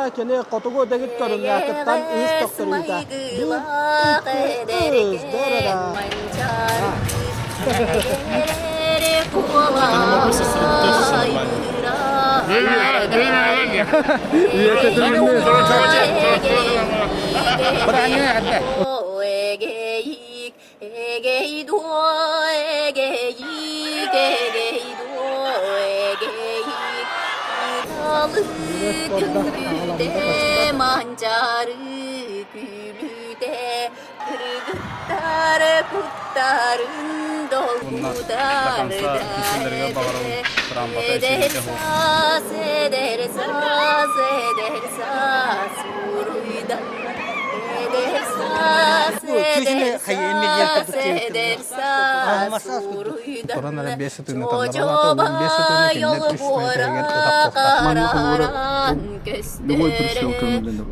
Манна кини хотугу дэгит көрүҥҥэ кыттан үһүс төхтөрүүтэ. Биир, икки, үс, дөрөдө. Это не могу сосредоточиться нормально. Уонна до конца күүсүллэригэр баҕарабын трампата эчэйиитэ суох. Туран эрэ биэс сытыыны талларалаата, 15 сытыыны кинилэр үс миэтэригэр ытаппыттар. Манна холобура любой прыщел көҥүллэнэр.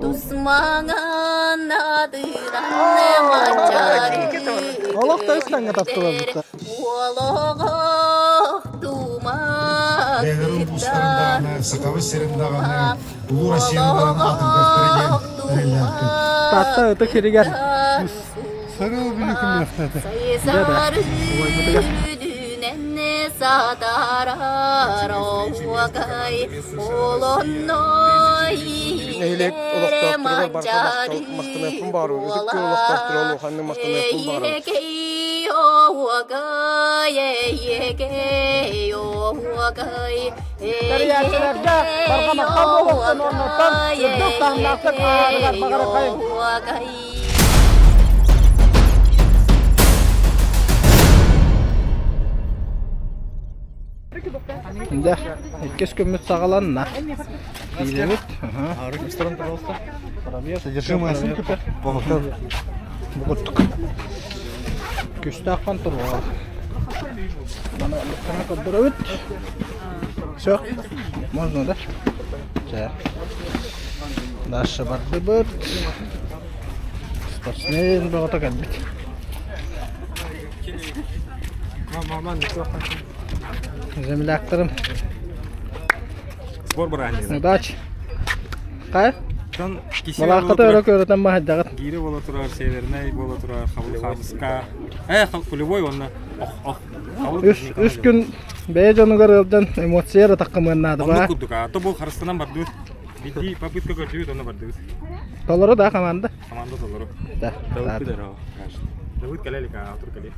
Олох да үстәҥҥэ таптылар Бэйэлэрин улуустарын даҕаны, Сахабыт сирин даҕаны, Улуу Россияны даҕаны аатырдыахтара диэн эрэллээхпин. Таатта ытык сиригэр Сарыы бүлүү күннээхтэ. Дьэ да, убайбытыгар. Нэһилиэк олохтоохторугар барҕа махтал махтаныахпын баҕарабын. Ытык күөл олохтоохторо улаханнык махтаныахпын баҕарабын. Тэрийээччилэргэ барҕа махтал буолуохтун уонна үрдүк таһымнаахтык ааһарыгар баҕарыаххайыҥ. Дьэ, иккис күммүт саҕаланна. Кииребит. пожалуйста. Содержимое сумки Бу курдук. Күстээх хонтуруол. Маны көрдөрөбүт. Все, можно, да? Чэ. Дальше бардыбыт. Спортсмен бөҕөтө кэлбит. Земляктарым. Сбор бырааһынньыгынан. Удачи. Хай? Дьон киси Малааххата өрө көрөтөн маһайдаҕыт. Гиирэ буола турар, севернай буола турар, хабыл хаамыска. Э, кулевой уонна ох ох. Үс, үс күн бэйэ дьонугар ыалдьан эмоция эрэ таххымыан наада Оннук баа. курдук, а то бу харыстанан бардыбыт. Биди попытка көрдүбүт, онно бардыбыт. Толору да команда? Команда толору. Да. Давыд кэлэр, Давыд кэлэ атыр кэлэ.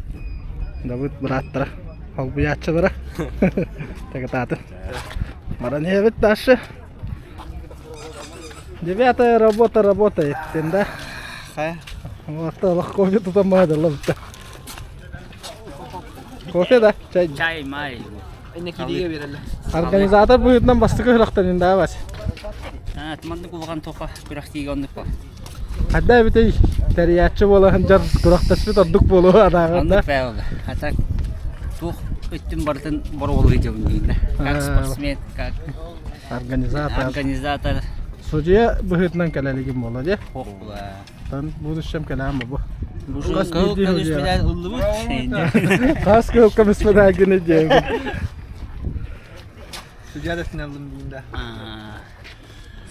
Давыд бырааттара, холбуйааччылара. Тагытаатын. Баран иһэбит дальше. Девятая работа работает, да? Вот, олох кофе тутан маадалла бутта. Кофе да? Чай. Чай, май. Организатор быһыытынан бастакы үрэхтэнин да бас. Маннык улахан тоха күрэхтиигэ оннук ба. Хадда эбитей тэрийээччи буола сылдьар күрэхтэспит ордук буолуо анааҕар да. Оннук бээ А так туох өттүн барытын боруобалыы дьабын дииллэр. Как спортсмен, как Организатор. организатор. Судья быһыытынан кэлэлигин буола дии. Ох була. Тан будущем кэлээн бу. Хас биирдии ыллыбыт. Хас кыл көмүс диэбин. Судья да сыналлым диин да.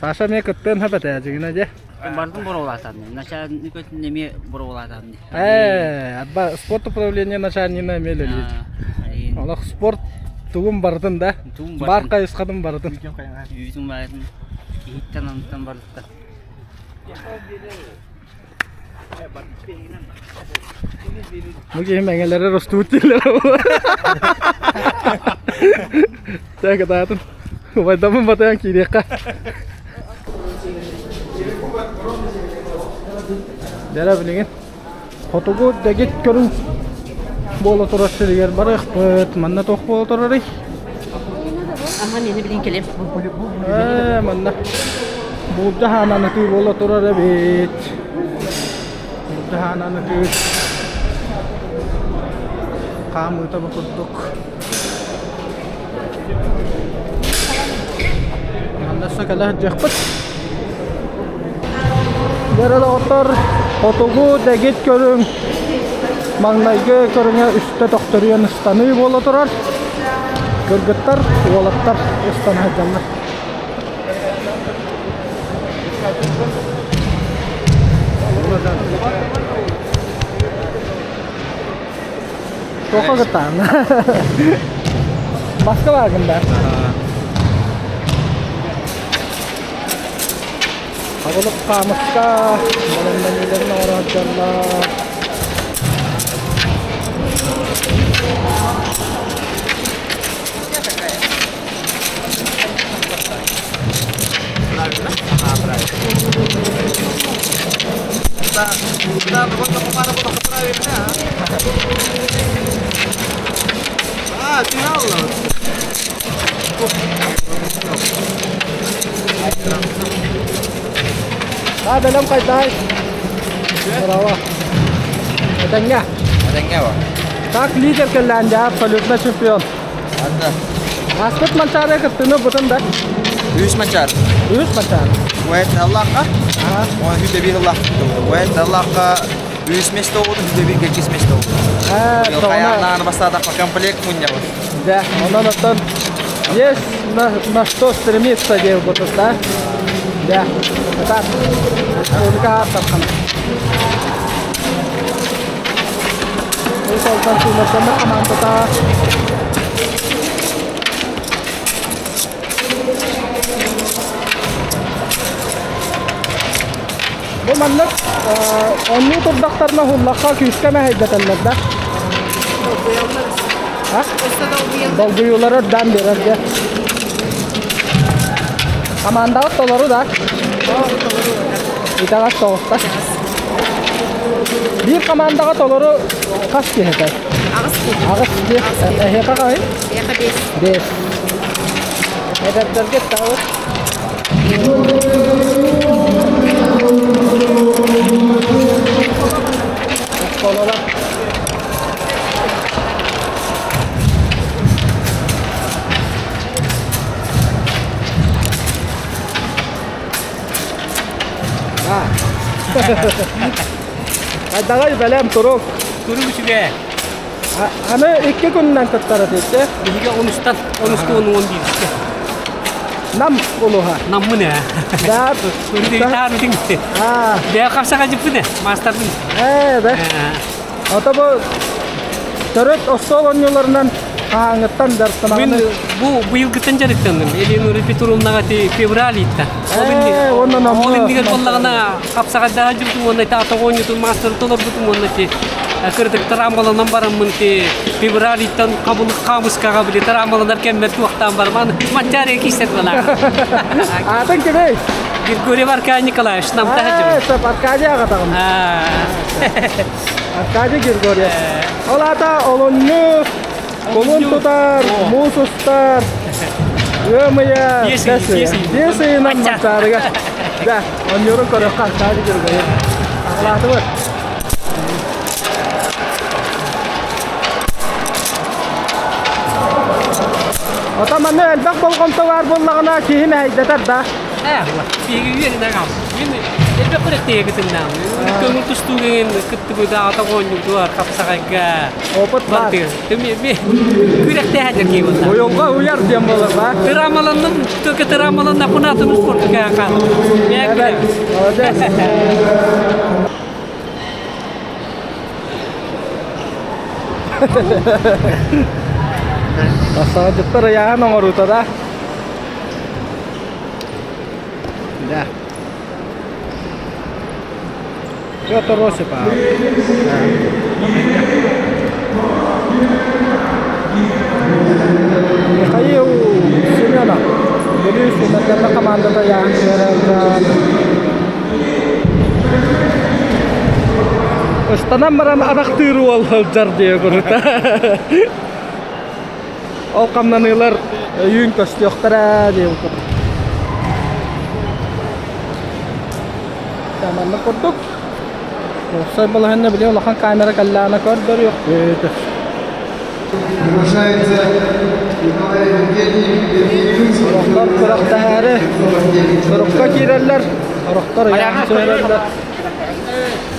Саша эмиэ кыттыан сөп этэ дьиҥинэ дьэ. Бардым боруобалаатаан. Начальник өттүн эмиэ боруобалаатаан. Ээ, арба спорт управление начальнигына эмиэ үлэлиир. Олох спорт тугун барытын да, бар хайысхатын барытын. Үүтүн барытын иһиттэн онтон барытта. Бу киһи мэҥэлэрэ ростубут дииллэр Чэ, кытаатын. Убайдаммын батыйан киириэххэ. Дьэрэ билигин хотугу дэгит көрүҥ буола турар сиригэр барыахпыт. Манна туох буола турарый? Аха, мени билин келем. Ээ, манна буулдьа хаанан ытыы буола турар эбит. Буулдьа хаанан ытыы. Хаамыыта бу курдук. Манна өссө кэлэ сылдьыахпыт. Дьэ доҕоттор, хотугу дэгит көрүҥ маҥнайгы көрүҥэ үстэ төхтөрүйэн ыстаныы буола турар. Кыргыттар, уолаттар ыстана сылдьаллар. Тоха кытаан. Баска баагын да. Абылык хаамыска бэлэмнэниилэрин оҥоро сылдьаллар. Аа, бэлэм хайдаай? Браво. Этэҥҥэ. Этэҥҥэ ба. Так лидер кэллээн дьэ абсолютно чемпион. Анда. Ааспыт Манчаарыга кыттыыны ылбытын да? Үс Манчаар. Үс Манчаар. Уэт Аллахха. Уон хүлэбир Аллах. Уэт Аллахха үс место oldu, хүлэбир гекис место oldu. Хайааннаан бастаатахха комплект мунньабыт. Да, онон оттон есть на что стремиться диэбит да? Да. Так. Республика ааттархана. Уус-Алдан сүүмэрдэммит хамаандата Бу маннык оннуу турдахтарына уһуллахха күүскэ мэһэйдэтэллэр да? Долгуйуулары үрдээн биэрэр дьэ. Хамаандаҕыт толору да? Итэҕэс соҕуста. Биир командаҕа толору хас киһи этэй? Аҕыс киһи. Аҕыс киһи. Эһиэхэ хаһый? Эһиэхэ биэс. Биэс. Эдэрдэргэ таҕыс. Оскуолалар. Хайдаҕай бэлэм турук. Турук үчүгэй. Аны икки күнүнэн кыттара тиийдэ. Биһиги онустан, онуска он он биирискэ. Нам улуһа. Наммын ээ. Да. Таарын Бэйэ хапсаға жыппын ээ, маастарбын. Ээ, да. Ото бу төрүт остуол оонньууларынан хаһааҥҥыттан дьарыктанаҕын? Мин бу быйылгыттан дьарыктанным. Елена Петровнаҕа ти февраль ыйта. Ол иннигэр буоллаҕына хапсаҕайдаһа дьыбытым уонна ата оонньуутун маастары толорбутум уонна ти кырдык трамваланан бараммын ти февраль ыйтан хабылык хаамыскаҕа били трамваланар кэммэр туохтаан барман манчаарыга киирсэр буолаах. Аатын кимий? Григорьев Аркадий Николаевич намтаһа дьыбыт. Аркадий аҕатаҕым. Аркадий Григорьев. Ол аата олунньу, кулун тутар, муус устар, ыам ыйа, бэс ыйа. Биэс ыйынан Манчаарыга. Да, онньуурун көрүөххэ Аркадий Григорьев. Аҕалаатыбыт. Ото манна элбэх болҕомто баар буоллаҕына киһи мэһэйдэтэр да. Биһиги үөрэнэҕим. Мин элбэх күрэхтэһиигэ кытыннаам. Көҥүл тустууга кыттыбыта ата оонньуутугар хапсаҕайга. Опыт баар. Күрэхтэһэ киһи буолла. Уйулҕа уйар диэн буолар ба. Тырамаланным, только тырамаланна кунатын спортка каха. Молодец. Басаадьыттар ыйааһын оҥоруута да. Да. Петр Осипов. Михаил Семенов. Бүлүү сүүмэрдэммит командата ыйааһын түһэрэллэр. Ыстанан баран атахтыыр уол сылдьар диye курута. Ол хамнаныылар өйүүн көстүөхтэрэ диэбит курдук. Маннык курдук. Уопсай балаһыанньа били улахан камера кэллэҕинэ көрдөрүөхпүт. Приглашается Николай Евгеньевич Орохтор күрэхтэһээри сорукка киирэллэр, орохтор ыйаан түһэрэллэр.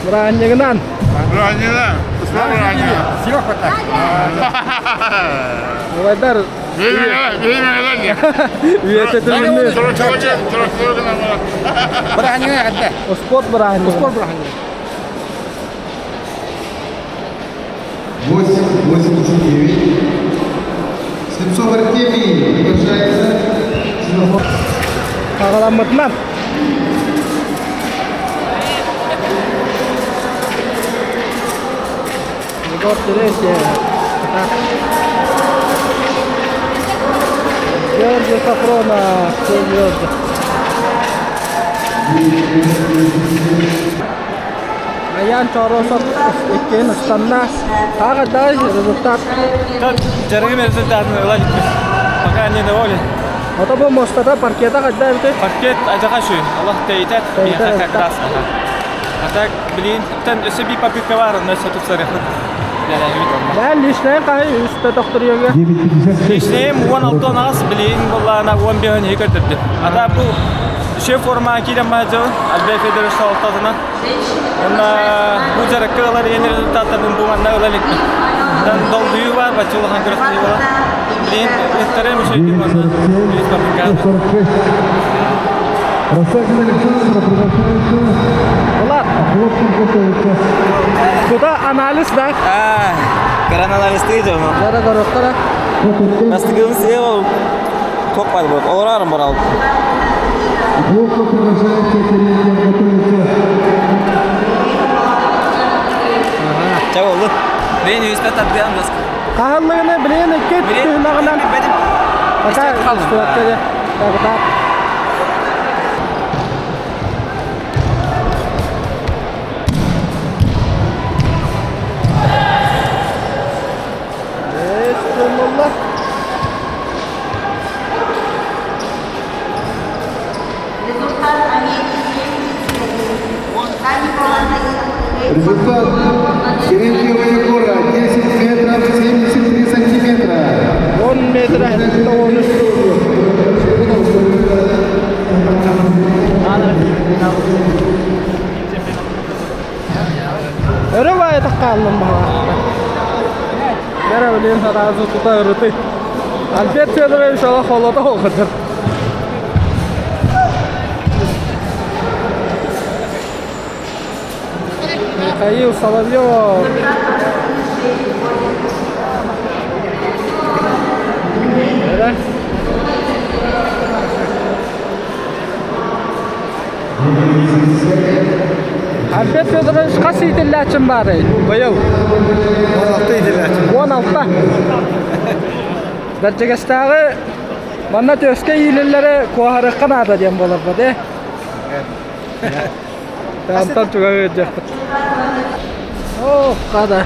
Быраанньыгынан. Быраанньыгынан. Убайдар Үйэтэтилинни. Спорт бырааһынньыга. Спорт бырааһынньыга. 8,89. Слепцов Артемий приглашается. Аҕаламмытынан. Егор Терентьев. Георгий Сафронов. Георгий. Аян Чоросов иккиэн ыстанна. Тағы да результат. Дьарыгым результатын ыла иликпин. Пока не доволен. Ото бу мостата паркета хайда эбитий? Паркет адьаха үчүгэй. Олох тэйитэр. Миэхэ как раз. А так, блин, тэн өссө биир попытка бар, онно өссө тупсарыахпыт. Бээн личнэйин хаһый үстэ тохторуйга? Личнэйим 16 аҕыс, билигин буоллаҕына 15 иһи көрдөрдүм. Ата бу үчүгэй формаҕа киирэн баһадьабын, Альберт Федорович салалтатынан. Уонна бу дьарыкка ылар иэн результаттарбын бу манна ыла иликпин. Долгуйуу баар, бачча улахан күрэхтэһии буолар. Билигин ыттарым үчүгэйдик уонна үс попытка. Булат. Куда анализ да? Каран анализтыы дьону. Дара көрөктөрө. Бастыгын сыа тоқ бар болады. Олорарым бар алып. Ча болду. Мен үспе тардыам баска. Хаһаллыгына билигин икки түһүмэҕинэн Пока Так, Бисмилlah. Результат Терентьева Егора 10 метров 73 сантиметра. 10 метр 13. Өрө баайытах хааллым баҕа. Бэрэ билин сразу тута ырытый. Альберт Федорович олох холото оҕотор. Михаил Соловьев. Эрэ. Альберт Федорович хас иитиллээччим баарый быйыл? 16 иитиллээччим. 16. Бэрдьигэстээҕи манна түөскэ иилиллэри куоһарыахха наада диэн буоларбат ээ. Антон туга ыдьахпыт. О, хада.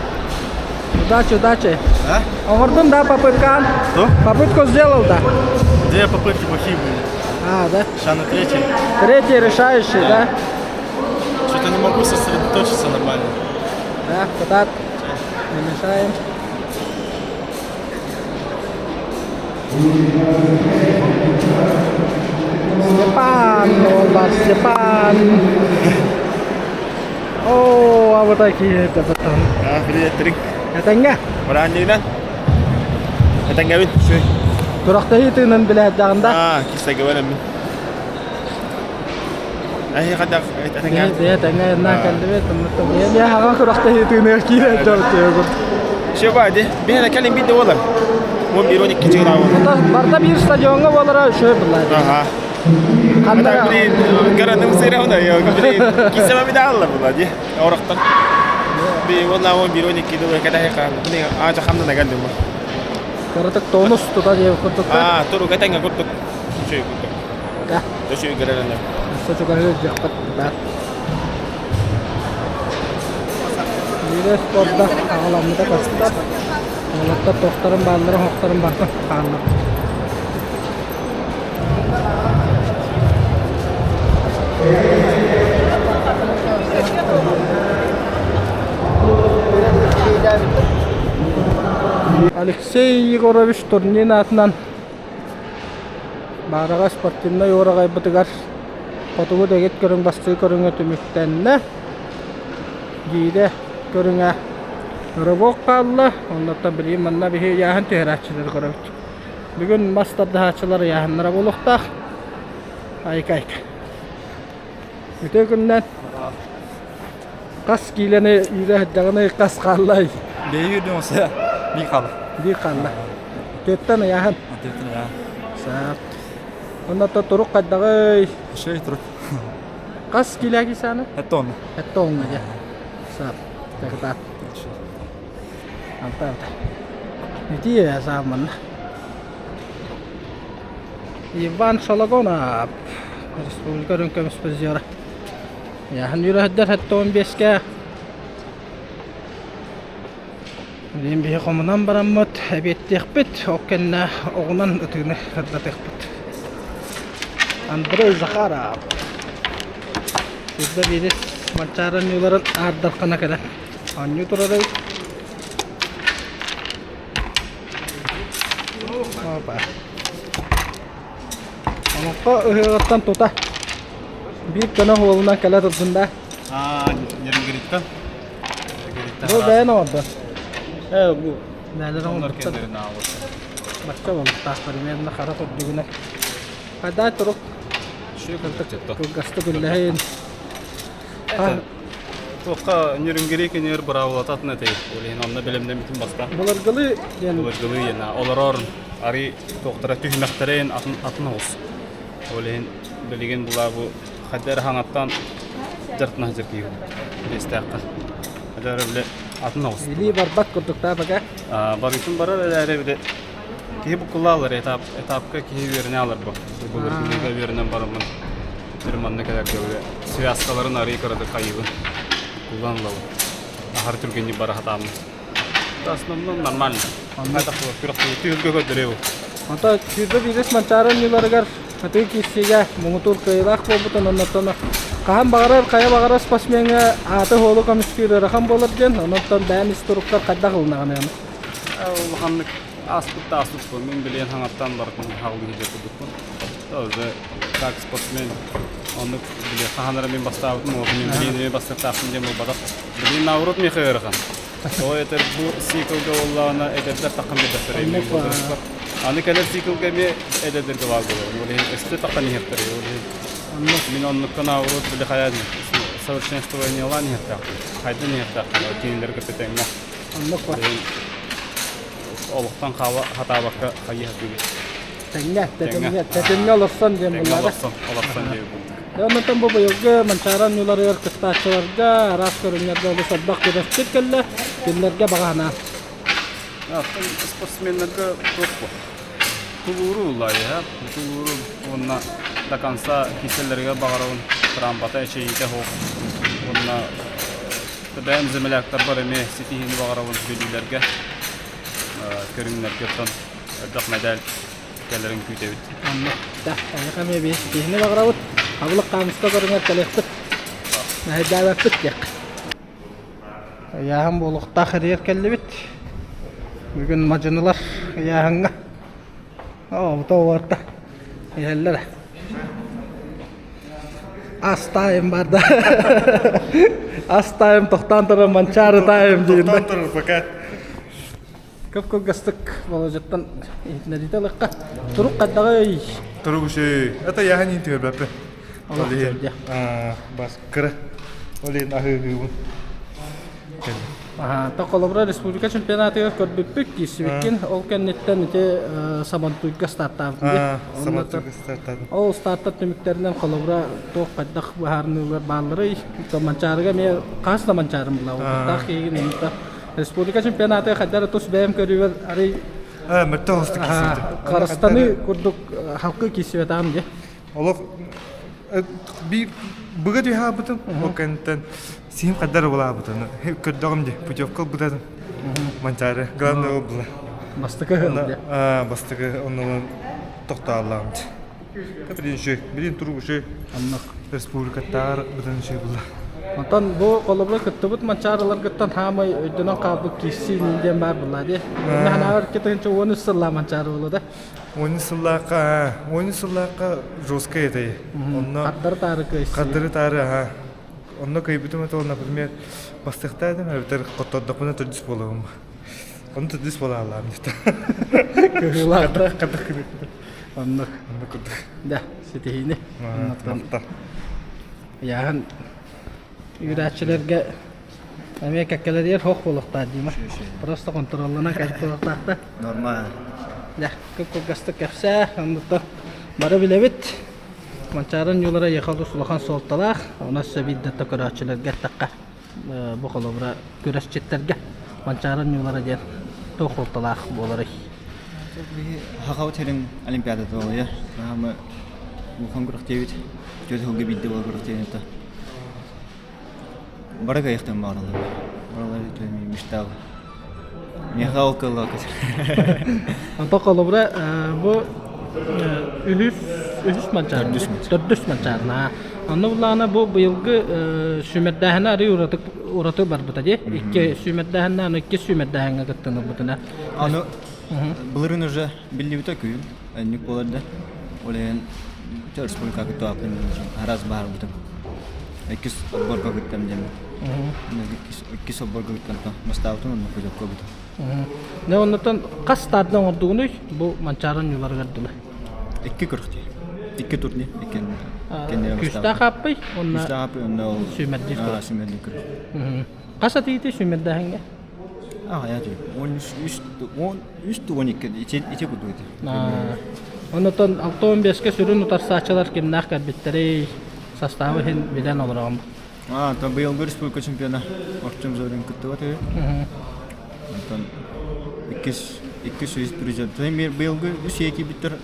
Удачи, удачи. А? Оҥордун да попыткан? Что? Попытку сделал, да? Две попытки плохие были. А, да? Сейчас на третьей. Третий решающий, да? Что-то не могу сосредоточиться нормально. Да, куда? Не мешаем. Степан, уолбар Степан. О, а вот такие это потом. А, привет, Трик. Этэҥҥэ. Быраанньыгынан. Этэҥҥэбин, үчүгэй. Турақты тыынын билээддэҕин да? А, кистеге бараммын. Эһи хайдах этэҥҥэ? Бэйэ тэҥҥэ на кэллибит, Мен хаҕа күрэхтэһии тыыныгар киирэн дьон Все бади. Биһиэнэ кэлин биирдэ буолар. 11 12 чыгыраабы. Барда биир стадиоҥҥа буолара үчүгэй буолла. Аха. Ханна Блин, гараным сыраһына, блин, кисема медалла була ди. Орохтон. Би уонна 11 12 дылы кэтэһи хаан. Блин, аача хамнана кэллим. Кыратык тонус тута диэ курдук. Аа, туруга тэҥҥэ курдук. Үчүгэй курдук. Да. Үчүгэй гэрэлэнэ. Сочугаһы дьахпат баар. Биирэ спорда аҕаламмыта көстөр. Уолаттар тохторун бааллара хохторун барда хааллар. Алексей Егорович Турнин аатынан Баараҕа спортивнай уораҕайбытыгар хотугу дэгит көрүҥ бастакы көрүҥэ түмүктэннэ. Гиирэ көрүҥэ рывок хаалла, оннуттан билигин манна биһи ыйааһын түһэрээччилэри көрөбүт. Бүгүн мас тардыһааччылар ыйааһыннара буолуохтаах. Айка-айка. Үтүө күннэн хас киилэни үүрэ сылдьаҕыный, хас хааллай? Бэйи үрдүн оса биир хаалла. Биир хаалла. Түөттэн ыйааһын. Түөттэн ыйааһын. Саап. Оннуттан турук хайдаҕый? Үчүгэй турук. Хас киилээх сааны? Эттон. Эттон дьэ. Саап. Тахтаат. Алта алта. Ити саап манна. Иван Шологонов, республика үрүҥ көмүс призера. Яһын үрэһдэр 75-ке. Билигин биһи хомунан бараммыт, эбиэттиэхпит, ол кэннэ оҕунан ытыыны сырдатыахпыт. Андрей Захаров. Сирдэ биирис Манчаары оонньууларын аардархана кэлэн оонньуу турар эбит. Опа. Олоҥхо ыһыаҕыттан тута биир көнө уолунан кэлэ турдун да. Аа, Нерюнгриттан. Бу бэйэн оҥордо. Э, бу. Бээлэр оҥорбуттар. Бачча болуктаах примерно хара турдугуна. Хайдай турук. Кылгастык үллэһин. Туохха Нерюнгри кинилэр быраабылататын этэй. Ол иһин онно бэлэмнэммитим баста. Былыргылыы диэн. Былыргылыы диэн олорор ари туохтара түһүмэхтэрин атын атын оҕус. Ол иһин билигин була бу Хайда эрэ хаҥаттан дьартына сылдьар киһи биэстээххэ. Хайда эрэ бile атын оҕус. Илии барбат курдуктаа пока. Барыытын барар эрээри бile киһи буккулаалар этап этапка киһи үөрэнэ алар бу. Былыргылыыга үөрэнэн бараммын тэр манна кэлэргэ бile связкаларын арый кыратык хайыыбын. Куллан ылабын. Аһар түргэнник бара сатааммын. Основном нормально. Хайдах күрэхтэһии түһүлгэ көрдөрүө Онто 21 Манчаары оонньууларыгар Хатыы киирсиигэ муҥутуур кыайыылаах буолбутун оннуттан хаһан баҕарар хайа баҕарар спортсмеҥҥа ааты-суолу көмүскүүр ыарахан буолар диэн, онон бэйэм ис туруккар хайдах ылынаҕын аны? Улаханнык ааспыт да ааспыппын. Мин билигин хаҥаттан барытын хаалыы сылдьар курдукпун. Тоже как спортсмен оннук били хаһан эрэ мин бастаабытым, ол мин билигин эмиэ бастыахтаахпын диэн буолбатах. Билигин наоборот миэхэ ыарахан. Тоҕо этэр бу циклга буоллаҕына эдэрдэр таххан биэрбэттэр эмиэ Аны кэлэр циклга эмиэ эдэрдэргэ баар буолар. Ол иһин өстө таххан иһиэхтэр. Ол иһин мин оннуктан наоборот били хайа совершенствованиелаан иһиэхтээхпин. Хайдан иһиэхтээхпин. Кинилэри кытта тэҥҥэ. Оннук бар. Олохтон хаала хатаабакка хайыы сатыыбыт. Тэҥҥэ, тэтимҥэ, тэтимҥэ олорсон диэн Тэҥҥэ буллаҕа. олорсон, олорсон диэн буллаҕа. Онтон бу быйылгы Манчаары оонньууларыгар кыттааччыларга араас көрүҥнэргэ олус элбэх күрэхчит кэллэ. Кинилэргэ баҕа санаа. Спортсменнарга туох бу? Тулууру ыллайыһа, тулууру уонна до конца киселлэригэр баҕарабын трампата эчэйиитэ суох уонна бэйэм земляктарбар эмиэ ситиһиини баҕарабын бүлүүлэргэ көрүҥнэргэ оттон элбэх мэдээл кэлэрин күүтэбит. Онно да, эйиэхэ эмиэ биир ситиһиини баҕарабыт. Хабылык хаамыска көрүҥэр кэлиэхпит. Мэһэйдээбэппит диэх. Ыйааһын буолуохтаах эрийэр кэллибит. Бүгүн мадьынылар ыйааһыҥҥа. Оо, уорта. Иһэллэр. Ас таайым бар да. Ас таайым тохтоон турар манчаары таайым диин. Тохтоон турар пока. Көп-кылгастык Володяттан иһитиннэриитэ ылыахха. Турук хайдаҕый? Турук үчүгэй. Это я не түһэрбэппин. Олох үчүгэй. Бас кыра. Ол иһин аһыыһыыбын. То холобура республика чемпионатыгар көрбүппүт киирсибиккин. Ол кэнниттэн ити Сабантуйга стартаабытын. Сабантуйга стартаабытын. Ол стартар түмүктэринэн холобура туох хайдах быһаарыныылар баалларый? Манчаарыга эмиэ хас да манчаарым булаа. Киһигин Республика чемпионата хайдах эрэ тус бэйэм көрүүбэр арый Мөртө холустук киирсибитим. Харыстаныы курдук халкы киирсибэтаам дии. Олох биир быга түһаабытым, ол кэнниттэн сиһим хайдар булаабытын көрдөҕүм дии, путевка ылбытым. Манчаары, главное ол була. Бастакы дии. Бастакы оннунан тохтооллоом дии. Билин үчүгэй, билин турук үчүгэй. Оннук. Республикаттааҕар быдан үчүгэй буолла. Онтон бу холобура кыттыбыт манчаарыларгыттан хаамай өйдөнөн хаалбыт киирсии диэн баар буолла дии. Онно ханаабар 2013 сыллаах манчаары буолла да. 13 сыллаахха, 13 сыллаахха жесткай этэй. Онно Хардары таары кыайсыы. Хардары таары, аха. Онно кыайбытым это, например, бастыахтаа этим, эбэтэр хоттордохпуна төрдүс буолабым. Ону төрдүс буола алаам дьэ. Кыһыылаах да. Хадах кыһыы. Оннук. Оннук курдук. Да, ситиһиини. Махтал. Яһан үүрээччилэргэ эмиэ кэккэлэригэр суох буолуохтаах Дима. Просто контролланан кэлбит буолуохтаах да. Нормально. Дьэ, кып-кылгастык кэпсээ, оннуттан бары билэбит. Манчаары ньуулара эйиэхэ олус улахан суолталаах, онон өссө биирдэ да көрөөччүлэргэ эттэххэ, бу холобура күрэсчиттэргэ Манчаары ньуулара диэн туох суолталаах буоларый? Биһи Хахабыт сирин Олимпиадата буолуйар. Хаһамы улахан күрэхтиэбит. Түөрт сылга биирдэ буолар күрэхтиэбит. Бары кыайыахтарын баҕараллар. Барылар мечтал. Миэхэ ол кыаллыбакка Онтон холобура бу үһүс үһүс манчаары төрдүс манчаарына. Онно буллаҕына бу быйылгы сүүмэрдээһинэ арый ураты ураты барбыта дии. Икки сүүмэрдээһиннэ аны икки сүүмэрдээһиҥҥэ кыттынылбытына. Аны былырыын уже биллибитэ күн өннүк буолар да. Ол иһин республика кыттыбаппын араас баһарбытым. Иккис отборго кыттам диэн. Иккис отборго кыттан бастаабытым онно путевкабытым. Не оннотон хас стартан оҥордугунуй бу Манчаары ньууларыгар дылы? Икки күрхти. Икки турне. Икки Күүстээх ааппый уонна Күүстээх ааппый уонна ол сүүмэрдиир күрэх. Сүүмэрдиир күрэх. Хас атыыты сүүмэрдээһиҥҥэ? Аҕыйах 13 13 12 ити ити курдук ити. Онотон 65-кэ сүрүн утарсааччылар кимнээх кэлбиттэрий? Составы иһин билэн олороҕум. А, то быйылгы республика чемпиона Артем Зорин кыттыбат үһү. Онтон иккис иккис үс призер. Быйылгы үс ийэ киирбиттэр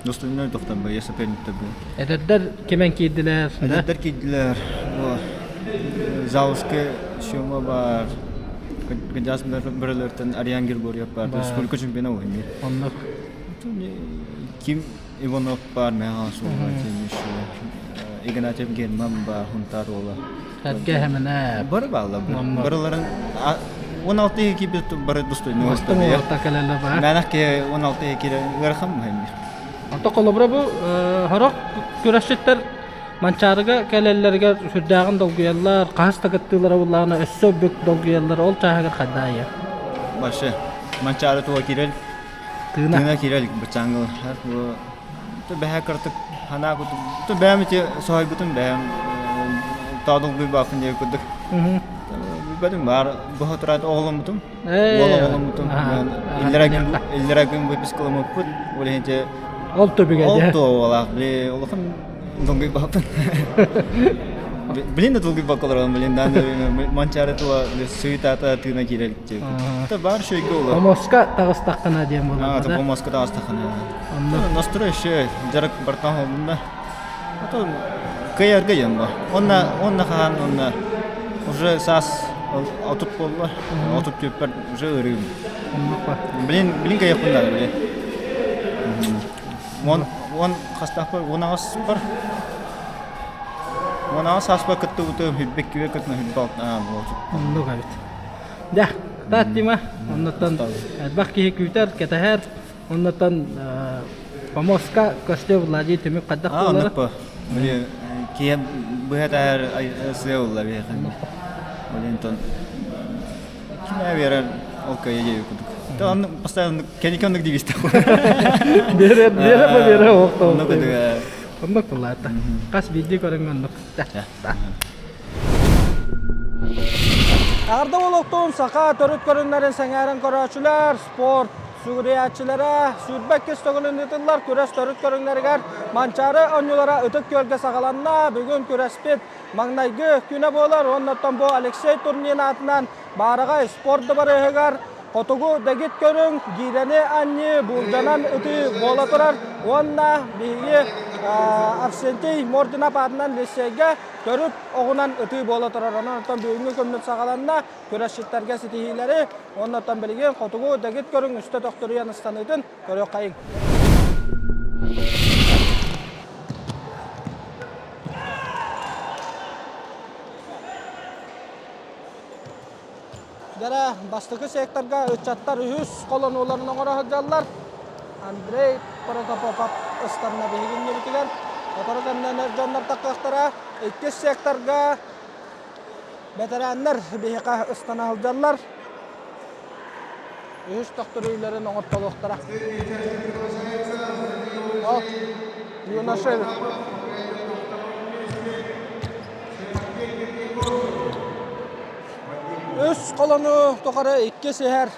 достойной тохтор бу соперниктар бу. Эдэрдэр кимэн киирдилэр? Эдэрдэр киирдилэр. Бу Заловскай Сёма бар. Гыдьаас бөрөлөртөн Ариан Григорьев бар. Республика чемпиона ойнуур. Оннук. Ким Иванов бар, Михаил Сула, Игнатьев Герман бар, Хунтар уола. Сэргэ хэмэнэ. Бары бааллар. Барыларын 16 киирбит бары достойный Орта кэлэлэ бар. Мэнэх ки 16 киирэ ыарахан мөһүммүт. Онто холобура бу хорох күрэсчиттэр Манчаарыга кэлэллэригэр сүрдээҕин долгуйаллар, хаһыс да кыттыылара буллаҕына өссө бүк долгуйаллар, ол чааһыгар хайдаайа? Вообще, Манчаары туга киирэл, тыына, тыына киирэл бачаангыл. Бу бэһэ кыртык ханаа кутук, бэйэм ити соһуйбутум бэйэм таа долгуйбааппын диэн курдук. Билбэтим баар быһа тураат оҕоломмутум. Уол оҕоломмутум. Иллэрэ күн иллэрэ күн выпискаламмыппыт. Ол иһин Ол түбүгэ Ол туолаах били улахан долгуйбаппын. Блин да долгуйбакка олорон блин да манчаары тула суетата тыына киирэр диэбит. Бар шөйгө олор. Помоска таҕыстаххына диэн буолар. Аа, помоска таҕыстаххына. Настрой еще жарык бартан холбунда. А кыйарга диэн бу. Онна онна хаан онна уже саас 30 болла. 34 уже ырыым. Блин, блин кайыппын да блин. Он он хастаахпар 18 бар. 18 сааспар кыттыбытым хүлбэккүбэ кытна хүлбалт аа буолчу. Оннук эбит. Дьэ, таат Дима, оннуттан элбэх киһи күүтэр, кэтэһэр. Оннуттан помоска көстө Владимир түмүк хайдах Аа, буолара? оннук по. Били киһи быһа таһар сыа улла биһиэхэ. Олентон ким берер ол кыйа диэби курдук. То оннук постоянно кэники оннук дивисте. Бере бере бере оохто. Оннук курдук. Оннук буллаата. Хас биирдии көрүҥ оннук. Арда олохтон саха төрүт көрүҥнэрин сэҥээрэн көрөөччүлэр, спорт сүгүрүйээччилэрэ 22 төгүлүн ыытыллар күрэс төрүт көрүҥнэригэр Манчаары оонньуулара Ытык Күөлгэ саҕаланна. Бүгүн күрэспит маҥнайгы күнэ буолар. Уоннаттан бу Алексей Турнин аатынан Баараҕай спорт дыбарыаһыгар хотугу дэгит көрүҥ гиирэни анньыы буулдьанан ытыы буола турар. Уонна биһиги Арсентий Мординов аатынан лицейгэ төрүт оҕунан ытыы буола турар. Онон оттон бүгүҥҥү күммүт саҕаланна. Күрэсчиттэргэ ситиһиилэри уонна оттон билигин хотугу дэгит көрүҥ үстэ төхтүрүйэн ыстаныытын көрүөххэйиҥ. Дьэрэ, бастакы секторга ыччаттар үһүс холонууларын оҥоро сылдьаллар. Андрей Протопопов ыстанна биһиги иннибитигэр. Сотору кэминэн эр дьоннор таххыахтара. Иккис секторга. Бэтэрээннэр биһиэхэ ыстана сылдьаллар. Үһүс төхтөрүүлэрин оҥортолуохтара. Ол юноша Үс холону тухары иккис иһэр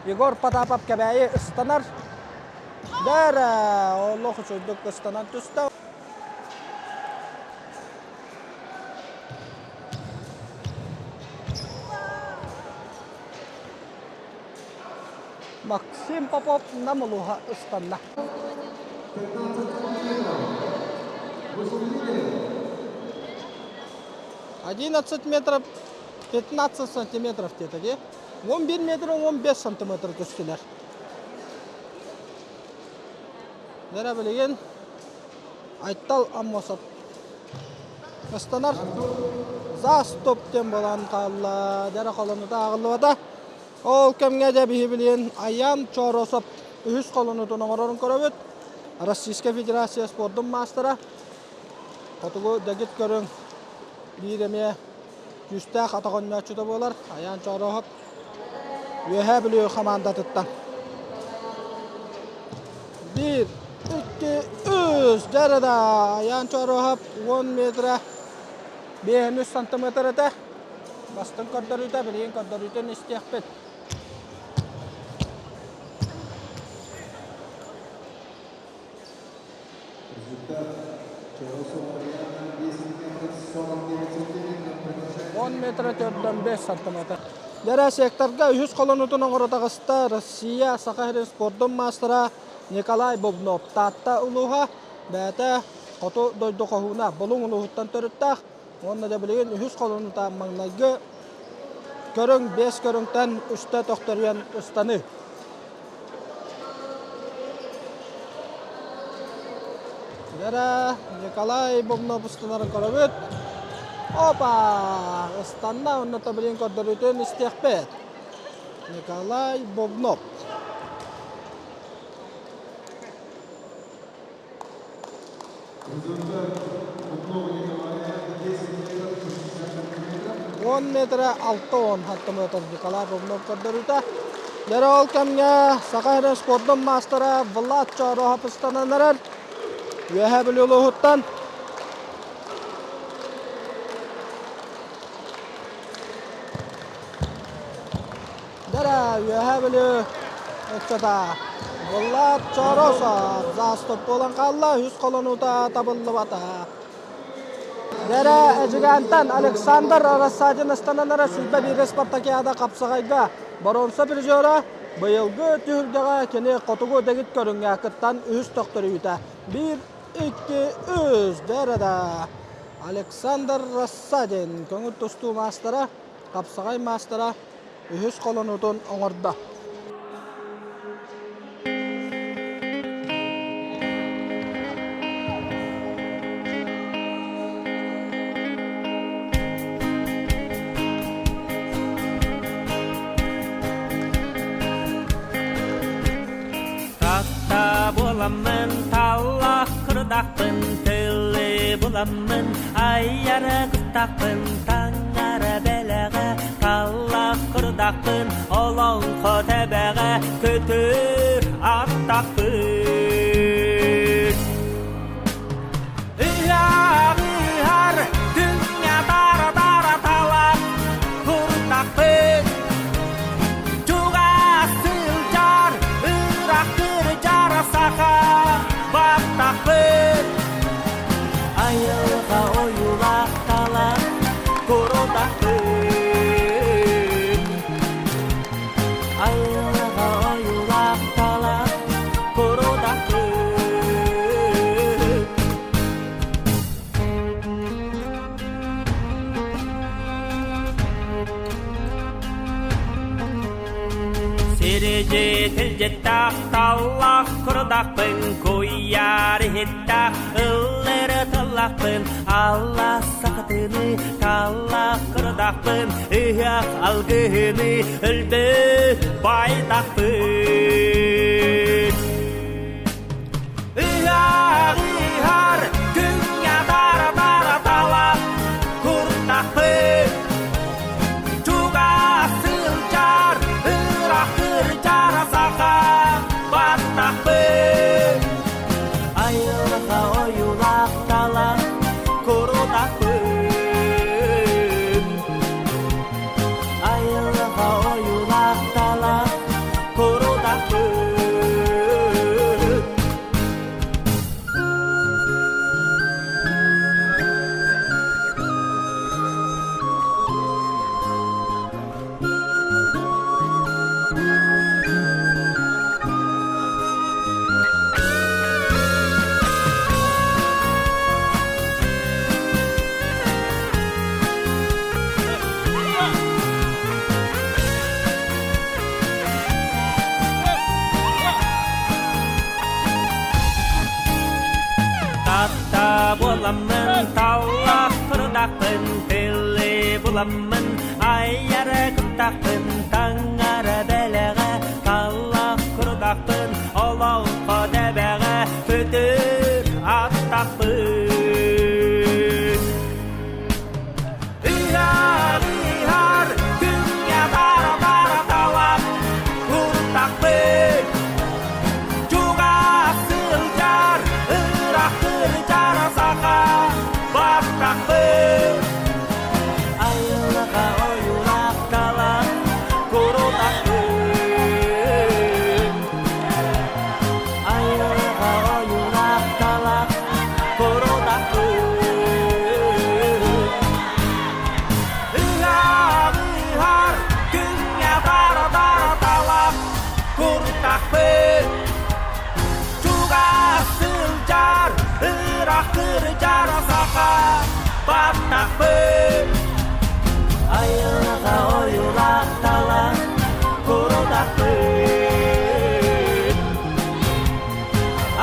Егор Потапов Кэбээйи ыстанар. Дээрэ, олох үчүгдүк ыстанан түстэ. Максим Попов Нам улууһа ыстанна. 11 метров 15 сантиметров диэтэ дии. 11 метр 15 сантиметр түстүлэр. Дэрэ билигин Айтал Аммосов ыстанар. За стоп диэн буолан хаалла. Дэрэ холонута ааҕыллыбата. Ол кэмҥэ дьэ биһи билигин Аян Чоросов үһүс холонутун оҥорорун көрөбүт. Российскай Федерация спордун маастара. Хотугу дэгит көрүҥ биир эмиэ күүстээх атах оонньооччута буолар Айаан Чорооһоп Үөһээ Бүлүү хамаандатыттан. Биир, икки, үс! Дьэ да Айаан Чорооһоп 10 метрэ 5 сантиметр этэ. Бастыҥ көрдөрүүтэ, билигин көрдөрүүтүн истиэхпит. Он метра төрдөн 5 сантиметр. Дэрэ секторга үһүс холонутун оҥоро таҕыста Россия Саха сирин спордун маастара Николай Бубнов Таатта улууһа бэйэтэ хоту дойду хоһууна Булуҥ улууһуттан төрүттээх уонна да билигин үһүс холонута маҥнайгы көрүҥ биэс көрүҥтэн үстэ төхтөрүйэн ыстаныы. Дьэрэ, Николай Бубнов ыстанарын көрөбүт. Опа! Ыстанна, онно билин көрдөрүүтүн истиэхпит. Николай Бубнов. 10 метрэ 60 сантиметр Николай Бубнов көрдөрүүтэ. Дьэрэ ол кэмҥэ Саха сирин спордун маастара Влад Чорохов ыстанан эрэр. Үөһээ Бүлүү улууһуттан. Дьэрэ Үөһээ Бүлүү ыччата Влад Чоросов заступ буолан хаалла, үс холонуута табыллыбата. Дьэрэ Эдьигээнтэн Александр Рассадин ыстанан эрэ 21 спартакиада хапсаҕайга боруонса призера быйылгы түһүлгэҕэ кини хотугу дэгит көрүҥҥэ кыттан үһүс төхтөрүйүүтэ. Биир, икки, үс, дьэрэ да Александр Рассадин көҥүл тустуу маастара, хапсаҕай маастара үһүс холонуутун оҥордо. Таста буоламмын таллах кырдахпын тылы буламмын айары кыттахпын таҥара бэлэҕэ таллах кырдахпын олоҥхо тэбэҕэ көтөр аттахпын Ыһар күҥҥэ тара-тара талах куртахпын Чугас сылдьар ыраах кырдьар саха баттахпын Айылҕа ойуулаах талах курутахпын Айылҕа ойуулаах талах курутахпын Сирдьит-илдьиттээх таллах курдахпын куйаар иһиттээх ыллыр тыллахпын алла сахатыны таллах курдахпын ыһыах алгыһыны өлбөт байтахпын Ыһар, ыһар, күҥҥэ тара-тара талах куртахпын. Тыллаахпын тылы буламмын айары куттахпын таҥара бэлэҕэ таллах курдахпын олоҥхо дэбэҕэ күтүр аттахпын Ыһар, ыһар, күҥҥэ бара-бара талах куртахпын Чугас сылдьар, ыраах кырдьар саха баттахпын Айылҕа ойуулаах талах курутахпын Айылҕа ойуулаах талах курутахпын Ыһар, күҥҥэ бара-бара талах куртахпын Чугас сылдьар, ыраах кырдьар саха баттахпын Айылҕа ойуулаах талах курутахпын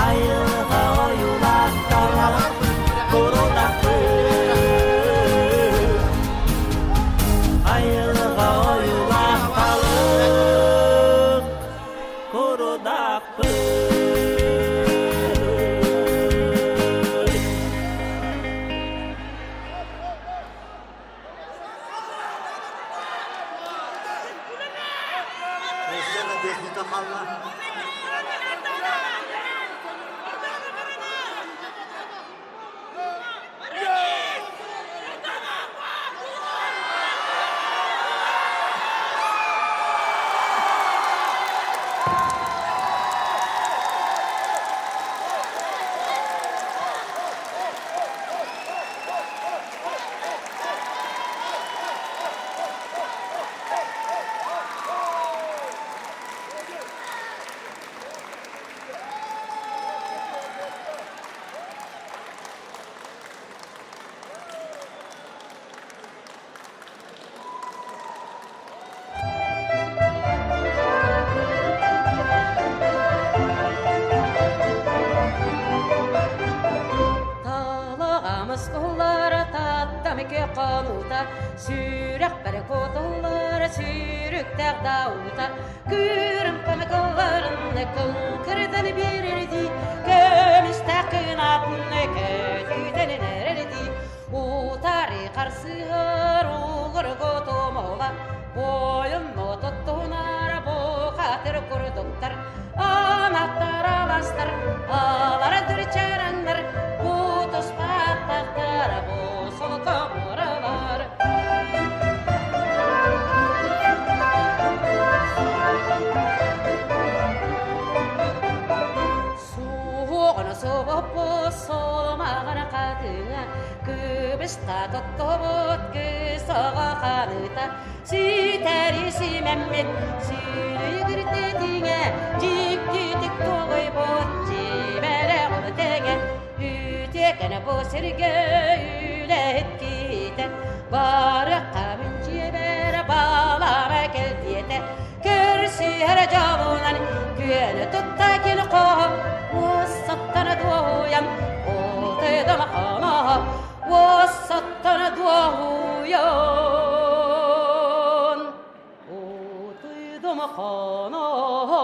Айылҕа ойуулаах талах курутахпын Айылҕа ойуулаах талах курутахпын Талаҕамыс куллара таттам хонуута, сүрэхпэр кутуллар сүүрүктээх дауута, Кыырымпаны кылларын кыҥкырдан биэрэрдии, көмүстээх кынатын көтүтэн эрэрдии, утары харсыһар угургу тумула, бойун тоттунар бухатыр курдуктар, анаттар аластар, алардыр чараннар, бутуспаттахтар, бу солкомуралар. Суоҕун суоппу соломаҕар хатыҥа, кыбыста тоттубут кысаҕа ханыта, ситэри симэммит сүүрүгүртэтиҥэ, дьиктитик тугуйбут дьиибэлэ ону тэҥэ, үтүөкэнэ бу сиргэ үлэһит киһитэ, барыахха мин дьиэбэр балаҕа кэлдиэтэ, көрсүһэр дьолунан күөнү тутта кил хоһо, уоссаттан дуоһуйан, отойдом хоноһо, уоссаттан дуоһуйан, отойдом хоноһо.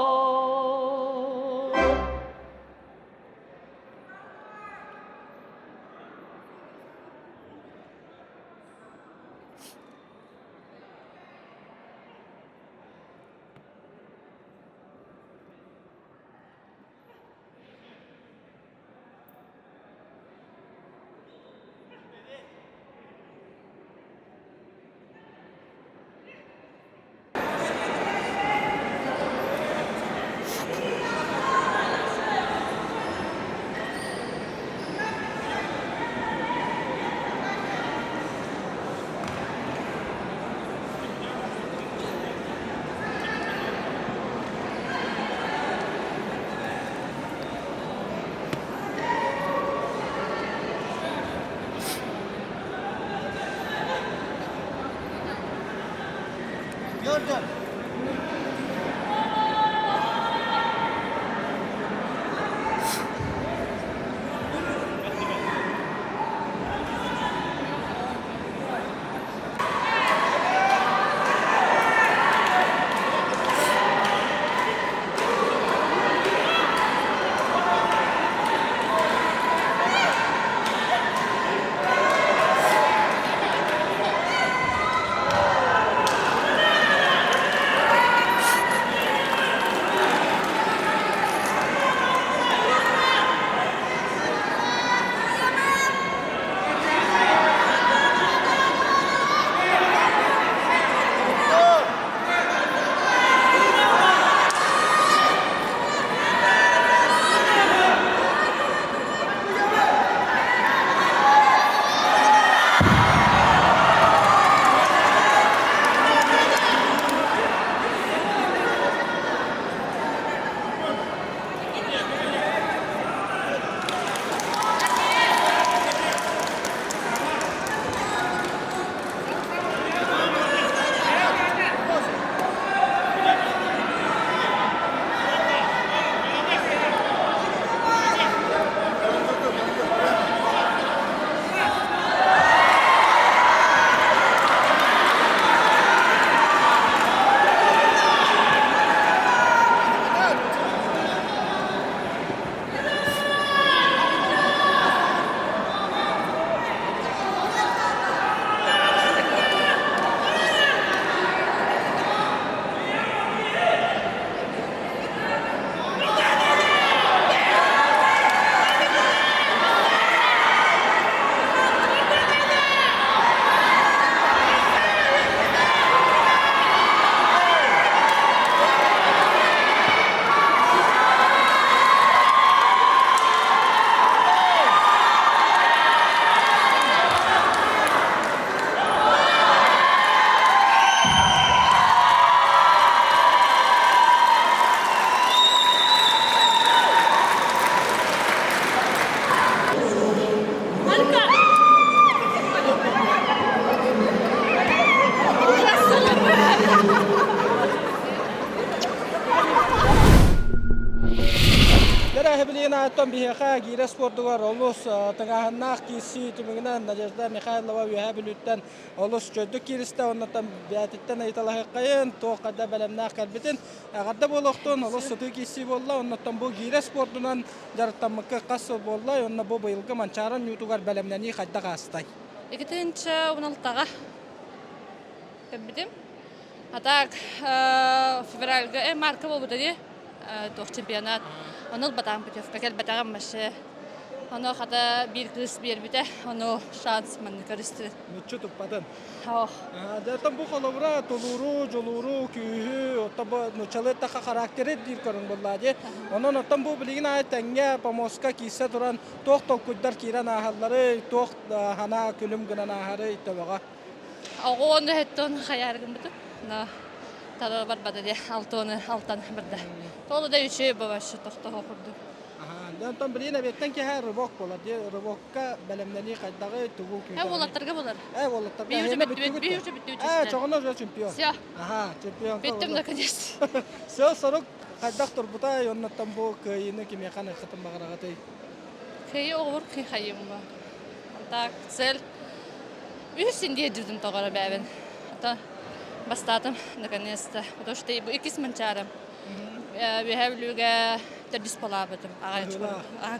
ааттан биһиэхэ гиирэ спордугар олус тыҥааһыннаах киирсии түмүгүнэн Надежда Михайлова Үөһээ Бүлүүттэн олус чөйдүк кииристэ. Оннуттан бэйэтиттэн ыйыталаһыаххайын, туох хайда бэлэмнээх кэлбитин. Эҕэрдэ буолуохтун, олус сытыы киирсии буолла. Оннуттан бу гиирэ спордунан дьарыктаммыкка хас сыл буолла, уонна бу быйылгы Манчаары оонньуутугар бэлэмнэнии хайдах аастай? 2016-га кэлбитим. А так февральга марка буолбута дии туох чемпионат. Ону ылбатаҕым путевка кэлбэтэҕим вообще. Ону хата биир кыыс биэрбитэ, ону шанс манна көрүстүбүт. Мүччү туппатын. Ох. Дьэ, бу холобура тулууру, дьулууру, күүһү, оттон бу нуччалыы эттэххэ характеры диир көрүҥ буоллаа дии. Онон оттон бу билигин аайы тэҥҥэ помостка киирсэ туран туох толкуйдар киирэн ааһалларый, туох ханаа күлүм гынан ааһарый төбөҕө? Оҕону өттөн хайаар гыммытым. Но тара барбата дии алтыаны алтан барда. Толу да үчүгэй бабашы тохтоһо курдук. Онтон билигин эбиэттэн киэһэ рывок буолар дии. Рывокка бэлэмнэнии хайдаҕый, тугу күүтэҕиний? Уолаттарга буолар. Уолаттарга. Биир уже бүттүбүт, биир уже бүттүбүт. Чоҕоно уже чемпион. Все. Аха, чемпион. Бүттүм наконец. Все, сорук хайдах турбутай, оннуттан бу кыайыыны кимиэхэ аныаххытын баҕараҕытый? Кыайыы оҕобор кыйхайым бу. Так, цель үс диэдьитин тоҕоро бэбин. Ата бастаатым наконец-то. Потому что бу иккис манчаарым. Үөһээ Бүлүүгэ төрдүс полаабытым.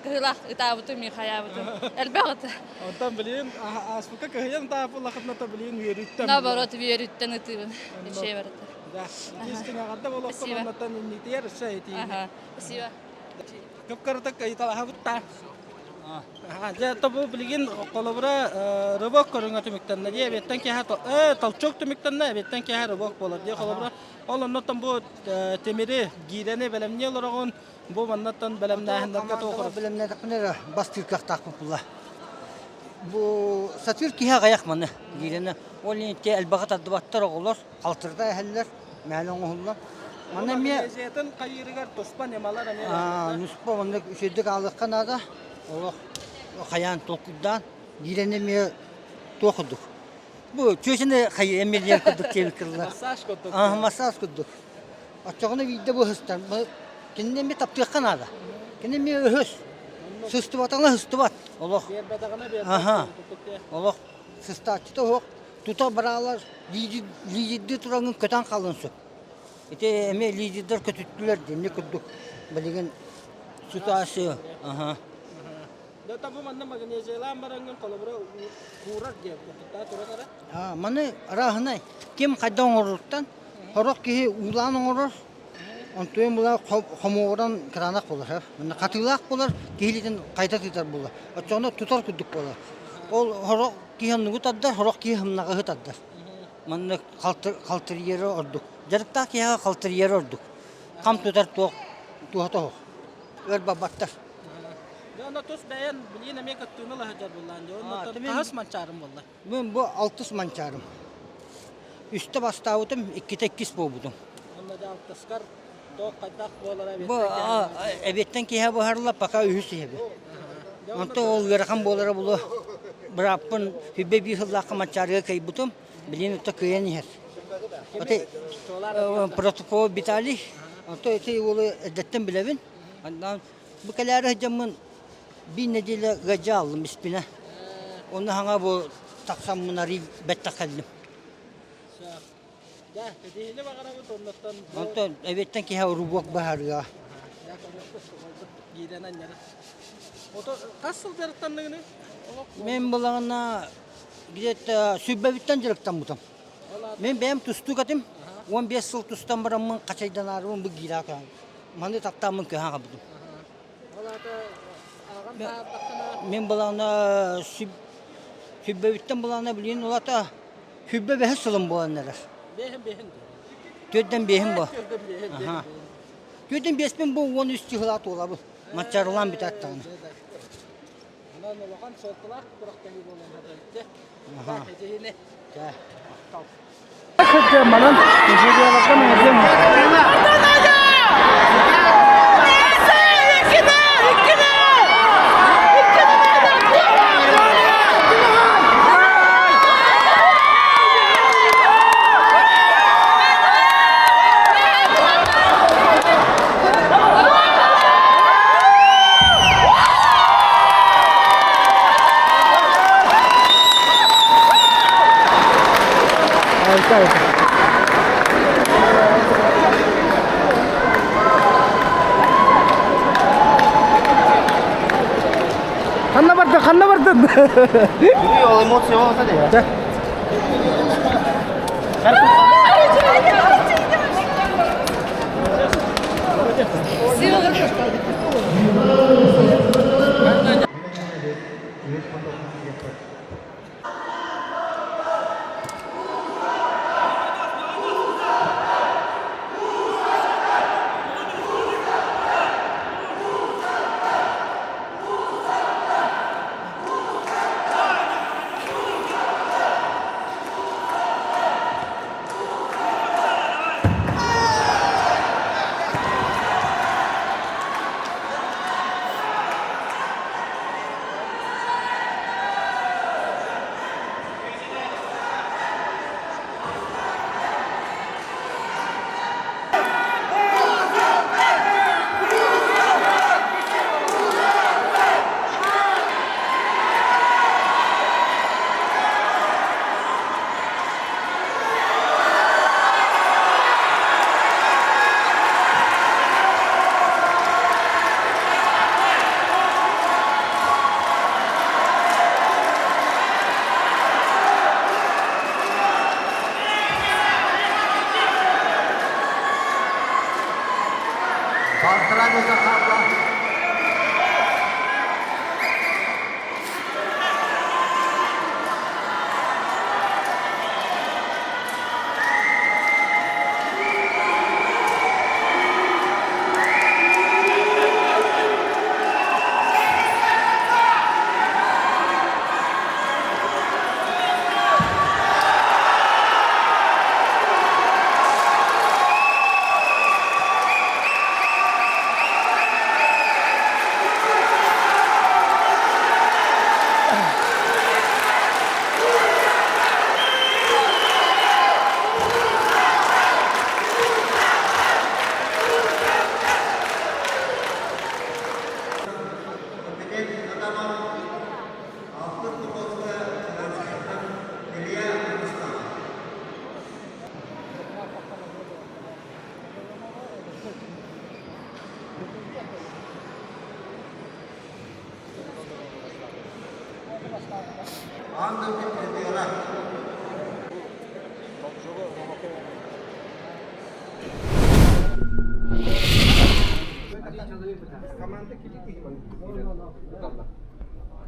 Кыһылаах ытаабытым, хайаабытым. Элбэх ыта. Онтон билигин ааспыкка кыһыйан ытаапыллахытына билигин үөрүүттэн. Наоборот, үөрүүттэн ытыыбын. Үчүгэй барыта. Иккис эҕэрдэ буолуохтун оннуттан иннитигэр өссө этиини. Спасибо. Кып-кыратык ыйыталаһабыт да. Дьэ, то бу билигин холобура рывок көрүҥэ түмүктэннэ дии, эбиэттэн киэһэ толчок түмүктэннэ, эбиэттэн киэһэ рывок буолар дии холобура. Ол оннуттан бу тимири, гиирэни бэлэмнии олороҕун, бу маннаттан бэлэмнээһиннэргэ туох Бэлэмнээтэхпинэ эрэ бастыыр кыахтаахпын була. Бу сатыыр киһи аҕыйах маны гиирэни. Ол иһин элбэҕи тардыбаттар оҕолор, халтырда эһэллэр. Мээнэ оҥоһуллар. Манна эмиэ хайыырыгар туспа ньымалар эмиэ Нуспа оннук үчүгэйдик аалыахха наада. Олох хайаан толкуйдаан биирэн эмиэ туох курдук. Бу чүөчэни хайы эмиэ курдук диэбит кылла. Массаж курдук. Аа массаж курдук. Оччоҕуна биирдэ бу ыһыстар. Кинини эмиэ таптыахха наада. Кини эмиэ өһөс. Сыстыбатаҕына сыстыбат. Олох. Биэрбэтэҕинэ биэрбэт. Аха. Олох сыстааччыта суох. Тута бараалар лидердии тураҥҥын көтөн хаалыан сөп. Ити эмиэ лидердэр көтүттүлэр дии курдук билигин ситуация. Аха. Да бу манна магнезиялаан бараҥҥын холобура куурар диэн курдуктаа туран эрэ. Аа, маны арааһынай ким хайда оҥоруттан сорох киһи уулаан оҥорор, онтуйан була хомууран кыраанах буолар. Манна хатыылаах буолар, киһилитин хайта тыытар буолар. Оччоҕуна тутар курдук буолар. Ол сорох киһи оннугу тардар, сорох киһи сымнаҕаһы тардар. Маннык халтырыйара ордук. Дьарыктаах киһиэхэ халтырыйара ордук. Хам тутар туох туоһа суох. Өр барбаттар. Дьэ, онно тус бэйэн билигин эмиэ кыттыыны ыла сылдьар буоллаан дьэ. Онно хаһыс манчаарым буолла? Мин бу алтыс манчаарым. Үстэ бастаабытым, иккитэ иккис буолбутум. Онно дьэ алтыскар туох хайдах буолара Бу эбиэттэн киэһэ буһарылла, пока үһүс иһэбин. Онто ол ыарахан буолара булу бырааппын хүббэ биир сыллаахха манчаарыга кыайбытым, билигин ото кыайан иһэр. Ити протокол Виталий, онто ити уолу эрдэттэн билэбин. Онон бу кэлээри сылдьаммын биир нэдиэлэ ыалдьа ааллым испинэ. Онно хаҥа бу тахсаммын арый бэттэх кэллим. Онтон эбиэттэн киһи рубок баһарыа. Хас сыл дьарыктанныгыный? Мен булаҕына где-то сүрбэбиттэн дьарыктаммытым. Мен бэйэм тустуук этим. 15 сыл тустан бараммын хачайданаарыбын бу гиираа көһөн. Маны таптааммын көһөн хаалбытым. Мен булаҕына сүрбэбиттэн булаҕына билигин улата Сүрбэ бэһис сылым буолан эрэр. Бэһин бэһин. Түөрдэн биэһин бу. Аха. Түөрдэн биэспин бу 13 чыһылаа туолабын. Маччарылаан бүтээт даҕаны. Онон улахан суолталаах күрэхтэһии буолан эрэр. Аха. Эдьиһини. Чэ. Манан Ханна бардын, ханна бардын? Ол эмоция болса де.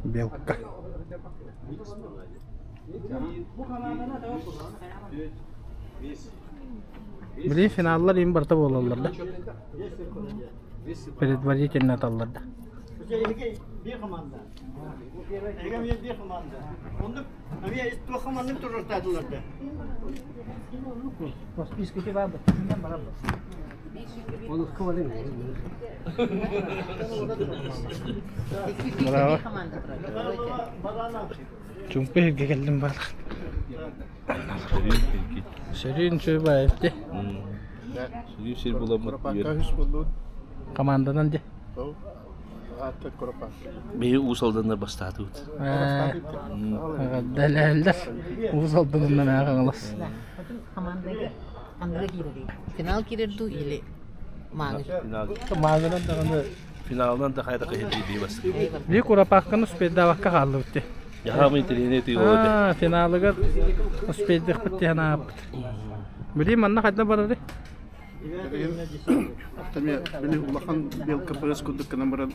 Белка. Били финаллар им барта буолаллар да. Предварительно аталлар да. Браво. Чумпу иһиргэ кэллим баалах. Сөрүүн сүбаев де. Сөрүүн сир буламмыт Команданан де. Биһи Уус Алданнар бастаатыбыт. Дэлээллэр. Уус Алданынан ааҕаҥалас. Командага киирэр Финал киирэр дуу или мааҥы? Мааҥынан даҕаны Финалынан да хайда кыһын бастыыр. Биир курапаакканы успейдаабакка хааллыбыт дии. Яһаамын интэриэһинэй тыйыллар Финалыгар успейдыахпыт диэн ааппыт. Билим манна хайда барары? Били улахан белка бырыс курдук гынан баран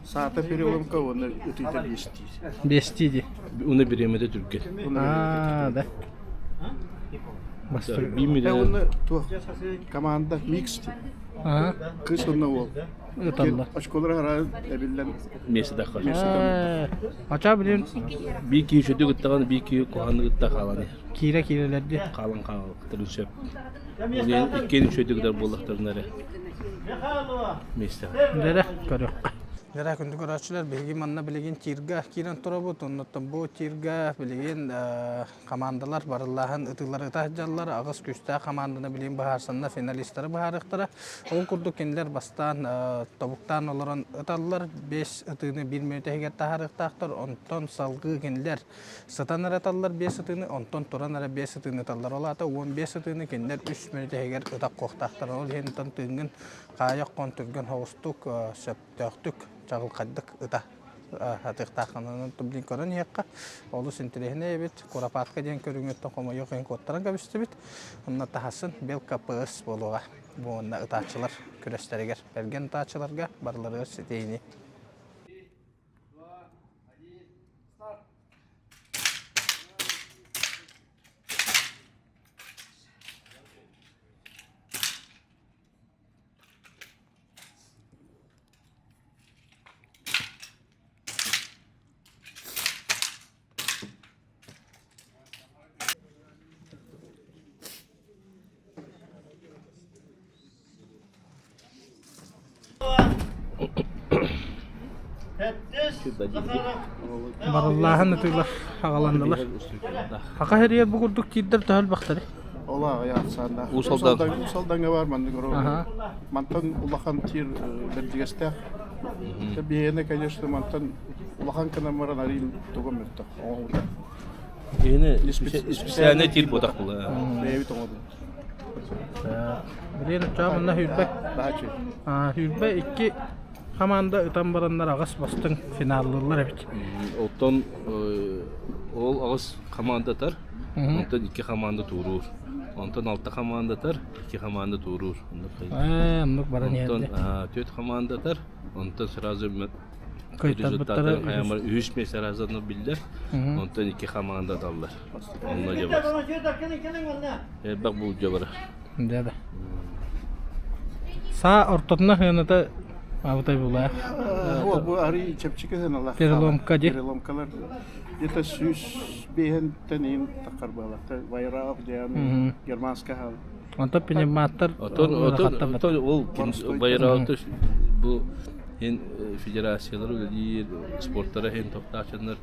саата переломка уонна ытыыта биэстии. Биэстии дии. Уна бириэмэтэ түргэн. Аа, да. Уонна туох команда микс Кыыс уонна уол. Ыталлар. Очколара араа эбиллэн Миэстэ таххар. Ача билин Биир киһи үчүгэй кыттаҕын, биир киһи куһаҕаннык кытта хаалан иһэр. Киирэ киирэлэр дии. Хаалан хаалыктарын сөп. Ол иккиэн үчүгэйдик кытар буоллахтарына эрэ миэстэҕэ. Дэрэ көрүөххэ. Дьэ, күндү көрөөччүлэр, биһиги манна билигин тирга киирэн турабыт. Оннуттан бу тирга билигин командалар барыллааһын ытыылары ыта сылдьаллар. Аҕыс күүстээх команданы билигин быһаарсаннар финалистары быһаарыахтара. Ол курдук кинилэр бастаан тобуктаан олорон ыталлар. Биэс ытыыны биир мүнүүтэ иһигэр таһаарыахтаахтар. Онтон салгыы кинилэр сытан эрэ ыталлар биэс ытыыны, онтон туран эрэ биэс ытыыны ыталлар. Ол аата 15 ытыыны кинилэр үс мүнүүтэ иһигэр ытах куохтаахтар. Ол иһин тыыҥҥын хаайах хон түргэн соҕустук сөптөөхтүк, чаҕылхайдык ыта сатыахтааххын блин көрөн иһиэххэ. Олус интэриэһинэй эбит. Куропатка диэн көрүҥүттэн хомойуох иһин куоттаран кэбистибит. Онно таһасын Белка ПС буолуоҕа. Бу уонна ытааччылар күрэстэригэр, бэргэн ытааччыларга барыларыгар ситиһиини. Барыллааһын ытыылар аҕаланнылар. Хаха хэрийэр бу курдук тиирдэр төһө элбэхтэрий? Ол аҕыйах ахсааннаах. Уус Алдан. Уус Алдаҥҥа баар маннык Мантан улахан тиир бэрдьигэстээх. Биһиэнэ, конечно, мантан улахан гынан баран арыый тугу мөлтөх оҥоһуута. Биһиэнэ специальный тиир буотах була. Бэйэбит оҥорбут. Билигин оччоҕо манна сүүрбэ сүүрбэ икки хамаанда ытан бараннар аҕыс бастыҥ финаллыыллар эбит. Оттон ол аҕыс хамаандатар, онтон икки хамаанда туоруур. Онтон алта хамаандатар, икки хамаанда туоруур. Ээ, оннук баран Онтон иһэрдэ. түөрт хамаандатар, онтон сразу Кыайтарбыттара результаты үһүс миэстэ сразу биллэр. Онтон икки хамаанда аталлар. Онно дьэ бар. Элбэх булдьа барар. Дьэ да. Саа ортотуна сыаната абытай булаа. Ол бу арый чэпчэки сыаналаах. Переломка ди. Переломкалар где-то 105-тэн иин таххар буолар. Вайраов диэн германская хал. Онтон пневматтар Отон отон отон ол Байраов бу хин федерациялар үлэлиир спорттара хин топтаачаннар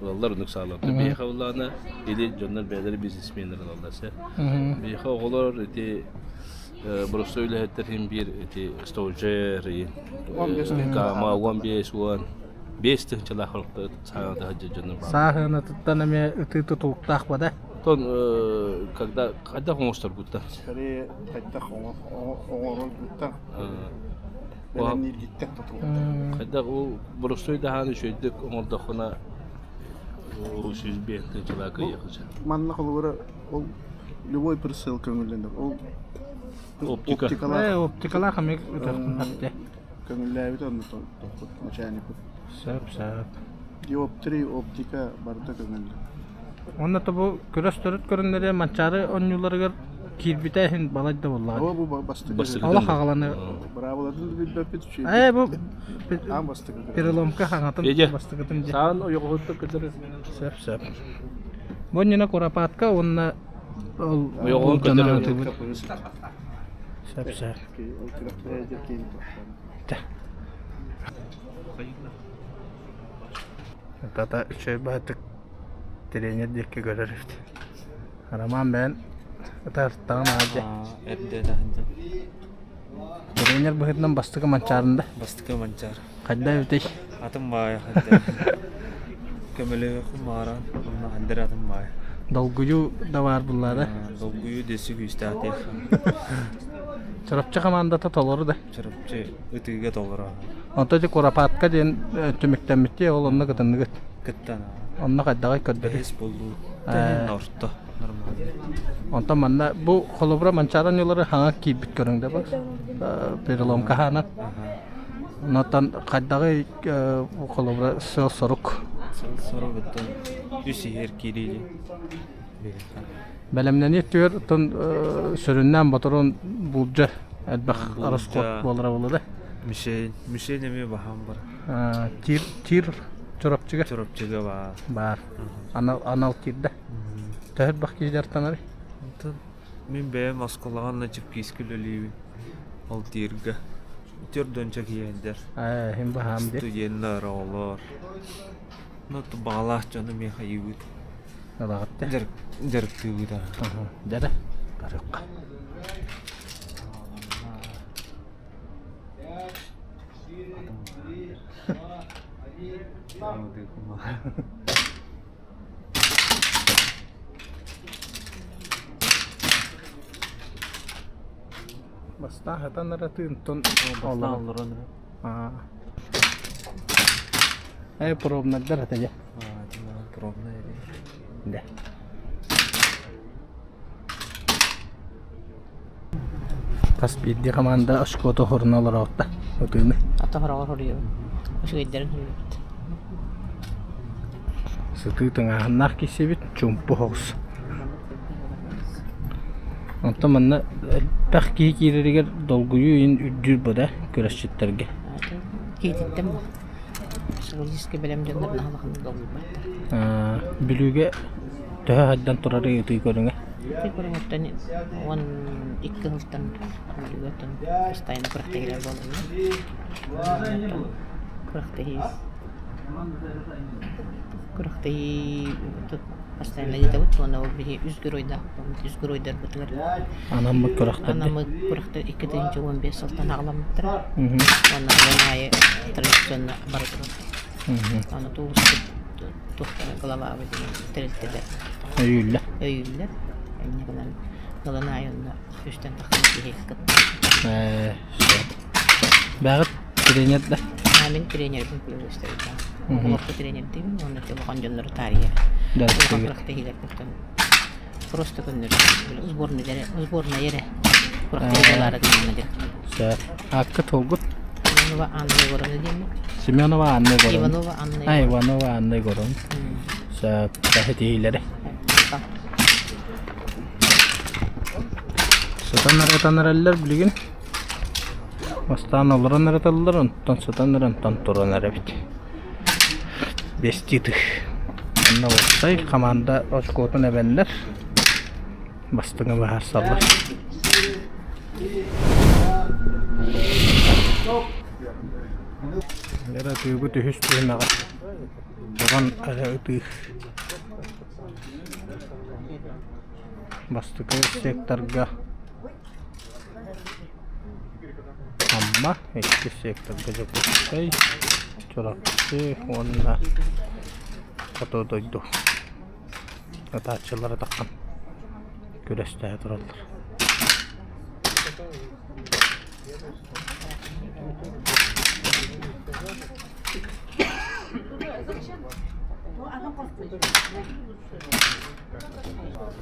ылаллар оннук саалар. Биһиэхэ буллаҕына или дьоннор бэйэлэрэ бизнесменнэр ылаллар сэ. Биһиэхэ оҕолор ити боростуой үлэһиттэр иһин биир ити стожер кама 15 15 тыһыынчалаах хорохто саҥата сылдьар дьоннор баар. Сааһынатыттан эмиэ ытыы тутулуктаах бада. Оттон когда хайдах оҥосторгуттан? Скорее хайдах оҥороргуттан бэлэмнииргиттэн тутулуктаах. Хайдах ол боростуой даһааны үчүгэйдик оҥордоххуна 105 тыһыынчалаах кыайыахха сөп. Манна холобура ол любой прицел көҥүллэнэр. Ол оптика. Оптикалаах. Оптикалаах эмиэ ытыахтын Көҥүллээбит онно тохпут начальникпыт. Сөп, сөп. Диоптрий, оптика барыта көҥүллэ. Уонна то бу күрэс төрүт көрүҥнэрэ Манчаары оонньууларыгар киирбитэ иһин балай да буоллаҕа. Оо, бу бастакы. Олох аҕаланы. Быраабылатын да билбэппит. Ээ, бу Аан бастакы. переломка хаҥатын бастакытын дьэ. Саан ойоҕоһуттан көтөр. Сөп, сөп. Бу иннинэ Куропатка уонна ол Ойоҕоһун булдьанан көтөр. ытыыбыт. Сөп, сөп. Тата үчүгэй баһытык тренер диэки көрөр эбит. Роман бэйэн ытаартаҕын аадьа. Эрдэ таһынжа. Тренер быһыытынан бастакы манчаарында. Бастакы манчаар. Хайда эбитий? Атын баайа хайда. Көмөлөөхүм мааран, онно хандыр атын баайа. Долгуйуу да баар буллаада. Долгуйуу дэси күүстээх Чурапчы командата толору да. Чурапчы ытыыга толору. Онто ити Куропатка диэн түмүктэммиттии ол онно кытынныгыт. Кыттан. Онно хайдаҕай көрдөрүү? Бэһис боллуу. Орто нормально. Онтон манна бу холобура Манчаары оонньуулары хаҥа киирбит көрүҥ да бар. Переломка хаанан. Онтон хайдаҕый холобура сыал-сорук? Сыал-сорук оттон үс иһэр киирии Бэлэмнэнии өттүгэр оттон сүрүннээн ботурун булдьа элбэх ороскуот буолара буолуо да? Мишень, мишень эмиэ баһаам бар. Тир, тир Чурапчыга? Чурапчыга баар. Баар. Анал, анал тирдэ. Төһө элбэх киһи дьарыктанарый? Онтон мин бэйэм оскуолаҕа онно чипкиискэ үлэлиибин. Ол тииргэ. Төрдөнчө киһиэндэр. Ээ, иһин баһаам дии. Студеннар, оҕолор. Ну, баҕалаах дьону миэхэ ыйыбыт. Ылаҕыт да? Дьарык, дьарыктыыбыт аа. Дьэ барыахха. Бастаан хатан аратыынтон Бастаан олорон Э пробнардар ата дьэ. Пробная Да. Хас биирдии хамаанда очкото хоруна олороотта ытыыны. Ата хороҕор хоруйабын. Үчүгэйдэрин хоруйабыт. Сытыы тыҥааһыннаах киирсибит чуумпу соҕус. Онтон манна элбэх киһи киирэригэр долгуйуу иһин үрдүүр буда күрэсчиттэргэ. Киититтэн бу. Психологически бэлэм дьоннор наһаа улаханнык долгуйбаттар. Бүлүүгэ төһө хайдан турарый ытыы көрүҥэ? Ытыы көрүҥүттэн 12 сылтан Бүлүүгэттэн постоянно күрэхтэһиилэр буолаллар. Күрэхтэһии күрэхтэһии постоянно ыытабыт уонна ол биһи үс геройдаахпыт үс геройдарбытыгар Анаммыт күрэхтэр анаммыт күрэхтэр 2015 сылтан аҕаламмыттара. Уонна сылын аайы традиционно бара турар. Аны туулуспут туохтара главабы диэн тэрилтэлэр Өйүүллэр. Өйүүллэр. Инньэ гынан сылын аайы онно үстэн тахсан киһи кыттар. Ээ, сөп. Бэҕит тренер да? Аа, мин тренербин күлүгүстэбит. Оҕолорго тренердиибин уонна улахан дьоннору таарыйар. Улахан күрэхтэһиилэрбиттэн просто көннөрү сборный эрэ сборная эрэ күрэхтэһии буолаары гынна диэн. Сөп. Аакка толгут? Иванова Анна Егоровна диэммин. Семенова Анна Егоровна. Иванова Анна А, Иванова Анна Егоровна. Сөп. Сэтиилэри. Сытан ырытан эрэллэр билигин. Бастаан олорон ырыталлар, онтон сытан эрэн онтон туран эрэбит. Биэстии тыһ. Онно уопсай хамаанда очкотун эбэннэр бастыҥы быһаарсаллар. Эрэ ытыыбыт үһүс түһүмэҕэ. Туран эрэ ытыы. Бастакы секторга Амма, иккис секторга Дьокуускай, Чурапчы уонна Хоту дойду ытааччылара таххан күрэстэһэ тураллар.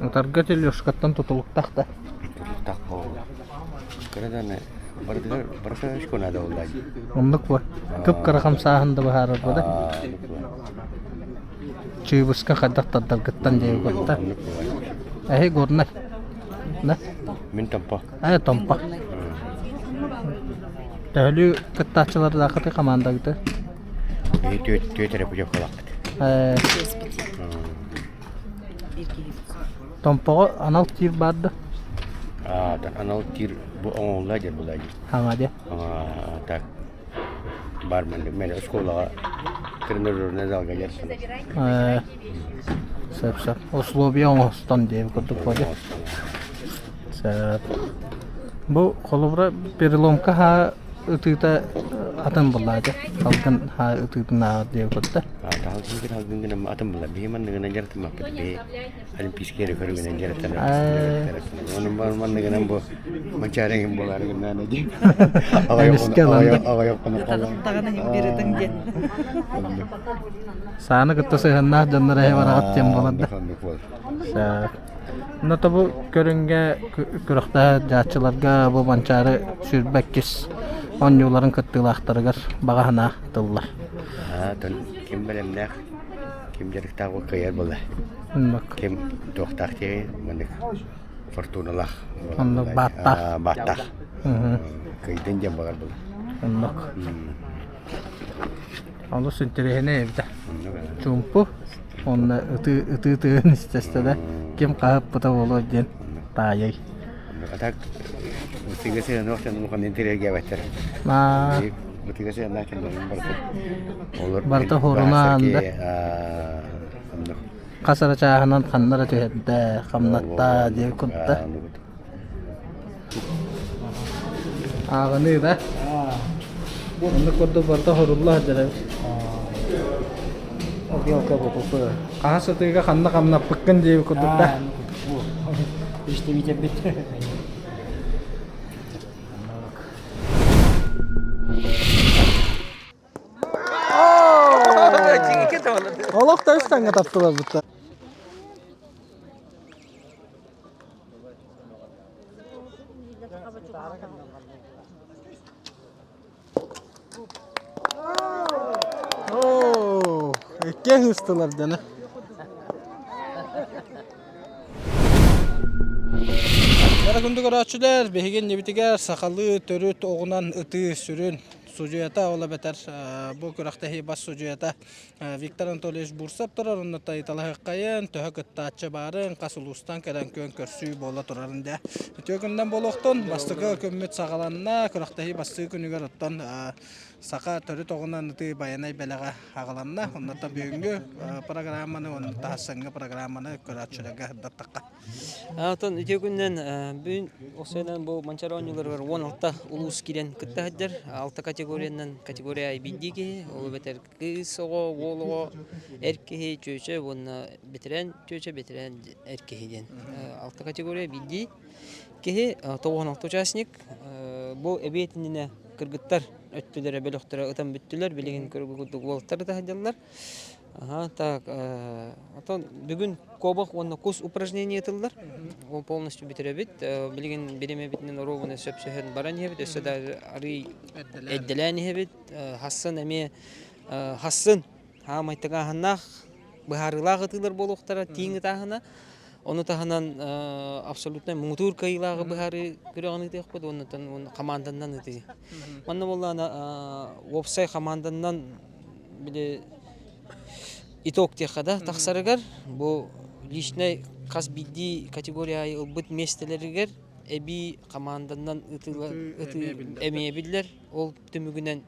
Ытарга тележкаттан тутулуктаах да. Тутулуктаах буолла. Кыра даҕаны барытыгар барыта үс наада буолла дии. Оннук буо. Кып-кыра хамсааһын да быһаарар буо да. Чыыбыска хайдах тардаргыттан диэби кытта. Эһи горнай. Да? Мин Томпо. Ээ Томпо. Төһөлүү кыттааччылардааххытый хамаандагыты? Биһи түөт эрэ путевкалаахпыт. Ээ Томпоҕо анал тиир баар да? Аа, анал тиир бу оҥоһулла диэн буолаа дии. Хаҥа диэ. Аа, так. Бар мен оскуолаҕа тренажерный залга дьарсым. Ээ, сөп сөп. Условия оҥостон диэбит курдук буолуо. Сөп. Бу холобура переломка хаа ытыыта атын буоллаа дьэ. Салгын хаа ытыытын ааҕар диэбит курдук. Таһалгын халгын гынан атын буолар. Биһи манныгынан дьарыктаммаппыт. Биһи олимпийский эрэ көрүҥүнэн дьарыктанар. Ону манныгынан бу манчаары иһин буолаары гыннаана дии. Эмискэ ылан Аҕыйах хонук диэн. Сааны кытта сыһыаннаах дьоннор эһэ бараҕыт диэн буолар да. Сөп. Но тобу көрүҥҥэ күрэхтэһэ дьааччыларга бу Манчаары 22 оонньууларын кыттыылаахтарыгар баҕа санаа тыллар. Ким бэлэмнээх, ким дьарыктаах ол кыайар буолла. Ким туохтаах диэри маннык фортуналаах. Оннук бааттаах. Бааттаах. Кыйдын диэн буолар буолла. Оннук. Олус интэриэһинэй эбит. Чуумпу уонна ытыы ытыы тыын истэстэ да ким хаһыппыта буолуо диэн таайай. А так. Ытыга сыһыаннаах дьон улахан интэриэһиргээбэттэр. Ытыга сыһыаннаах дьоннорун барыта олор Барыта хорунаан да. Хас эрэ чааһынан ханна эрэ түһэрдэ, хамнатта диэн курда. Ааҕыныы да. Оннук курдук барыта хорулла сылдьар эбит. Хаһа сытыыга ханна хамнаппыккын диэбит курдук да. Истибитэрбит. Олох да үс таҥҥа таптылар бутта. Оо, иккиэн ыстылар дьоно. Бары күндү көрөөччүлэр, биһиги иннибитигэр сахалыы төрүт оҕунан ытыы сүрүн судьуйата, ол эбэтэр бу күрэхтэһии бас судьуйата Виктор Анатольевич Бурцев турар, онно тайыталаһыаххайын, төһө кыттааччы баарын, хас улуустан кэлэн күөн көрсүү буола турарын дэ. Үтүө күнүнэн буолуохтун, бастакы күммүт саҕаланна, күрэхтэһии бастакы күнүгэр оттон саха төрүт оҕунан ытыы байанай бэлэҕэ аҕаланна. Оннуттан бүгүҥҥү программаны, онно таһассаҥҥы программаны көрөөччүлэргэ сырдаттахха. Оттон үтүө күнүнэн бүгүн осуонан бу Манчаары оонньууларыгар 16 улуус киирэн кытта сылдьар. Алта категориянан категория биирдии киһи, ол эбэтэр кыыс оҕо, уол оҕо, эр киһи, чүөчэ уонна бэтэрээн чүөчэ, бэтэрээн эр киһи диэн. Алта категория биирдии киһи, 96 участник. Бу эбиэт иннинэ кыргыттар өттүлэрэ, бөлөхтөрө ытан бүттүлэр. Билигин көргө курдук уолаттар ыта сылдьаллар. Ага, так, оттон бүгүн кобах уонна кус упражнение ытыллар. Ол полностью бүтэрэбит. Билигин бириэмэбитинэн оруобуна сөпсөһөн баран иһэбит. Өссө да арый эрдэлээн иһэбит. Хассын эмиэ хассын хаамай тыҥааһыннаах быһаарыылаах ытыылар буолуохтара тииҥ ытааһына. Ону таһынан абсолютно муҥутуур кыайыылааҕы быһаарыы күрэҕин ыытыахпыт уонна хамаанданнан ытыы. Манна буоллаҕына уопсай хамаанданнан били итог диэххэ да тахсарыгар бу личнэй хас биирдии категория аайы ылбыт миэстэлэригэр эбии хамаанданнан ытыы эмиэ биллэр. Ол түмүгүнэн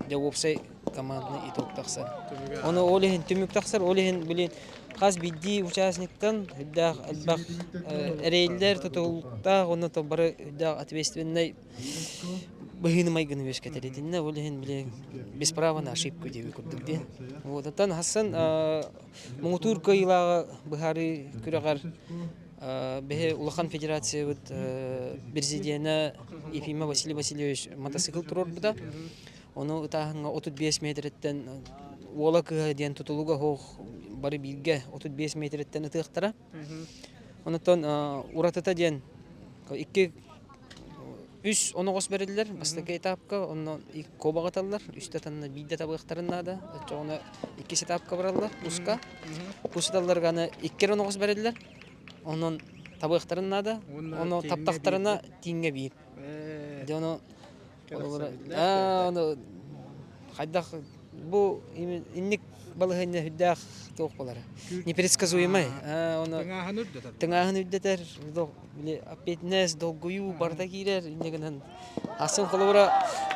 дьэ уопсай командный итог тахсар. Ону ол иһин түмүк тахсар, ол иһин блин хас биирдии участниктан үрдээх элбэх эрэйиллэр тутулуктаах уонна бары үрдээх ответственнай быһыыны майгыны үөскэтэр итиннэ ол иһин били без права на ошибку диэби курдук диэн. Вот оттон хассан муҥутуур кыайыылааҕы быһаарыы күрэҕэр биһи улахан федерациябыт президенэ Ефима Василий Васильевич мотоцикл туруорбута. Ону ытааһыҥҥа 35 метреттэн уола кыыһа диэн тутулуга суох бары бииргэ 35 метреттэн ытыахтара. Онтон уратыта диэн икки үс оноҕос бэриллэр бастакы этапка онно куобах ыталлар үстэ танна биирдэ табыахтарын наада оччоҕуна иккис этапка бараллар куска кус ыталларга аны икки эрэ оноҕос бэриллэр онон табыахтарын наада ону таптахтарына тииҥҥэ биир дьэ ону ону хайдах бу инник балаһыанньа сүрдээх туох буолара непредсказуемай ону тыҥааһын үрдэтэр тыҥааһын үрдэтэр били ответственность долгуйуу барыта киирэр инньэ гынан атын холобура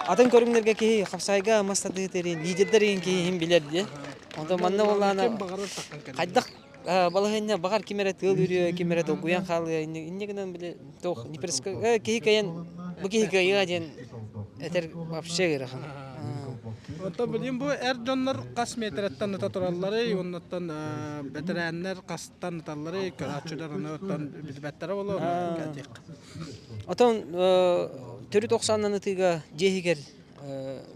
атын көрүҥнэргэ киһи хапсаайга мас тардыһыытын лидердэр иһин киһи иһин билэр диye онтон манна буоллаҕына хайдах балаһыанньа баҕар ким эрэ тыал үрүө ким эрэ долгуйан хаалыа инньэ гынан били туох киһи кыайан бу киһи кыайыа диэн этэр вообще ыарахан Оттон билигин бу эр дьоннор хас метреттэн ыта туралларый, оннуттан бэтэрээннэр хастан ыталларый, көрөөччүлэр ону оттон билбэттэрэ буолуо кэтиэх. Отон төрүт охсааннан ытыыга дьиэ иһигэр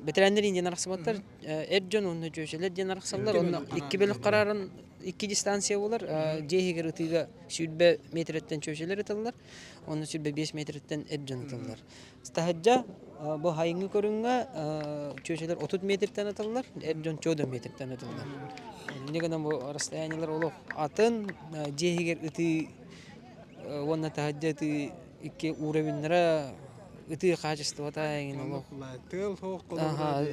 бэтэрээннэр диэн арахсыбаттар эр дьон уонна дьүөчэлэр диэн арахсаллар онно икки бөлөх харааран икки дистанция буолар дьиэ иһигэр ытыыга 20 метреттэн чүөчэлэр ыталлар уонна 25 метреттэн эр дьон ыталлар таһырдьа бу хайыҥҥы көрүҥҥэ чүөчэлэр 30 метртэн ыталлар эр дьон 40 метртэн ыталлар инньэ гынан бу расстояниелар олох атын дьиэ иһигэр ытыы уонна таһырдьа ытыы икки уровеннара ытыы хаачыстыбата эҥин олох тыал суох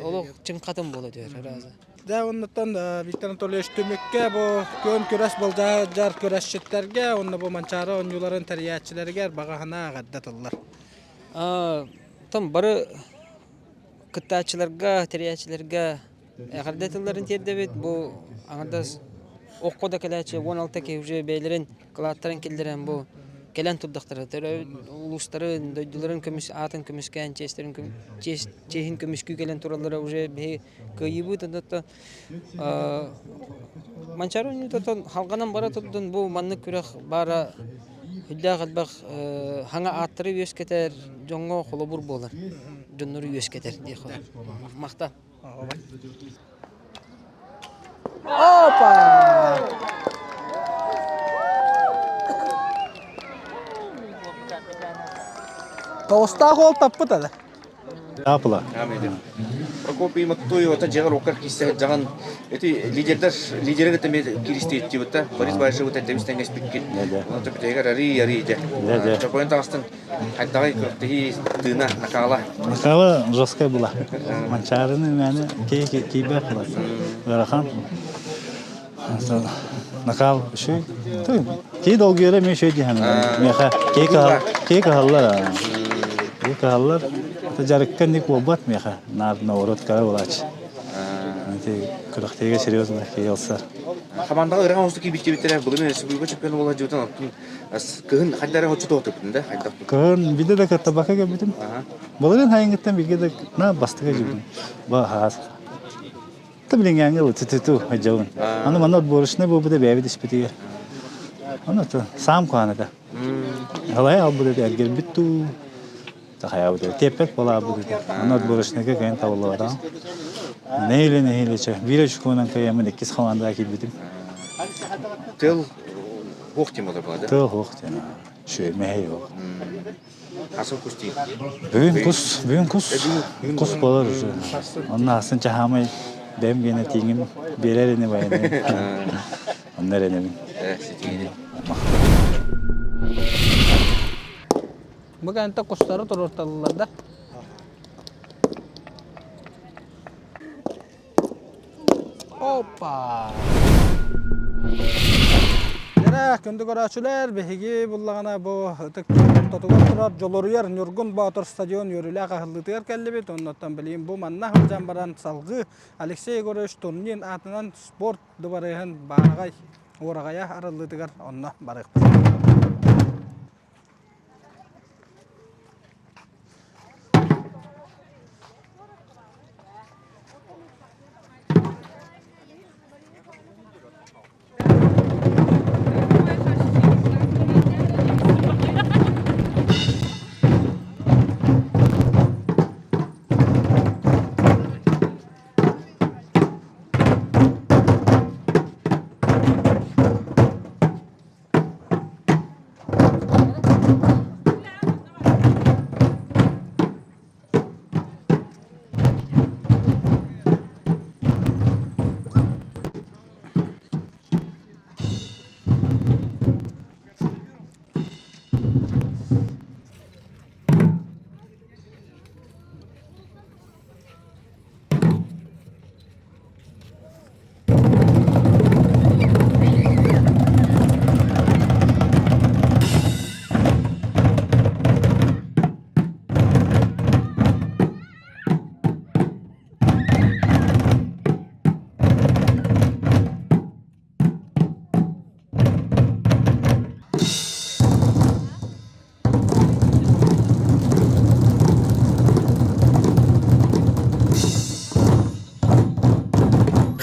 олох чыҥхатын буола түһэр арааза Дьэ оннуттан Виктор Анатольевич түмүккэ бу күөн күрэс былдьаһар күрэсчиттэргэ уонна бу Манчаары оонньууларын тэрийээччилэригэр баҕа санаа эҕэрдэ тыллар. Оттон бары кыттааччыларга, тэрийээччилэргэ эҕэрдэ тылларын тиэрдэбит. Бу аҥардас окко да кэлээччи 16 киһи уже бэйэлэрин кылааттарын киллэрэн бу кэлэн турдахтара. Төрөөбүт улуустарын, дойдуларын көмүс аатын көмүскээн, чиэстэрин чиэһин көмүскүү кэлэн тураллара уже биһи кыайыыбыт. Онтон Манчаары оонньуутун халҕанан бара турдун бу маннык күрэх баара үрдээх элбэх хаҥа ааттары үөскэтэр дьоҥҥо холобур буолар дьоннору үөскэтэр диэх махтал Опа! Тоҕустаах уол таппыт ада. Апла. Прокопий Маттуев ата дьиэҕэр уккар киирсэ сылдьаҕын ити лидердэр лидеры кытта эмиэ кииристиэттибит Борис Баишевы тэбис тэҥнэспиккит. Онон бүтэһигэр арый арый дьэ. Чопойон таҕыстын хайдаҕый күрэхтэһии тыына накала. Накала жесткая была. Манчаарыны мээнэ киирбэт была. Ыарахан. Накал үчүгэй. Киһи долгуйара эмиэ үчүгэй дии саныыбын. Миэхэ киһи кыһаллар. Киһи кыһаллар. Дьарыкка инник буолбат миэхэ. Наар наоборот кыра буолааччы. Күрэхтэһиигэ серьезно киһи ылсар. Хамаандаҕа ыарахан оҕустук киирбиттиэбиттэрэ. Былырыын республика чемпиона буола сылдьыбытын оттон кыһын хайда эрэ оччо туохтуппутун да хайдах Кыһын биирдэ да кыттабакка кэлбитим. Былырыын сайыҥҥыттан бииргэ да на бастакы дьыбытым. Баһаас. Та билиҥҥээҥҥи ылытытыту дьабын. Аны манна отборочнай буолбута бэйэбит испитигэр. Аны то саам куһаан этэ. Алай албыт этэ эргэрбит дуу тахайабыт этэ. Тиэппэт буолаабыт этэ. Аны отборочнайга кыайан табыллыбатаҕым. Нэһиилэ нэһиилэ чэ биир очконан кыайаммын иккис хамаандаҕа киирбитим. Тыл хуох темалар была, да? Тыл хуох тема. Үчүгэй мэһэй ол. Асы кус дии. Бүгүн кус, бүгүн кус, кус буолар уже. Онно аасын чаһаамай бэйэм гиэнэ тииҥим биэрэр ини байанай. Онно эрэнэбин. Бу кэнтэ кустары туруорталлар да. Опа! Дьэ, күндү көрөөччүлэр, биһиги буллаҕына бу ытык ортотугар турар Дьолоруйар Ньургун Боотур стадион үөрүүлээх аһыллыытыгар кэллибит. Оннуттан билигин бу манна сылдьан баран салгыы Алексей Егорович Турнин аатынан спорт дыбарыаһын баараҕай уораҕайа арыллыытыгар онно барыахпыт.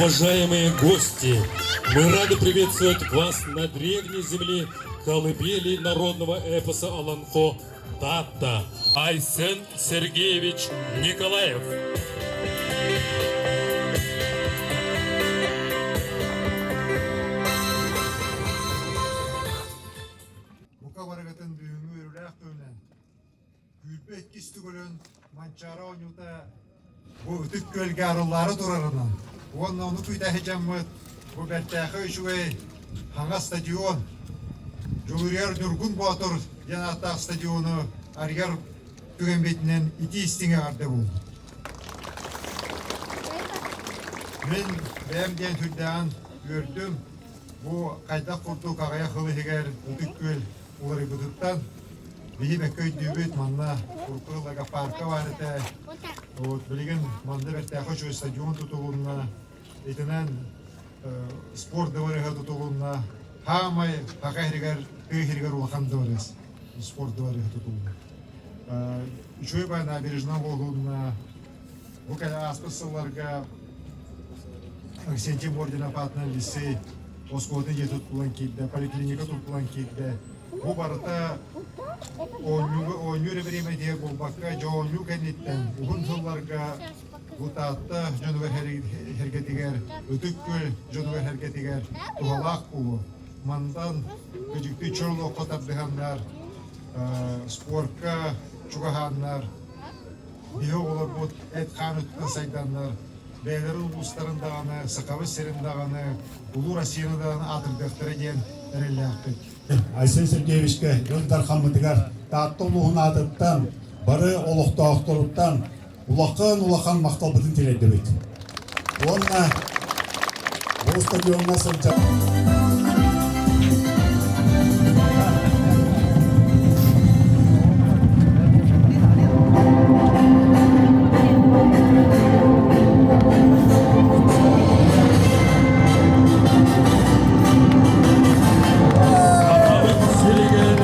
Уважаемые гости, мы рады приветствовать вас на древней земле колыбели народного эпоса Аланхо Тата Айсен Сергеевич Николаев. Бука барыгытын бүгүҥҥү үөрүүлээх күнүнэн күүрбэ иккис төгүлүн Манчаары оонньуута бу ытык күөлгэ арыллаары турарынан уонна ону күүтэ сылдьаммыт бу бэртээхэй үчүгэй хаҥас стадион Дьулуруйар Ньургун Боотур диэн ааттаах стадиону арыйар түгэммитинэн итии-истиҥ эҕэрдэ буоллун. Мин бэйэм диэн сүрдээҕин үөрдүм. Бу хайдах курдук аҕыйах сыл иһигэр Ытык Күөл уларыйбытыттан. Биһи бэккэ өйдүүбүт, манна урукку сылларга парка баар этэ. Вот билигин манна бэртээхэй үчүгэй стадион тутулунна. Итинэн спорт дыбарыһа тутулунна. Хаамай Саха иһигэр, тыа иһигэр улахан дыбарыас, спорт дыбарыһа тутулунна. Үчүгэй бай набережна буолунна. Бу кэлэ ааспыт сылларга Арсентий Мординов аатынан лицей оскуолатын дьиэ туттулан киирдэ, поликлиника туттулан киирдэ. Бу барыта оонньууга оонньуу эрэ бириэмэтигэр буолбакка, дьэ оонньуу кэнниттэн уһун сылларга бу Таатта дьонугар сэргэтигэр, Ытык Күөл дьонугар сэргэтигэр туһалаах буолуо. Мантан кыдьыктыы чөл олоххо тардыһаннар, спорка чугаһааннар, биһи оҕолорбут эт-хаан өттүнэн сайданнар, бэйэлэрин улуустарын даҕаны, Сахабыт сирин даҕаны, Улуу Россияны даҕаны аатырдыахтара диэн эрэллээхпит. Айсен Сергеевичкэ Ил Дархаммытыгар Таатта улууһун аатыттан, бары олохтоохторуттан улахан-улахан махталбытын тириэрдэбит. Уонна бу стадиоҥҥа сылдьар Сахабыт сиригэр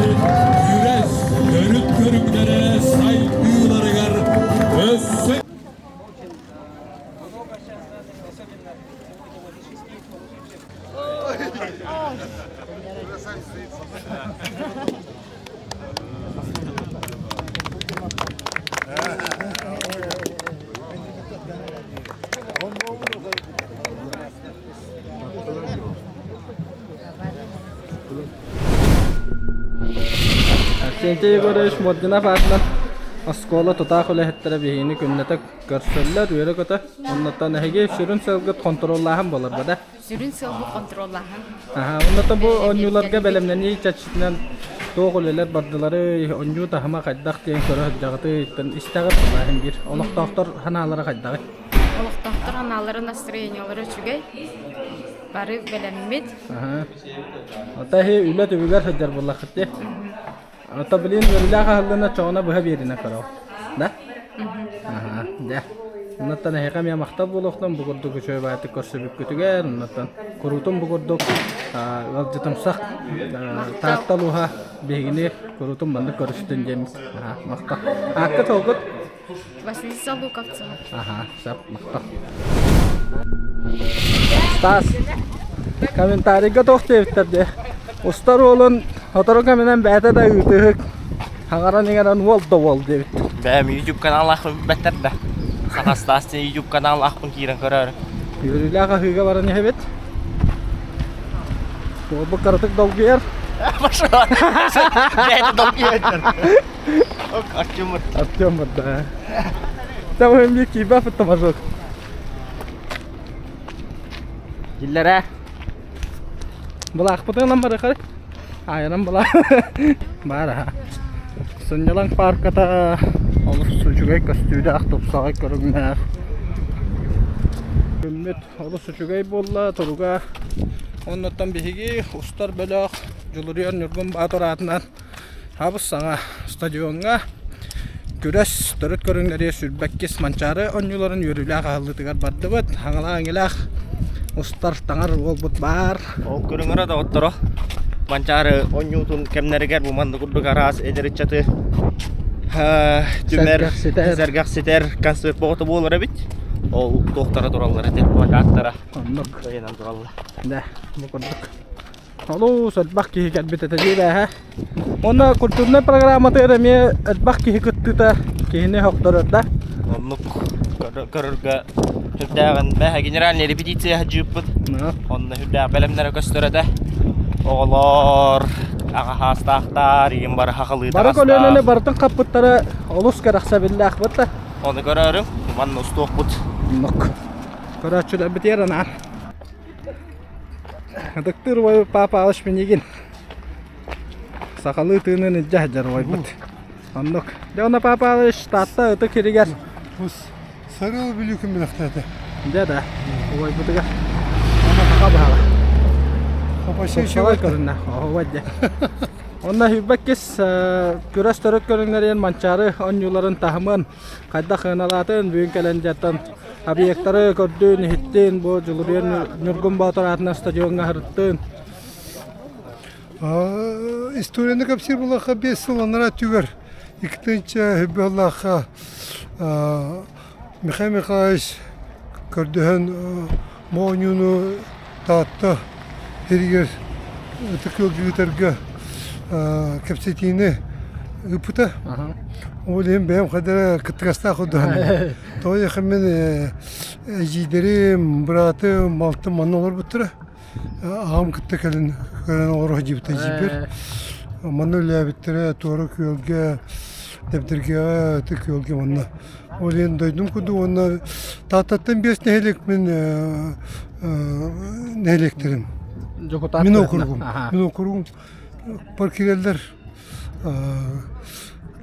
күрэс төрүт көрүҥнэрэ сайдыыларыгар өссө Арсентий Егорович Мординов аатынан оскуола тутаах үлэһиттэрэ биһигини күннэтэ көрсөллөр, үөрэ-көтө. Оннуттан эһиги сүрүн сыалгыт хонтуруоллааһын буолар да? Сүрүн сыалбыт хонтуруоллааһын. Аха, оннуттан бу оонньууларга бэлэмнэнии чэрчитинэн туох үлэлэр бардыларый, оонньуу таһыма хайдах диэн көрө сылдьаҕытый, истэҕит былааһын биир. Олохтоохтор санаалара хайдаҕый? Олохтоохтор анаалара настроениелара үчүгэй. Бары бэлэммит. Аха. Ата иһи үлэ түбүгэр сылдьар буоллаххыт дии. Ата билин үөрүүлээх аһыллына чоҕуна быһа биэринэ көрөҕүт. Да? Аха, дьэ. Оннуттан эһиэхэ эмиэ махтал буолуохтун бу курдук үчүгэй баайытык көрсүбүккүтүгэр, оннуттан куруутун бу курдук ыалдьытымсах Таатта улууһа биһигини куруутун маннык көрүстүн диэн махтал. Аакка толгут? Василиса Луковцева. Ага, сөп, махтал. Стас, комментарийга туох диэбиттэр дии. Устар уолун сотору кэминэн бэйэтэ да ыытыһык, хаҥаран-иҥэрэн уол да уол диэбит. Бэйэм YouTube каналлаахпын билбэттэр да. Саха Стас диэн YouTube каналлаахпын киирэн көрөөрү. Үөрүүлээх аһыыга баран иһэбит. Уолбут кыратык долгуйар. Бэйэтэ долгуйар. Артем Артем да. Там эмиэ киирбэппит томажок. Киллэрэ. Былаахпытынан барыхар. Айанан былаах. Баар аха. Сынньалаҥ паарката олус үчүгэй көстүүлээх, тупсаҕай көрүҥнээх. Күммүт олус үчүгэй буолла, туруга. Оннуттан биһиги устар бөлөх Дьулуруйар Ньургун Баатыр аатынан Хабыс-саҥа стадиоҥҥа күрэс төрүт көрүҥнэри сүүрбэккис Манчаары оонньууларын үөрүүлээх аһыллыытыгар бардыбыт. Хаҥалаах-иҥилээх устар таҥар уолбут баар. Ол көрүҥүрэ доҕотторо Манчаары оонньуутун кэмнэригэр бу маннык курдук араас эдэр ыччаты түмэр, сэргэхситэр концерт боҕото буолар эбит. Ол туохтара тураллар эти плакаттара. Оннук. Ыйанан тураллар. Да, бу курдук. Олус элбэх киһи кэлбит этэ диэбээһэ. Уонна культурнай программатыгар эмиэ элбэх киһи кыттыыта киһини сөхтөрөр да. Оннук көрөргө сүрдээҕин бэһэ генеральный репетиция сылдьыыппыт. Онно сүрдээх бэлэмнэрэ көстөр этэ. Оҕолор, аҕа хаастаахтар, ийэм бары хахалыы Бары көлүөнэни барытын хаппыттара олус кэрэхсэбиллээх бытта. Ону көрөөрүм, манна устуохпут. Оннук. Көрөөччүлэрбитигэр анаан. Ытыктыыр убайбыт Папа Алыш минигин сахалыы тыынын илдьэ сылдьар убайбыт. Оннук. Дьэ онно Папа Алыш Таатта ытык сиригэр Сарыал Бүлүүкүн бэлэхтээтэ. Дьэ да, убайбытыгар. Онно саха баһала. Хапашы Тупсаҕай көрүннэ. Оһуобай дьэ. Онно Хүйбэккис күрэс төрүт көрүҥнэрин Манчаары оонньууларын таһымын хайдах сыаналаатын бүгүн кэлэн дьаттан объектары көрдүүн, иһиттин, бу Дьулуруйан Ньургун Боотур аатынан стадиоҥҥа сырыттын. Историяны кэпсиир буоллахха, 5 сыл анараа өттүгэр 2 сыллаахха Михаил Михайлович көрдөһөн бу оонньууну Таатта сиригэр Ытык Күөлгэ ыытарга кэпсэтиини ыыппыта. Ол иһин бэйэм хайдара кыттыгастаах курдук Тоҕо диэххэ мин эдьиийдэрим, быраатым, балтым манна олорбуттара. Аҕам кытта кэлин көрөн олоро сылдьыбыта эдьиийбэр. Манна үлэлээбиттэрэ Туора Күөлгэ, Дэбдиргэҕэ, Ытык Күөлгэ манна. Ол иһин дойдум курдук уонна Тааттаттан биэс нэһилиэк мин нэһилиэктэрим. Мин округум. Мин округум паркиреллер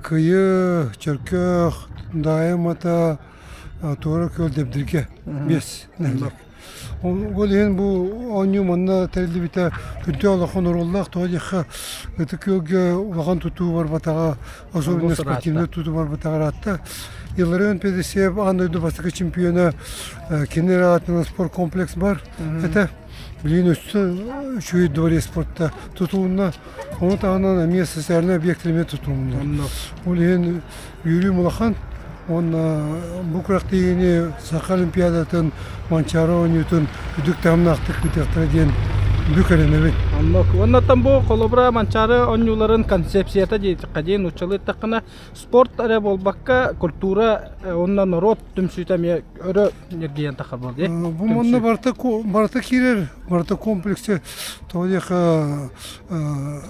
Кыйы, Чөркөөх, Даайа-Мата, Туора Күөл, Дэбдиргэ биэс нэһилиэк. Ол иһин бу оонньуу манна тэриллибитэ үрдүк улахан оруоллаах. Тоҕо диэххэ, Ытык Күөлгэ улахан тутуу барбатаҕа, особенно спортивнай тутуу барбатаҕа ыраатта. Илларион Педесеев аан дойду бастакы чемпиона, кини аатынан спорткомплекс бар этэ. Билигин өссө үчүгэй дворец спорта тутулунна. Ону таһынан эмиэ социальнай объектар эмиэ тутулунна. Ол иһин Үөрүүм улахан уонна бу күрэхтэһиини Саха Олимпиадатын Манчаары оонньуутун үрдүк таһымнаахтык ыытыахтара диэн бүк эрэнэбин. Оннук. Уоннаттан бу холобура Манчаары оонньууларын концепцията диэтэххэ диэн нууччалыы эттэххинэ спорт эрэ буолбакка культура уонна норуот түмсүүтэ эмиэ өрө ньиргийэн тахар буол дии. Бу манна барыта барыта киирэр, барыта комплексы тоҕо диэххэ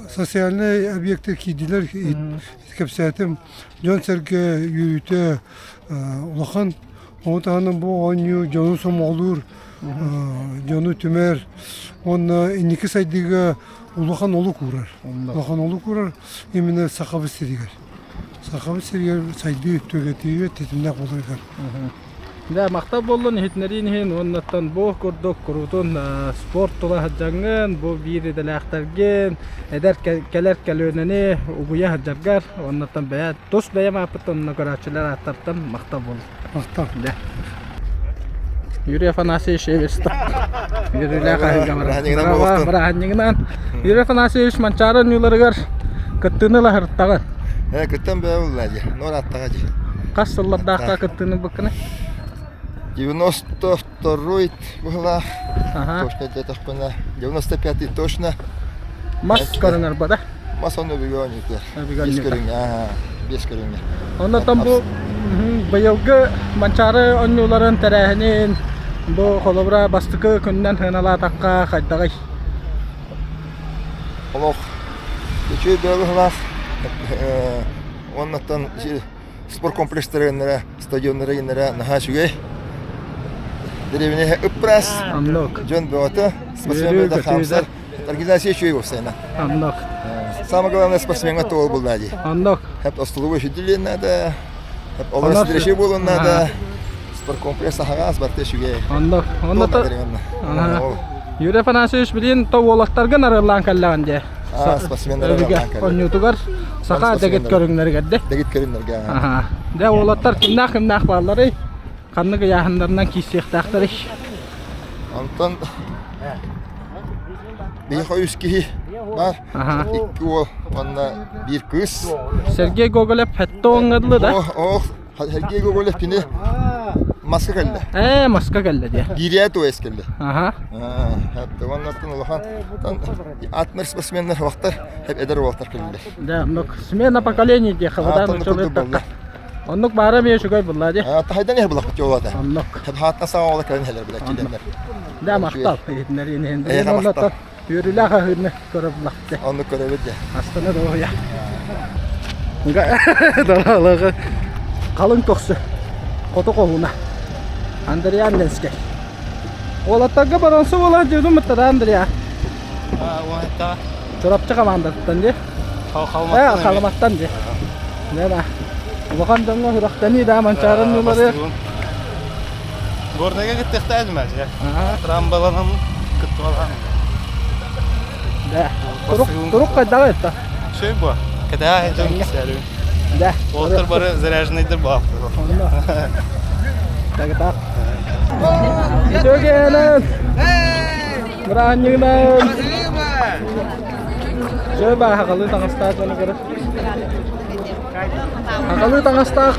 социальнай объекты киирдилэр кэпсээтим. Дьон-сэргэ үөрүүтэ улахан. Ону таһынан бу оонньуу дьону сомоҕолуур, дьону түмэр уонна инники сайдыыга улахан олук уурар. Улахан олук уурар именно Сахабыт сиригэр. Сахабыт сиригэр сайдыы түгэтиигэ тэтимнээх буоларыгар. Дьэ, махтал буоллун иһитиннэриин иһин уоннаттан бу курдук куруутун спорт тула сылдьаҥҥын, бу биир идэлээхтэргин, эдэр кэлэр көлүөнэни угуйа сылдьаргар уоннаттан бэйэ тус бэйэм ааппыттан уонна көрөөччүлэр ааттартан махтал буоллун. Махтал. Дьэ. Юрий Афанасьевич Эверстов. Үөрүүлээх аһыыга баран. Бырааһынньыгынан. Юрий Афанасьевич Манчаары оонньууларыгар кыттыыны ыла сырыттаҕын. Э, кыттан бэйэ булла дии. Нор аттаҕа дии. Хас сыллардаахха кыттыыны ылбыккыный? 92 быһылаах. Точно диэтэхпинэ, 95 точно. Мас көрүҥэр бада? Мас онно өбүгэ оонньуутугар. Биэс көрүҥҥэ, биэс көрүҥҥэ. Оннотон бу быйылгы Манчаары оонньууларын тэрээһинин бу холобура бастакы күнүнэн сыаналаатахха хайдаҕый? Олох үчүгэй быһылаах. Уоннаттан спорткомплекстара гыннара, стадионнара гыннара наһаа үчүгэй. Дэриэбинэ ыппырас. Дьон бөҕөтө, спортсмен да хаамсар. Организация үчүгэй буолсайна. Оннук. Самое главное спортсменга тоол булла дии. Оннук. Хеп остолобуой үчүдүлүөн надо. Хеп олорос дреши буолун надо. Спорткомплекс аһаҕас барта үчүгэй. Оннук. Онно Юрий Афанасьевич билин то уолаттаргын арыаллаан кэллэҕин дии. Спортсменнар арыаллаан кэллэ. Онньуутугар саха дэгит көрүҥнэригэр де. Дэгит көрүҥнэргэ. Аха. Дэ уолаттар кимнээх кимнээх баалларый? Ханнык ыйааһыннарынан киирсиэхтээхтэрий? Онтон биһиэхэ үс киһи баар. Икки уол уонна биир кыыс. Сергей Гоголев хэттэ дылы да? Ох, Сергей Гоголев кини маска кэллэ. Ээ, маска кэллэ диэ. Гиря туэс кэллэ. Аха. Хатта уоннаттан улахан атмер спортсменнар вахтар хеп эдэр уолаттар кэллилэр. Да, оннук смена поколений диэхэ бадан учугэй Оннук баара эмиэ үчүгэй булла дии. Тахайдан иһэр булахпыт жолата. Оннук. Хаатта саҥа ола кэлэн иһэлэр билэ килэннэр. Да махтал иһитиннэриин иһин. Эйиэхэ махтал. Үөрүүлээх аһыырны көрө булахты. Оннук көрөбүт дьэ. Астана доруобуйа. Далалығы қалың көхсү. Хоту хоһууна. Андриан Ленскэй. Уолаттарга баронсу буолар дьүдүм мыттара Андриа. Чурапчы командаттан дии. Э, Халыматтан дии. Нена. Улахан дьоҥҥо сүрэхтэнии да манчаарын ньулары. Горнайга кыттыахтаах мәжэ. Трамбаланан кыттыбалаан. Да. Турук турук хайдаҕа это? Үчүгэй бу. Кэтэһэ дьон кисээлүн. Да. Уолаттар бары заряженныйдар бааллар. Тагытаах. Үтүөкээнэн! Быраанньыгынан! Дьэ баа хахалы таҥастаах дьону көрөр. Хахалы таҥастаах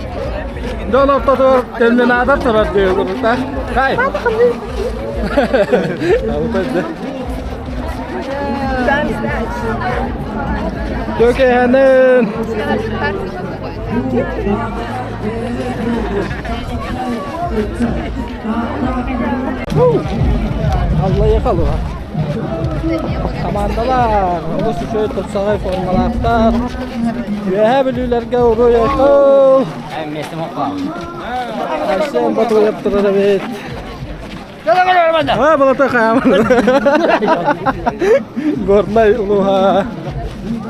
дьон ортотугар терминатор турар диye курдук Хай! Үтүөкээнэн! Аллайыха Хамаандалар олус үчүгэй тупсаҕай формалаахтар. Үөһээ Бүлүүлэргэ уруй-айхал! Арсен Батуев турар эбит. Аа, балата хааман. Горнай улууһа,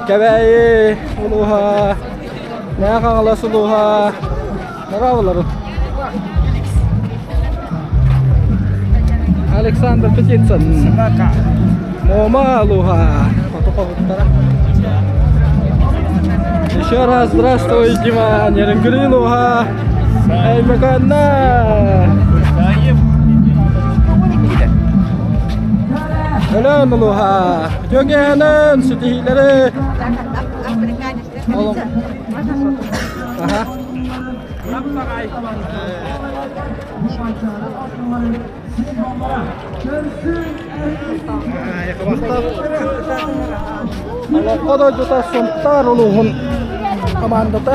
Кэбээйи улууһа, Мэҥэ Хаҥалас улууһа. Браво Александр Птицын. Муома улууһа. Хоту хоһуттара. Еще раз здравствуй, Дима. Нерюнгри улууһа. Өймөкөөннө. Өлөөн улууһа. Үтүөкээнэн ситиһиилэри. Аха. Олоҥхо дойдута Сунтаар улууһун командата.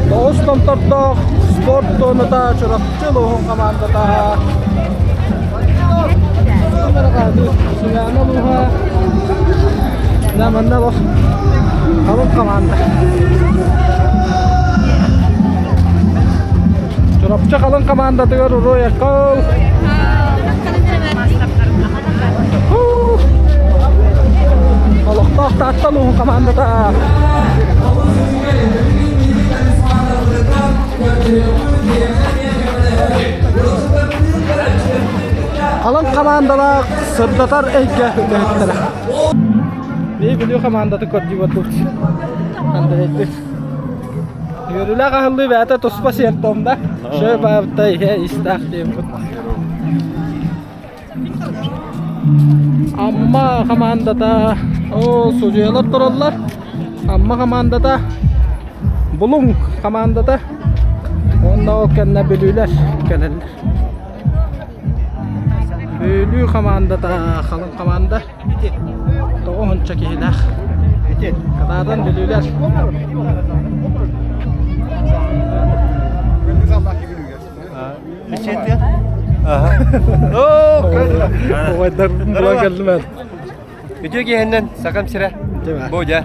Тоҕус томтордоох спорт туоната Чурапчы улууһун командата. Сыана улууһа Да, манна олох халыҥ команда. Чурапчы халыҥ командатыгар уруй-айхал! Олохтоох Таатта улууһун командата. Халыҥ хамаандалаах сырдатар эйгэ үлэһиттэрэ. Бии Бүлүү хамаандатын көрдүү барбыт. Андрейдик. Үөрүүлээх аһыллыы бэйэтэ туспа сиэртом да. Шөп аабыта иһэ истээх диэбит. Амма хамаандата оо судьуйалар тураллар. Амма хамаандата Булуҥ хамаандата уонна ол кэннэ Бүлүүлэр кэлэллэр. Бүлүү хамаандата халыҥ хамаанда тоҕуһунча киһилээх. Катаадан Бүлүүлэр. Үтүө киэһэннэн Сахам сирэ бу дьэ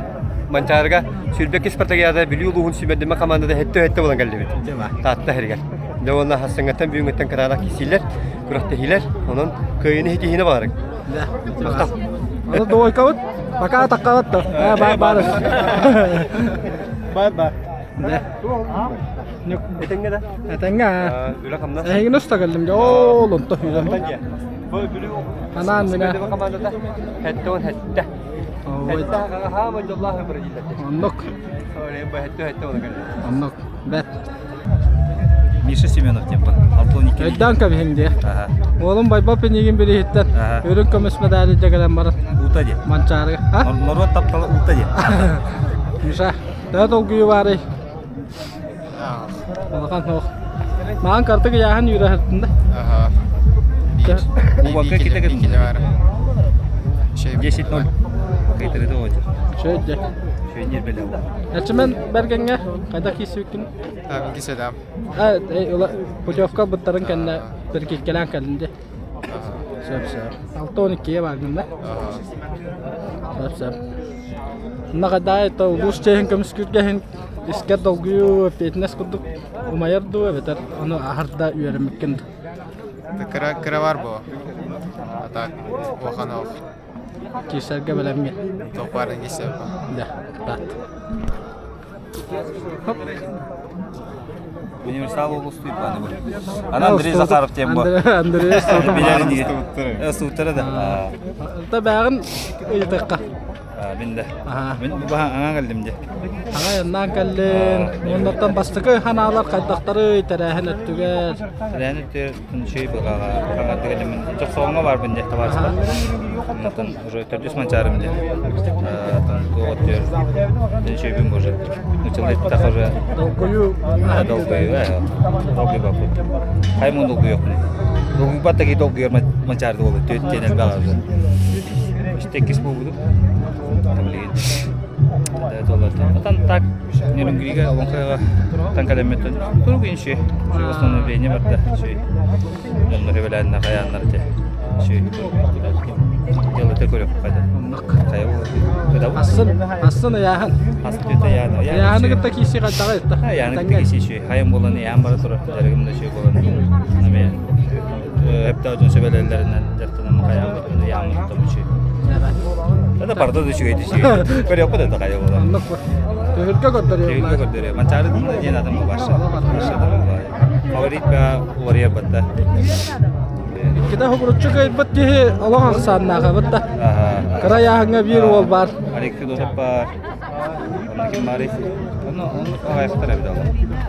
Манчаарыга сүүрбэкки спартакиада Бүлүү улууһун сүүмэрдэмэ командата һэттэ-һэттэ буолан кэллибит. Таатта иһэригэр. Дьэ уонна хассыҥҥаттан бүгүҥҥүттэн кытаанах киирсиилэр, күрэхтэһиилэр. Онон кыайыыны ситиһиини баҕарыҥ. Махтал. Аны двойкабыт пока атаккабыт да. Баар баар. Баар баар. Да. Этэҥҥэ да? Этэҥҥэ. Үлэ хамнас. Эһигини уста кэллим дьэ. Ол онто үлэм. Анаан минэ. командата хэтте он хэтте. Хэтте хаама дьоллаах бырдилер. Оннук. Хэтте хэтте он кэллэ. Оннук. Бэт. Миша Семенов диэппин. Алтын Өйдөөн кэбиһиҥ диэ. Уолум Байбап инигин бириһиттэн үрүҥ көмүс медали дьэгэлэн баран. Уута диэ. Манчаарыга. Норуот таптала уута диэ. Миша, төһө долгуйуу баарый? Улахан суох. Маҕан картык ыйааһын үүрэ да? Убакка ките 10-0. Кайтарыта очер. Шөйдө. Шөйнер беле. Эрчимэн Бэргэҥҥэ хайдах киирсибиккин? Киседам. Путевка ылбыттарын кэннэ биркиккэлээн кэллин дии. Сөп сөп. 6-12-ге бааргын да? Сөп сөп. Онно хайдаа улуус чиэһин көмүскүүргэ иһин искэр долгуйуу, эппиэтинэс курдук умайар дуу эбэтэр ону аһарда үөрэммиккин дуу? Кыра кыра бар бу. А так улахан ох. Киирсэргэ бэлэмҥин. Туох баарын киирсэбин. Да, кытаат. Хоп. Универсал улустуй баны бу. Ана Андрей Захаров тем бу. Андрей Билер Сууттара да. Та бэҕин ыйытыкка. Мин да. Мин баха аңа кэллим де. Аҥа яннаан кэллин. Уоннаттан бастакы ханаалар хайдахтары тэрээһин өттүгэр. Тэрээһин өттүгэр үчүгэй быһааҕа хаҥардык кэллим. Чохсоҕоҥҥо барбын де табаарыстар. Онтон уже төрдүс манчаарым де. Туох өттүгэр үчүгэйбин уже. Нучалай так уже Долгуйу. Долгуйу. Долгуйбаппыт. Хаймун долгуйуохпун. Долгуйбат таки долгуйар манчаарды болу. Төт тиэн элбэх уже. Иккис буолбутум. Билигин. Отан так Нерюнгрига Олоҥхоҕо таҥкалэммиттэн турук инши восстановление барда шүй дьоннор эбэлээннэ хайааннар те шүй дело көрөк хайда хайа Асын асын ыйааһын. Асын төтө ыйааһын. Ыйааһыны кытта кииси хайдаҕа ытта. Ыйааһыны кытта кииси шүй хайым болан ыйаан бара турар жарыгым да шүй болан эме Эптэ дьон сөбөлөллөрүнэн дьарыктанан хайаабыт ыйааммыт үчүгэй. Это барда да үчүгэй үчүгэй. Көрүөххэ да хайа буолар. Оннук Түһүлгэ көрдөрүө. Түһүлгэ көрдөрүө. Манчаары диэн атын бу барша. Фаворит ба уларыйар батта. Иккитэ хобуруччу кыайбыт киһи олох ахсааннаах эбит да. Кыра ыйааһыҥҥа биир уол баар. Алексей Досов бар. Онно ким баарый? Онно онно аҕайахтар эбит ол.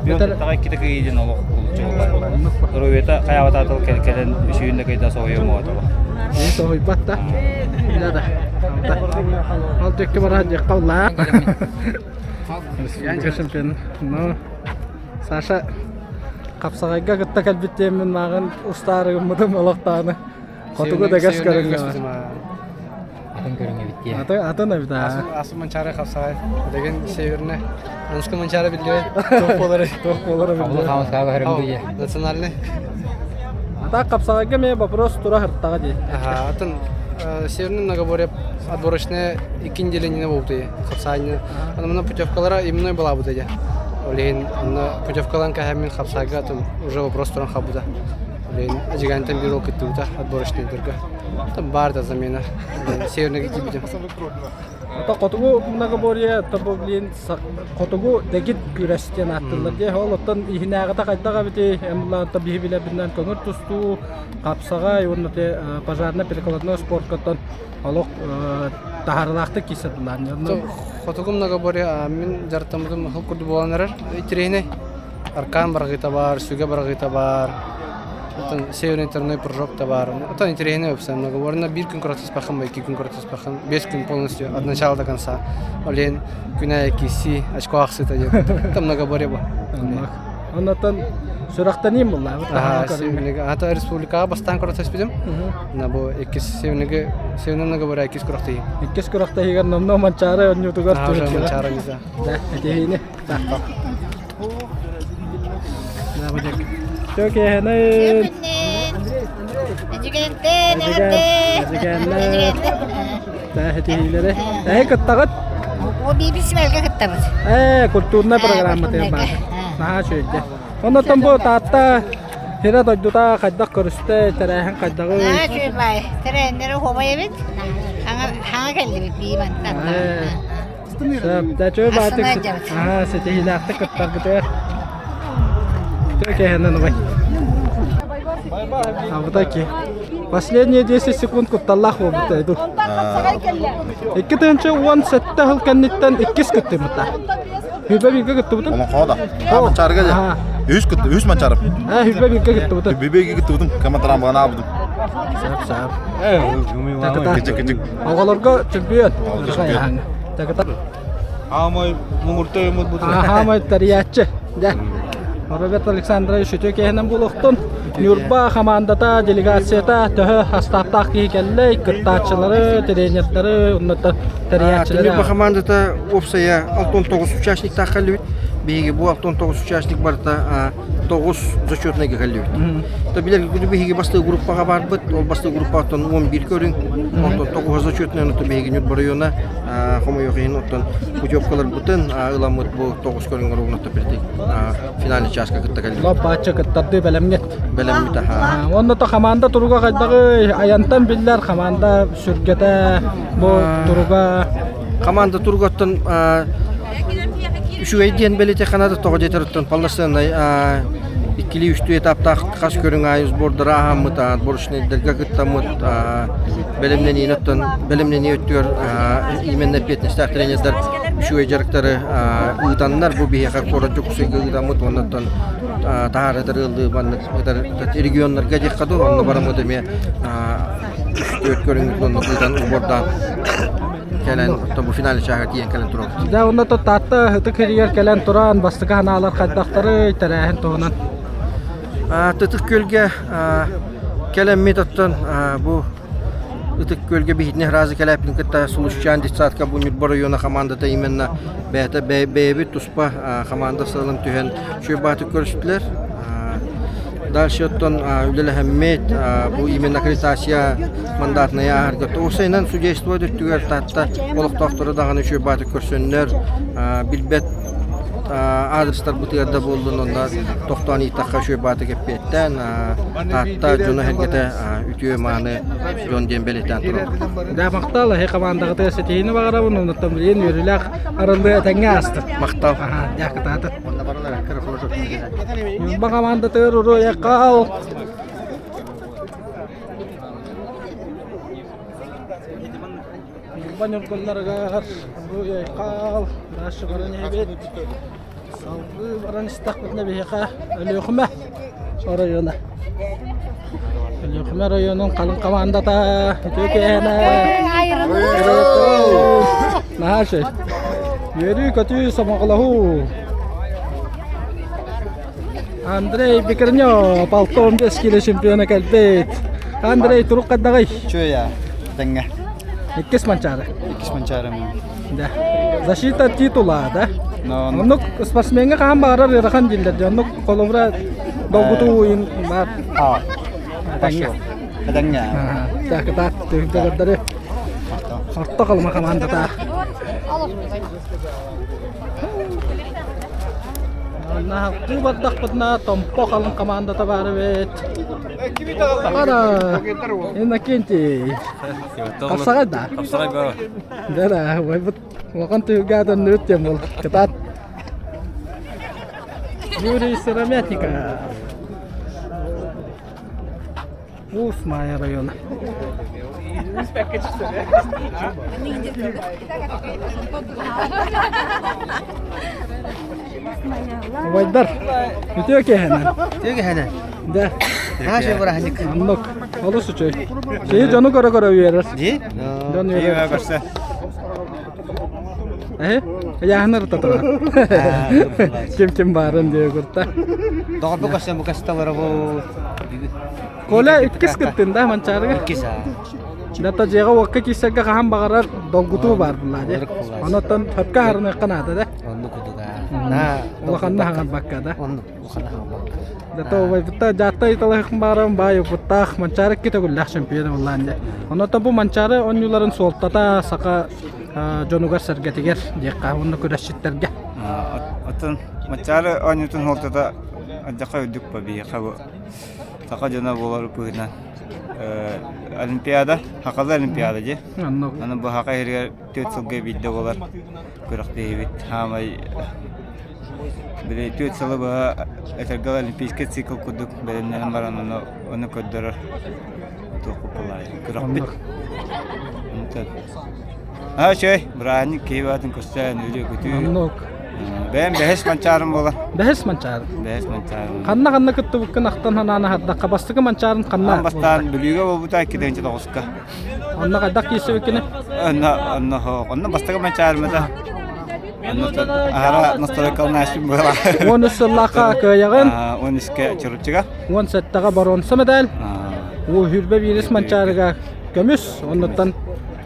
Биир таҕа иккитэ кыйыдын олох булчу буолар. Доруобуйата хайаабатаатыл кэлэн үсүүн да кыйда соһуйуом оҕотолох. Ee соһуйбат да. Да да. Ол диэки баран диэххэ улаа. Республика чемпион. Ну, Саша хапсаҕайга кытта кэлбит диэммин мааҕын устаарыгыммытым олохтоonu Хотугу дэгес көрүҥҥэ Атын көрүҥ эбит дии. Атын атын эбит аа. Асы манчары хапсаҕай. Билигин северный. Анскы манчары биллибэт. Туох буолары. Туох буолары Абылы хаамыскаҕа көрүҥ дуу Национальный. Ата хапсаҕайга эмиэ вопрос тура сыртаҕа дии. Ага, атын северный многоборье отборочная икки неделя буолбута хапсаайны. Аны путевкалара именной была дии. Ол иһин онно путевкалан кэһэммин хапсаайга атын уже вопрос туран хаалбыта. Блин, Ажигантан бюро кыттыбыта отборочныйдарга. Там бар да замена. Северныйга киирбитим. Ата хотугу многоборье тобу блин хотугу дэгит күрэс диэн ааттыыллар дии. Ол оттон иһинээҕитэ хайдах эбитий? Эмлаанта биһи билэрбинэн көҥүл тустуу, хапсаҕай уонна те пожарно-прикладной спорткаттан олох таһаарылаахтык киирсэ тулаан. Хотугу многоборье мин дьарыктаммытым хыл курдук буолан эрэр. Интэриэһинэй. Аркан барҕыыта баар, сүгэ барҕыыта баар, оттон северный тройной прыжок да баар. Оттон интэриэһинэй вообще многоборно биир күн көрө икки күн көрө бес күн полностью от начала до конца. Ол иһин күнэ киси очко ахсыта диэн. Там многоборье бу. Оннотон сүрэхтэниим булла. Ата республикаҕа бастаан көрө түспүтүм. На бу иккис северныгы северный многоборье иккис күрэхтэһии. Иккис күрэхтэһиигэр номнуо Манчаары оонньуутугар Манчаары оонньуута. Да, этиһиини. Төкеһэнин. Эдьигээнтэн эҕэрдэ. Эдьигээннэр. Тээхитиилэри. Эһи кыттаҕыт? О биби сибэлгэ кыттабыт. Ээ, культурнай программа баар. Наһаа үчүгэй. Оннотон бу Таатта сирэ дойдута хайдах көрүстэ, тэрээһин хайдаҕый? Наһаа үчүгэй баай. Тэрээһиннэри оһуобай эбит. Хаҥа кэллибит бии мантан. Сөп, баатык. Аа, ситиһиилээхтик кыттаргытыгар. Төкеһэнэн убай. Абытаки. Последние 10 секунд кутталлаах буолбута иду. 2017 сыл кэнниттэн иккис кыттыбыта. Хүбэ бииргэ кыттыбытым. Олоҥхоҕо да. А, Манчаарыга дьэ. Үс кытты, үс манчаарым. Аа, хүбэ бииргэ кыттыбытым. Хүбэ бииргэ кыттыбытым, командалаан баҕана аабытым. Сап сап. Кыдьык, кыдьык. Оҕолорго чемпион. Хаамай муҥурта юмут бу. Хаамай тэрийээччи. Дьэ. Роберт Александрович үтүө киһинэн буолуохтун. Ньурба хамаандата, делегацията төһө астаптаах киһи кэллэй, кыттааччылары, тренердары, оннуттан тэрийээччилэри. Ньурба хамаандата уопсайа 69 участниктаах кэллибит. Биһиги бу 69 участник барыта 9 зачетныйга кэллибит. То билэр биһиги бастыы группаҕа барбыт, ол бастыы группаттан 11 көрүҥ, онтон 9 зачетный онтон биһиги Ньурба района хомойуох иһин оттон путевкаларбытын ыламмыт бу 9 көрүҥ ровно притик финальный часка кытта кэллибит. Лоп-бааччы кыттардыы бэлэмҥит. Бэлэммит аха. Онно то хамаанда туруга хайдаҕый? Айантан биллэр хамаанда сүргэтэ бу туруга Команда туругаттан. Үчүгэй диэн бэлиэтиэххэ наада тоҕо диэтэр оттон полноценнай иккилии үстүү этаптаах хас көрүҥ аайы сбордары ааһаммыт, отборочнайдарга кыттаммыт бэлэмнэниини оттон бэлэмнэнии өттүгэр именно эппиэтинэстээх тренердэр үчүгэй дьарыктары ыытаннар бу биһиэхэ куорат Дьокуускайга ыытаммыт уонна оттон таһаарытар ыаллыы маннык регионнарга диэххэ дуу онно бараммыт эмиэ үс-түөрт көрүҥмүтүн онно ыытан сбордаан кэлэн оттон бу финальный чааһыгар тиийэн кэлэн турабыт. Дьэ онно Таатта ытык сиригэр кэлэн туран бастакы санаалар хайдахтарый тэрээһин туһунан? Ытык Күөлгэ кэлэммит оттон бу Ытык Күөлгэ биһитини сразу кэлээппин кытта Сулусчаан детсадка бу Ньурба района командата именно бэйэтэ бэйэбит туспа команда сыалын түһэн үчүгэй баатык көрүстүлэр. Дальше оттон үлэлэһэммит бу именно аккредитация мандатная ааһарга уопсайынан судейство өттүгэр Таатта олохтоохторо даҕаны үчүгэй баатык көрсөннөр билбэт адрестарбытыгар да буоллун онно тохтоон ыйытахха үчүгэй баатык эппиэттээн Таатта дьоно-сэргэтэ үтүө мааны дьон диэн бэлиэтээн турабыт. Да махтал эһи командаҕытыгар ситиһиини баҕарабын оннуттан билигин үөрүүлээх арыллыы этэҥҥэ аастын. Махтал. Дьэ кытаатыт. Ньурба командатыгар уруй хаал. Ньурба ньургуннарыгар уруй хаал. Дальше баран иһэбит. Салгыы баран истэхпитинэ биһиэхэ Өлүөхүмэ оройуона. Өлүөхүмэ оройуонун халыҥ хамаандата үтүө киэһэнэ. Наһаа үчүгэй. Үөрүү-көтүү, сомоҕолоһуу. Андрей Бекернев 65 кило чемпиона кэлбит. Андрей турук хайдаҕый? Үчүгэй тэҥҥэ. Иккис манчаары. Иккис манчаары. Да. Защита титула, да? Оннук спортсмеҥҥа хаһан баҕарар ыарахан дииллэр дии. Оннук холобура долгутуу уйун баар. Этэҥҥэ. Этэҥҥэ. Так, так, түһүлгэлэрдэри орто халыма хамаандата. Наһалыы бардахпытына Томпо халыҥ хамаандата баар эбит. Ара, Иннокентий. Хапсаҕай да? Хапсаҕай баа. Да, убайбыт улахан түһүлгэ төннүбүт диэн буол. Кытаат. Юрий Сыромятников. Уус Маайа района. Убайдар, үтүө киэһэнэн. Үтүө киэһэнэн. Да. Наша бырааһынньык. Оннук. Олус үчүгэй. Киһи дьону көрө-көрө үөрэр. Дии? Дьон үөрэр. көрсө. Э? Ыйааһынар татара. Ким ким баарын диye курта. Доҕорбу көрсөн бу касталара бу. Коля иккис кыттын да манчаарыга. Иккис аа. Дата дьиэҕэ уокка киирсэргэ хаһан баҕарар долгутуу баар буллаа дии. Онон хөпкө аһарыныахха наада да. Оннук курдук аа. Улаханна хаҥарбакка да. Оннук улаханна хаҥарбакка. Дата убайбытта дьаатта италаһык баарым баай упуттаах Манчаары икки төгүллээх чемпион буллаан дии. Онон бу Манчаары оонньууларын суолтата саха дьонугар-сэргэтигэр диэххэ уонна күрэсчиттэргэ. Оттон Манчаары оонньуутун суолтата алдьархай үрдүк ба биһиэхэ бу саха дьоно буолар быһыытынан Олимпиада, сахалыы Олимпиада дии. Аны бу саха иһигэр түөрт сылга биирдэ буолар күрэхтэһиибит. Саамай били түөрт сылы быһа этэргэ олимпийскай цикл курдук бэлэмнэнэн баран ону, ону көрдөрөр Күрэхпит. Аа үчүгэй, бырааһынньык киһи баатын көрсөн, үөрүү-көтүү. Оннук. Бэйэм бэһис манчаарым буолар. Бэһис манчаары. Бэһис манчаарым. Ханна-ханна кыттыбыккын ахтан санаан аһардахха, бастакы манчаарын ханна Аан бастаан Бүлүүгэ буолбута 2009-ка. Онно хайдах киирсибиккини? Онно, онно, онно бастакы манчаарым этэ. Онно аһара настройкаланааччым буолар. 13 сыллаахха кыайаҕын. 13-кэ Чурапчыга. 17-ҕэ боруонса медаль. Уу сүүрбэ биирис Манчаарыга көмүс, оннуттан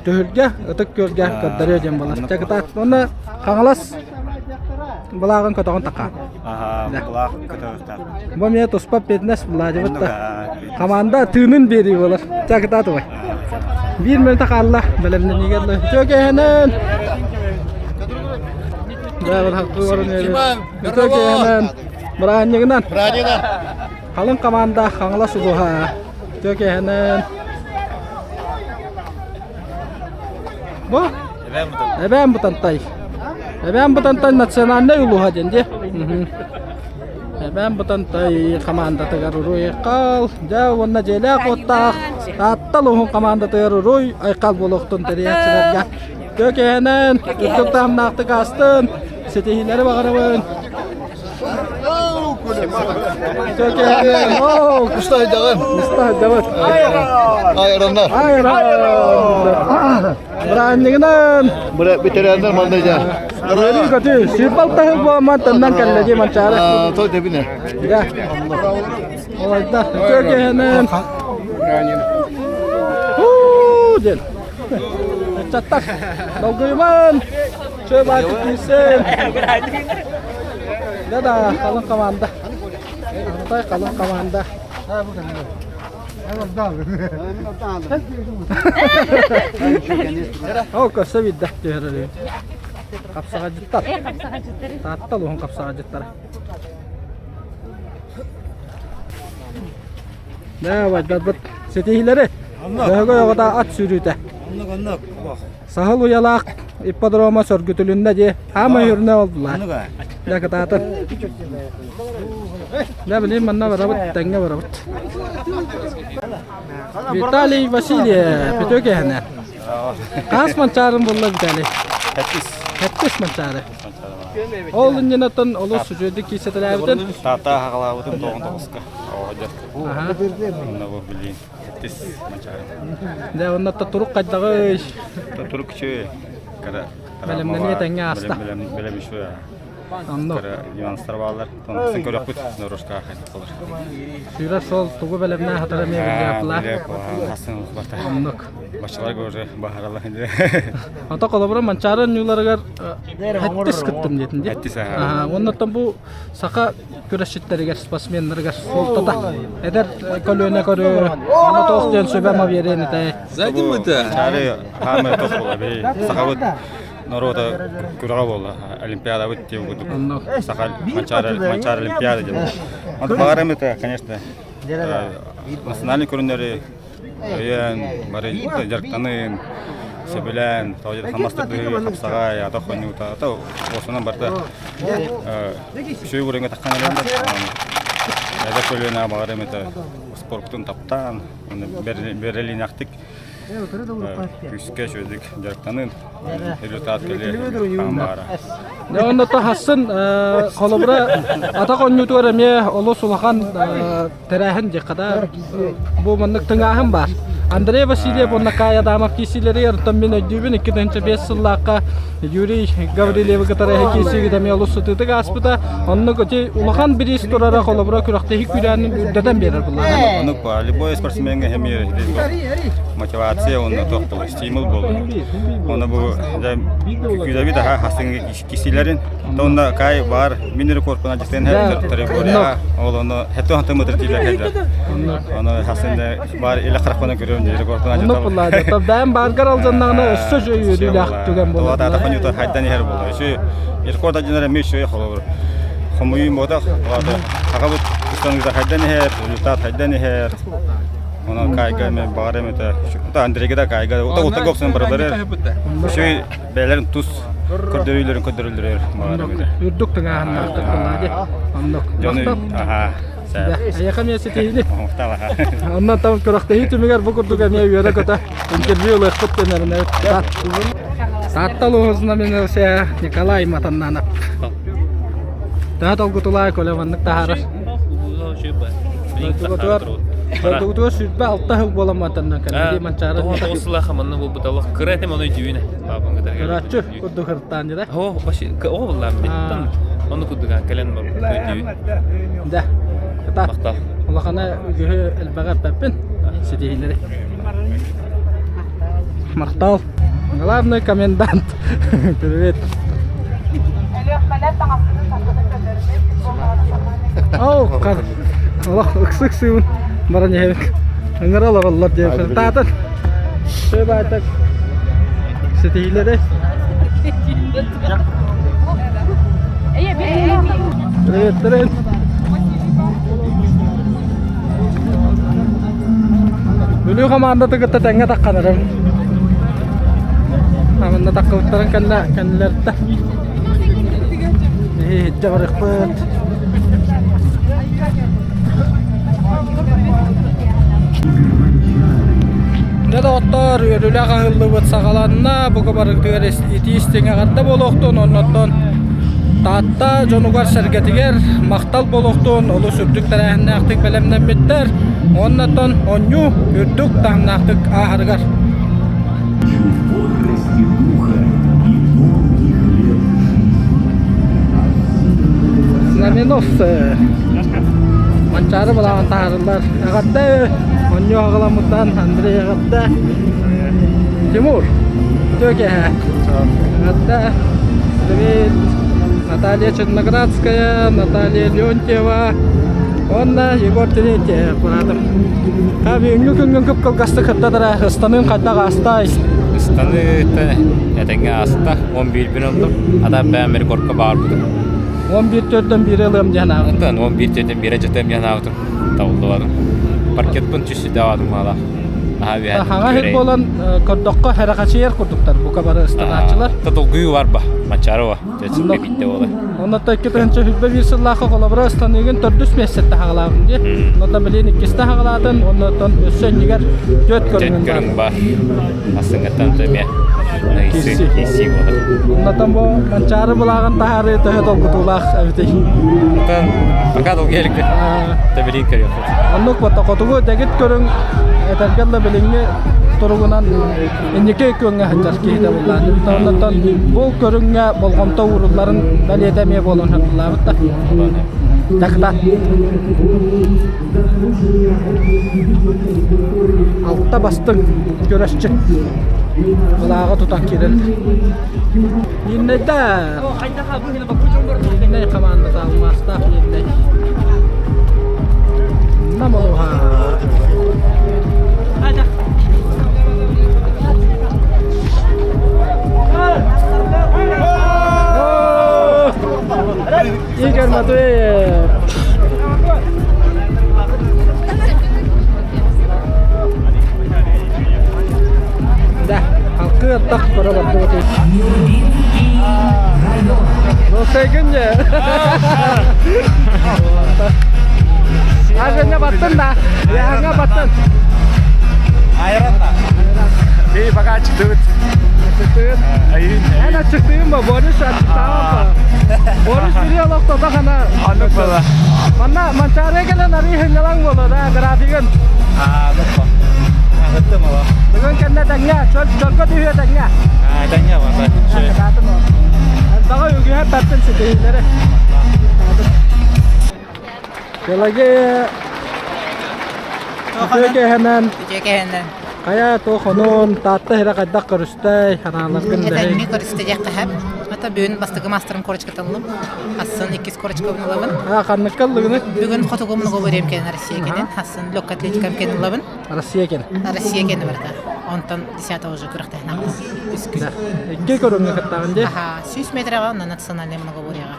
Түһүлгэ, Ытык Күөлгэ көрдөрүө диэн буолар. Чэ кытаат. Уонна Хаҥалас былааҕын көтөҕөн таха. Былаах көтөҕүөхтээх. Бу эмиэ туспа фитнес былаадьыбыт да. Команда тыынын биэрии буолар. Чэ кытаат убай. Биир мүнүүтэ хаалла. Бэлэмнэниигэ Үтүө киэһэнэн! Дьэ, Үтүө киэһэнэн! Бырааһынньыгынан! Бырааһынньыгынан! Халыҥ команда Хаҥалас улууһа. Үтүө киэһэнэн! Бу? Эбээн Бытантай. Эбээн Бытантай национальнай улууһа диэн дии. Эбээн Бытантай хамаандатыгар уруй айхал. Дьэ уонна дьиэлээх уоттаах Таатта улууһун хамаандатыгар уруй айхал буолуохтун тэрийээччилэргэ. Көкэһэнэн, үрдүк таһымнаахтык аастын, ситиһиилэри баҕарабын. Көкэһэнэн, оо! Устайдаҕын. Устайдаҕын. Айраннар. Айран. Бырааһынньыгынан! Быра ветераннар манна дьа. Үөрүү көтүү, сүүрбэл таһыл буолман төннөн кэллэ дии Манчаары. Той дебине. Дьэ. Олайда. Көкэһэнэн. Уу диэн. Ыччаттар, долгуйуман! Чөй баатык киирсин! Да да, халыҥ команда. Алтай халыҥ команда. Ол көрсө биирдэ түһэрэр Хапсаҕадьыттар. Таатта улууһун хапсаҕадьыттара. Давай, ситиһиилэри. Бөһөгөй оҕото ат сүүрүүтэ. Оннук, оннук. Саһыл уйалаах ипподрома сөргүтүлүннэ дии. Хаама үрүнэ олдулар. Дьэ кытаатын. Дьэ билим манна барабыт, тэҥҥэ барабыт. Виталий Васильев, үтүө киэһэнэ. Хас манчаарын булла Виталий? Хэттис. Хэттис манчаары. Ол иннинэ олус үчүгэйдик киисэтэлээбитин. Таата хаҕалаабытым тоҕон тоҕуска. Оҕо Онно бу билиин. Хэттис манчаары. Дьэ, онно турук хайдаҕый? Турук үчүгэй. Кыра Бэлэмнэнии тэҥҥэ ааста. Бэлэм үчүгэй. Онно. Кыра нюанстар бааллар. Тоҥкусын көрөхпүт норушка хайдах болар. Сүүрэр суол тугу бэлэмнээх хатара эмиэ биллиэхпла. Оннук. Баччаларга уже баһаралар. Ото холобура Манчаары оонньууларыгар хэттис кыттым диэтин дии. Хэттис аха. Оннуттан бу саха күрэсчиттэригэр, спортсменнарыгар суолтата эдэр көлүөнэ көрүү, аны туох диэн сүбэ-ама биэриэн этэй? Манчаары хаамы тох буола били сахабыт норуота күрэҕэ буолла олимпиадабыт диэн курдук саха Манчаары Манчаары олимпиада диэн. Онто баҕарым это, конечно, национальный көрүннэри өйөөн, бары дьарыктанын, сөбүлээн, тоҕо хамастырдыы, хапсаҕай, ата хонньуута, ата осунан барыта үчүгэй уровеньга таххан эрэллэр. Эдэр көлүөнэ баҕар эмэтэ спортун таптаан, бэрэлиинэхтик күүскэ үчүгэйдик дьарыктанын, результат кэлиэ хаан баара. Дьэ онно хасын холобура атах оонньуутугар эмиэ олус улахан тэрээһин диэххэ да бу маннык тыҥааһын баар. Андрей Васильев уонна Кай Адамов киирсиилэригэр оттон мин өйдүүбүн 2005 сыллаахха Юрий Гаврильевы кытары киирсиигит эмиэ олус сытыытык ааспыта. Оннук ити улахан бириис турара холобура күрэхтэһии күүрээнин үрдэтэн биэрэр буллаҕа. Оннук любой спортсменга эмиэ мотивация уонна туох буолар стимул буолар. Оны бу күүдэбит аха хастыҥҥы кисилерин тонна кай бар мин рекордпына дьиктен территория ол ону хэтто хантан мытыр тиилер кэлдер ону хасында бар иле харахпана көрөм дии рекордпына Оннук буллаа Тобдаан баргар алданнаҕына өссө үөрүүлээх түгэн буолар. Тула та хайдан иһэр буолар. Үсү рекорд адьынара ми үсү холобур. Хомуйуу ботах хагабыт устаныгда хайдан иһэр, результат хайдан иһэр. Онон кайга мен баҕар эмэтэ Андрейга да кайга ута ута гопсан баралары. Үсү бэйэлэрин тус көрдөрүүлэрин көрдөрөллөр Үрдүк тыҥааһыннаахтык буоллаа дии. Оннук. Дьону аха. Эйиэхэ эмиэ ситиһиини. Оннон там күрэхтэһии түмүгэр бу курдук эмиэ үөрэ-көтө интервью ылыахпыт диэн эрэнэбит. Таатта улууһун знаменосея Николай Матаннанов. Төһө долгутулаа көлө маннык таһаарар. Дойдугутугар дойдугутугар 26 сыл буолан мантаннан кэллэ. Манчаары Тоҕус сылаха манна буолбут олох кыра этим ону өйдүүнэ папам кытары Көрөөччү курдук ыртаан дьэ. Оо, вообще оҕо буллаам диттан ону курдук кэлэн барбыт өйдүүн. Да. Махтал. Улахана үгүһү элбэҕи эппэппин. Ситиһиилэри. Махтал. Главный комендант. Привет. Оу, кар. Олох ыксык сыыбын баран иһэбит. Ыҥыра олороллор диэн таатын. Сөп Ситиһиилэри. Привет, Бүлүү хамаандаты кытта тэҥҥэ тахханарым. Манна таххыбыттарын кэннэ кэннилэртэ. Биһи иһирдьэ барыахпыт. Дьэ доҕоттоор, үөрүүлээх аһыллыбыт саҕаланна. Бука барытыгар итии истиҥ эҕэрдэ буолуохтун, оннуттан Таатта дьонугар-сэргэтигэр махтал буолуохтун, олус үрдүк тэрээһиннээхтик бэлэмнэммиттэр. Уоннаттан оонньуу үрдүк таһымнаахтык ааһарыгар. Знаменосцы Манчаары былаҕын таһаарыллар. Эҕэрдэ оонньуу аҕаламмыттан Андрей эҕэрдэ. Тимур үтүө киэһэ. Эҕэрдэ. Привет. Наталья Черноградская, Наталья Леонтьева уонна Егор Терентьев быраатым. Ха бүгүҥҥү күҥҥүн кып-кылгастык кыттадара ыстаныын хайдах аастай? Ыстаныы этэҥҥэ ааста. 11-бин ыллым. Ата бэйэм рекордка баарбытым. 11 төрдөн биири ылыам диэн аабытым. Онтон 11 төрдөн биирэ дьытыам диэн аабытым. Табыллыбатым. Паркетпын түстүдэ аабатым маала. Наһаа үһэн. Хаҥа иһит буолан көрдөххө хэрэхэчийэр курдуктар бука бары ыстанааччылар. Та долгуйуу бар ба. Манчаарова. Чэчиккэ биитте буола. Онно 2021 сыллаахха холобура ыстаныыгын төрдүс миэстэттэ хаҕалаабын дии. Онно билигин иккистэ хаҕалаатын, оннуттан өссө иннигэр түөрт көрүҥүн Түөрт көрүҥ бар. Ассыҥҥаттан эмиэ киирсии буолар. Оннотон бу Манчаары былааҕын таһаарыы төһө долгутуулаах эбитий? Онтон пока долгуйа иликпин. Тэбилиин көрүөхпүт. Оннук бата хотугу дэгит көрүҥ этэргэ да билиҥҥи туругунан инники күөҥҥэ сылдьар киһитэ буоллаан. Оннуттан бу көрүҥҥэ болҕомто уурулларын бэлиэтэ эмиэ буолан сатыллаабыт да. Такта. Алта бастыҥ күрэсчит былааҕы тутан киирэн. Иннэйдэр. Иннэй хамаандата алмаастаах Иннэй. Намолуха. Игорь Матвеев. Да, халкы аттах бара бардыбыт. Ну, сайгын же. Ажыҥа баттын да. Яһаҥа баттын. Айран да. Би пока ачыктыбыт. Ачыктыбыт. Эн ачыктыйын ба, Борис ачыктаабат ба. Борис бири олохтото хана. Аннык бала. Манна Манчаарыга кэлэн арыы хынньалаҥ буолуо да, графигын. Аа, доппо. Агыттым ала. Бүгүн кэннэ тэҥҥэ, чөл чөлгө түһүө тэҥҥэ. Аа, тэҥҥэ барда. Кытаатын ол. Элбэҕи үгүһэ тартын ситиһиилэри. Пелагея үтүө киэһэнэн Үтүө киэһэнэн. хайа туох онон Таатта сирэ хайдах көрүстэй ханааларгын Этэҥҥэ көрүстэ диэххэ сөп. Ата бүгүн бастакы маастарым корочкатын ыллым. Хассын иккис корочкабын ылабын. А ханныкка ыллыгыный? Бүгүн хотугу многоборьем кэлин Россия кэлин. Хассын легкая атлетикам кэлин ылабын. Россия кэлин. Россия кэлин барыта. Онтон десятого уже күрэхтэһин аҕалым. Үс күн. Икки көрүҥҥэ кыттаҕын дии. Аха, 100 метрэҕэ онно национальнай многоборьеҕа.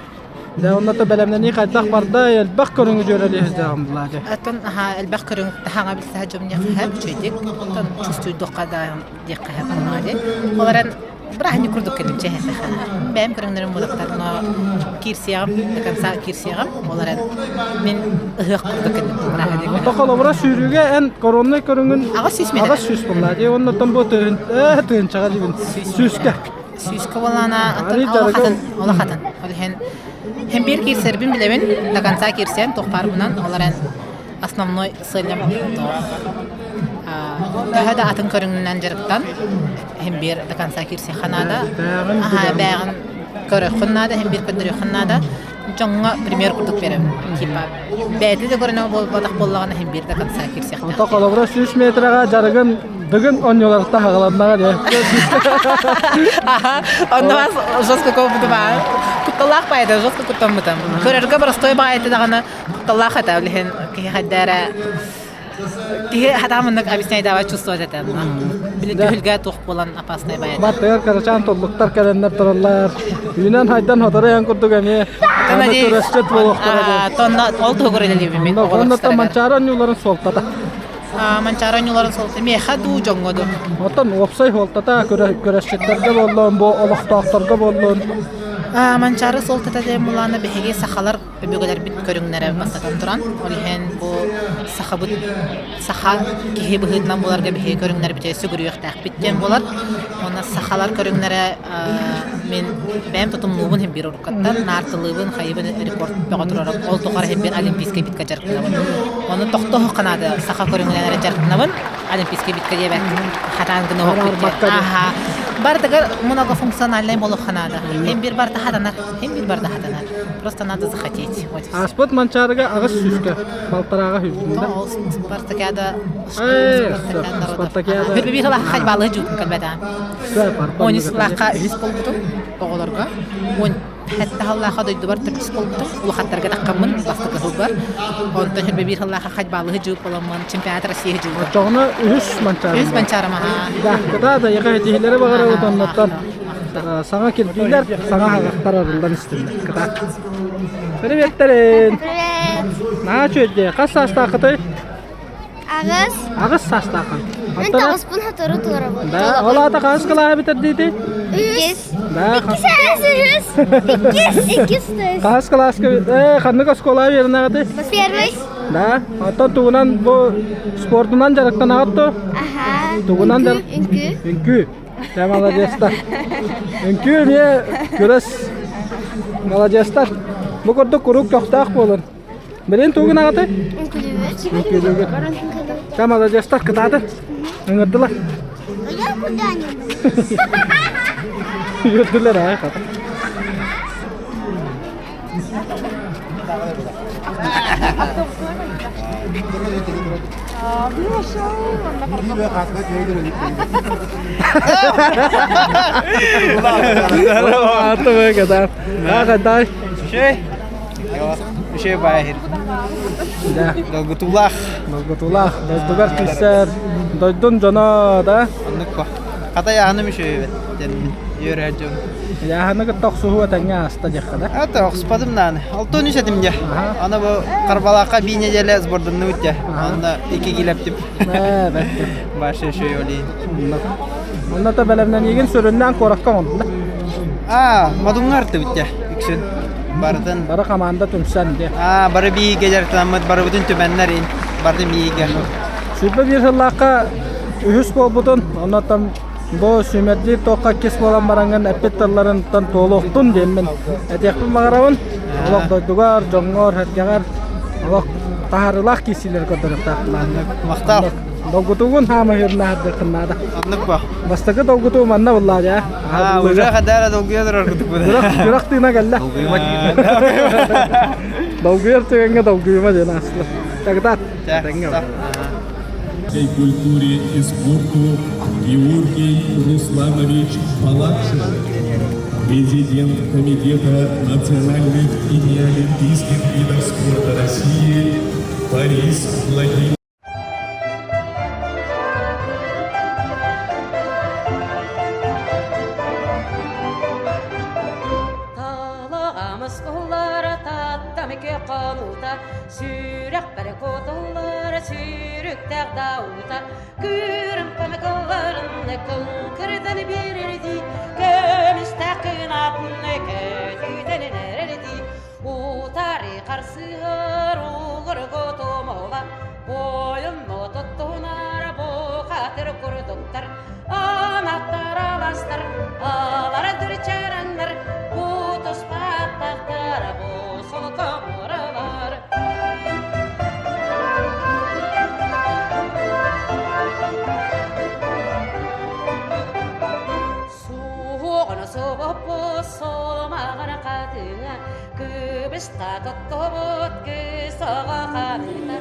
Дьэ, онно бэлэмнэнии хайдах барда, элбэх көрүҥү дьүөрэлии сылдьаҕын булаады. Оттон аха элбэх көрүҥ таһаҥа билсэ дьомньохха үчүгэйдик, оттон чувствуйдухха да диэххэ сөп Ол эрэн бырааһынньык курдук кэлим чэһэтэхэ. Бэйэм көрүҥнэрим буолуохтар, но киирсиэҕим, до конца киирсиэҕим. Ол эрэн мин ыһыах курдук кэлим бырааһынньык. Ото холобура сүүрүүгэ эн короннай көрүҥүн 800 метр. 800 булла дии, оннуттан бу тыһын э тыһынчаҕа диибин сүүскэ. Сүүскэ буоллаҕына, оттон олох атын, олох атын. Ол иһин һин биир киирсэрбин билэбин, до конца киирсиэм, туох баарбынан, ол эрэн основной сыалым төһө да атын көрүҥүнэн дьарыктан, һин биир до конца киирсиэххэ наада. Аһаа, бээҕин көрүөххүн наада, һин биир көрдөрүөххүн наада. Дьоҥҥо пример курдук биэрэбин. Типа, бэйэтэ да көрүнэ буолбатах буоллаҕына, һин биир до конца киирсиэхтээх. Ото холобура 100 метрэҕэ дьарыгын Дыгын оонньууларыттан хаҕаланнаҕа дии. Аха, онно бас жестко куоппутум аа. Кутталлаах баайда жестко куттаммытым. Көрөргө простой баайда даҕаны кутталлаах этэ, ол иһин киһи хайда эрэ киһи хатаамыннык объясняйдаабат чувствовать этэ. Били түһүлгэ туох буолан опасный баайда. Баттыгар кырачаан туллуктар кэлэннэр тураллар. Үүнэн хайдан хоторойон курдук эмиэ көрөсчөт буолуохтара. Тонна ол туһугар үлэлиибин мин. Онно манчаары оонньууларын суолтата. Манчаары оонньууларын суолта миэхэ дуу, дьоҥҥо дуу? Оттон уопсай суолтата көрөсчүттэргэ буоллун, бу олохтоохторго буоллун. Манчаары суолтата диэн булаана биһиги сахалар өбүгэлэрбит көрүҥнэрэ бастатан туран, ол иһин бу сахабыт саха киһи быһыытынан буоларга биһиги көрүҥнэрбитигэр сүгүрүйүөхтээхпит диэн буолар. Уонна сахалар көрүҥнэрэ мин бэйэм тутумнуубун иһин биир уруккаттан наартылыыбын, хайыбын рекорд бөҕө турарым. Ол тухары иһин биир олимпийскай битка дьарыктанабын. Ону тохтоһуохха наада саха көрүҥүнэн эрэ дьарыктанабын. Олимпийскай битка диэбэккин хатаан гына оһохпут Аха. Бардыгар многофункциональный буолуохха наада. Хем бир барда хатанар, хем бир барда хатанар. Просто надо захотеть. Вот. Ааспыт Манчаарыга аҕыс сүүскэ, балтарааҕа сүүрдүм Ол спартакиада Спартакиада. Хүрбү сылаха хайбаалы жуутун кэлбэтэ. Они сылаха үһүс болбутум оҕолорго. Он Хэтте сыллаахха дойдубар төрдүс буолбутум. Улахаттарга таххаммын бастакы сылбар. Онтон хүрбэ биир сыллаахха хайбаалыһы дьыл буоламмын чемпионат России дьылга. Оччоҕуна үһүс Манчаарым. Үһүс Манчаарым аhaa. Да, кытаа да яха этиһилэри баҕарабыт оннуттан саҥа кирбиилэр, саҥа хаҕахтар арыллан истиннэр. Кытаа. Приветтэрин! Привет! Наһаа үчүгэй. Хас саастааххытый? Аҕыс. Аҕыс саастааххын. Мин тоҕуспун сотору туорабын. Да, ол аата хаһыс кылааһы бүтэрдиити? Үһүс. Да. Иккис үһүс. Иккис. Иккис. Хаһыс кылааска ханнык оскуолаҕа үөрэнэҕитий? Первый. Да. Оттон тугунан бу спордунан дьарыктанаҕыт дуо? Аха. Тугунан дьар... Үҥкүү. Үҥкүү. Дьэ, молодецтар. Үҥкүү эмиэ күрэс. Молодецтар. Бу курдук куруук көхтөөх буолун. Билин тугун аҕатай? Үҥкүүлүүбүт. Чэ, молодецтар, кытааты. Ыҥырдылар. Я куда-нибудь. Үөрдүлэр аа хата. Аты кытаат. Аа, Үчүгэй баайыр. Долгутуулаах. Долгутуулаах. Дойдугар киирсэр. Дойдун дьоно да. Оннук ко. Хата яһаным үчүгэй эбит. Үөрэр дьон. Яһаны кытта охсуһуу этэҥҥэ ааста диэххэ да. Ата охспатым нааны. Алтон үс этим дьэ. Аны бу Карбалаахха бии неделя сборданныбыт дьэ. Онно икки килэптим. Ээ, бэрт. Баша үчүгэй олейин. Онно та бэлэмнэниигин сүрүннээн куоракка оҥордун да? Аа, Модуҥҥа артыбыт дьэ, үксүн. Барытын. Бары команда түмсэн дьэ. Аа, бары бииргэ дьарыктанаммыт, барыбытын түмэннэр ин, барды бииргэ. 21 сыллаахха үһүс буолбутун, оннуттан бу сүүмэрдиир туохха иккис буолан бараҥҥын эппит тылларыттан туолуохтун диэммин этиэхпин баҕарабын. Олох дойдугар, дьоҥҥор, сэргэҕэр олох таһаарыылаах киирсиилэри көрдөрүөхтээхпин. Махтал. Долгутуугун хаама хирнаһардыаххын наада. Оннук ба. Бастакы долгутуу манна буллаа дьэ. Аа, уже хадара долгуйа турар курдук Күрэх тыына кэллэ. Долгуйар түгэҥҥэ долгуйума диэн аастылар. Тогда культуре и спорту Георгий Русланович Балакшин, президент Комитета национальных и неолимпийских видов спорта России Борис Владимирович. Талаҕамыс уллара таттам хонуута, сүрэхпэр кутуллар сүүрүктээх дауута, күүрүм көмөкөллөрүн кыҥкырдан биэрэрдии, көмүстээх кынатын көтүтэн эрэрдии, Утары харсыһар угургу тумула, Бойун отуттунар бухатыр курдуктар, Анаттар аластар, алар дүрчәраннар, Бутуспаттахтар, бусул комуралар. Суоҕун суоппут суомаҕар хатыҥа, Кыбыста тоттубут кыыс оҕо ханыыта.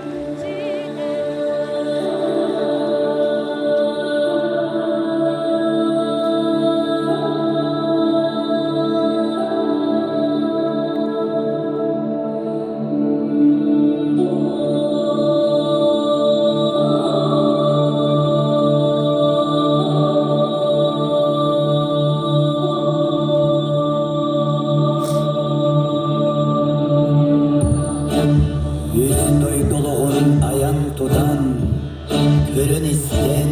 Үс дойду олоҕун айан-тутан, көрөн-истэн,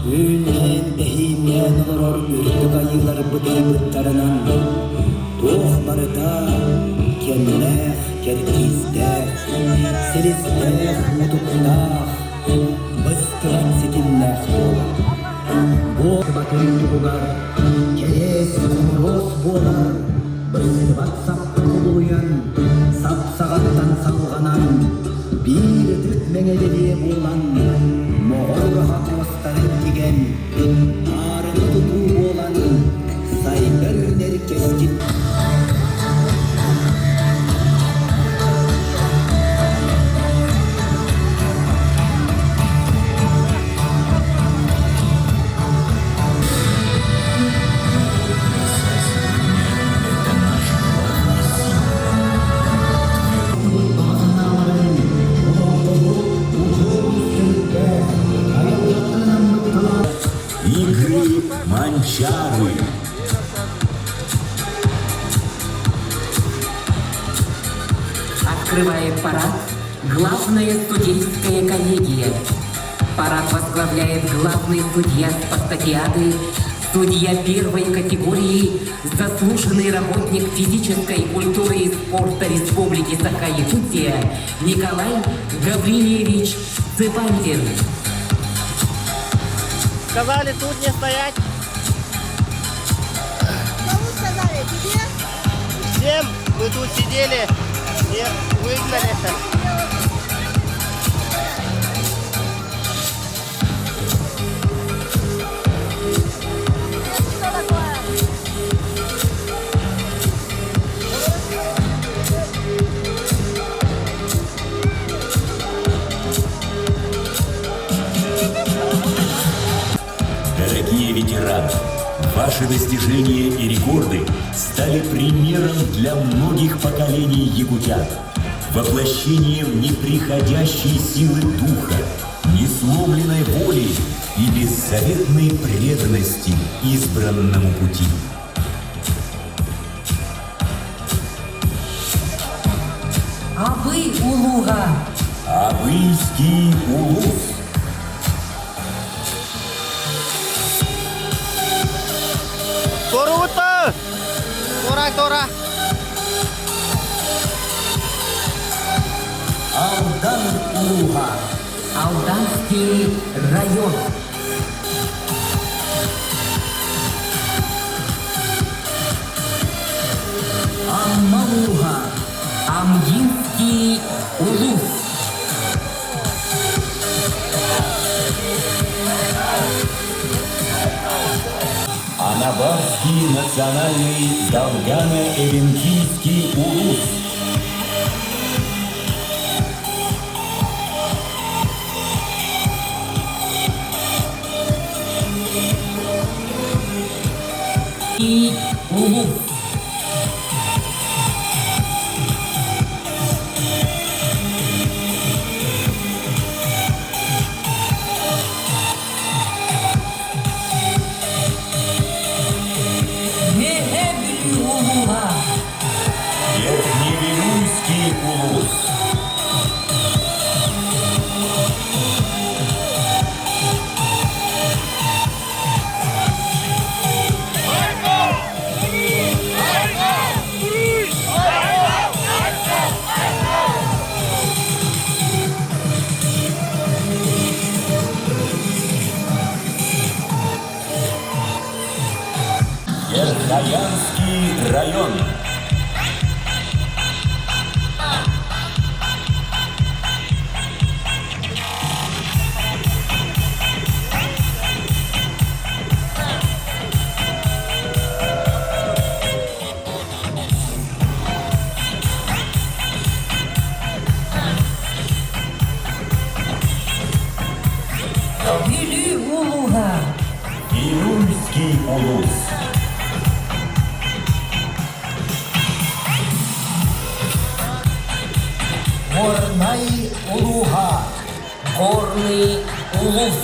үүннээн-тэһииннээн олорор үрдүк айыыларбыт ыйбыттарынан. Туох барыта кэмнээх, кэрдиистээх, силистээх, мутуктаах, быстыбат ситимнээх буолар. Буолбатын туһугар кэриэс хомуруос буолар, быстыбат саппы кубулуйан, сапсаҕаттан салҕанан, биир ытык мэҥэ бэлиэ буолан, моҕол ураһа туостарын тигэн, аарыма тутуу буолан, сайдар үүнэр кэскил Игры Манчары. Открывает парад главная студенческая коллегия. Парад возглавляет главный судья Спартакиады, судья первой категории, заслуженный работник физической культуры и спорта Республики Саха-Якутия Николай Гаврилевич Цыпандин. Сказали тут не стоять. Кому сказали? Тебе? Всем мы тут сидели, не выгнали. Что такое? Дорогие ветераны, ваши достижения и рекорды стали примером для многих поколений якутян, воплощением неприходящей силы духа, несломленной воли и беззаветной преданности избранному пути. Абый улууһа. Абыйский улус. Турута! Тура, тура! Алдан улууһа. Алданский район. Амма улууһа. Амгинский улус. Анабарский национальный Долгано-Эвенкийский улус. И улус. Үөһээ Бүлүү улууһа. Верхневилюйский улус. Верхоянский район. Бүлүү улууһа. Вилюйский улус. Горнай улууһа. Горный улус.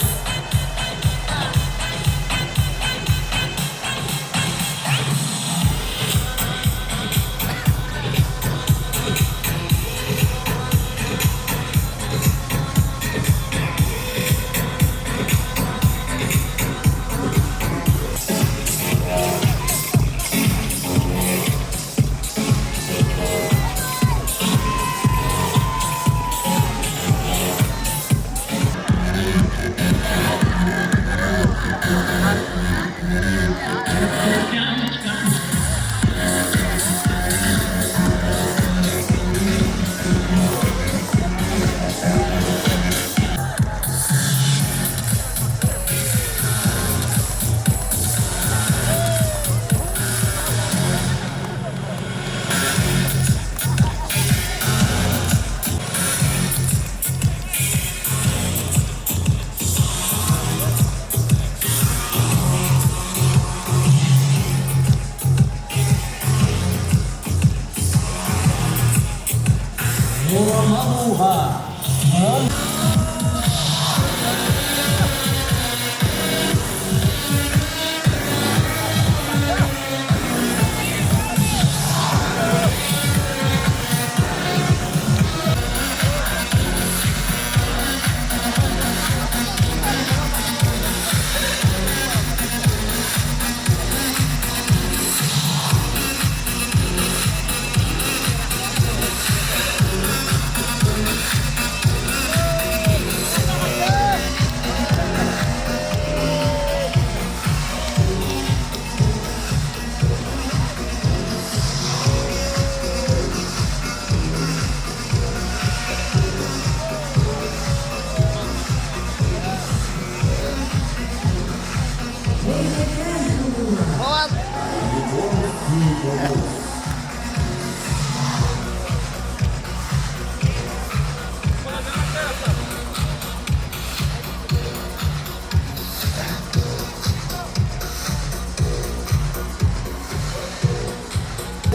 Муома ууһа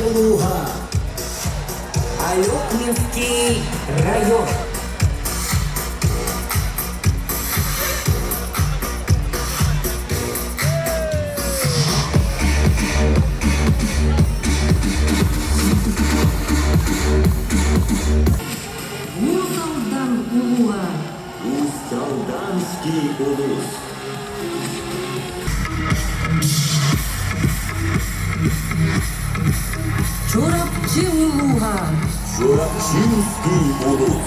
Улууһа Алекминский район. Уус Алдан улууһа. Усть-Алданский улус. Чурапчы улууһа. Чурапчинский улус.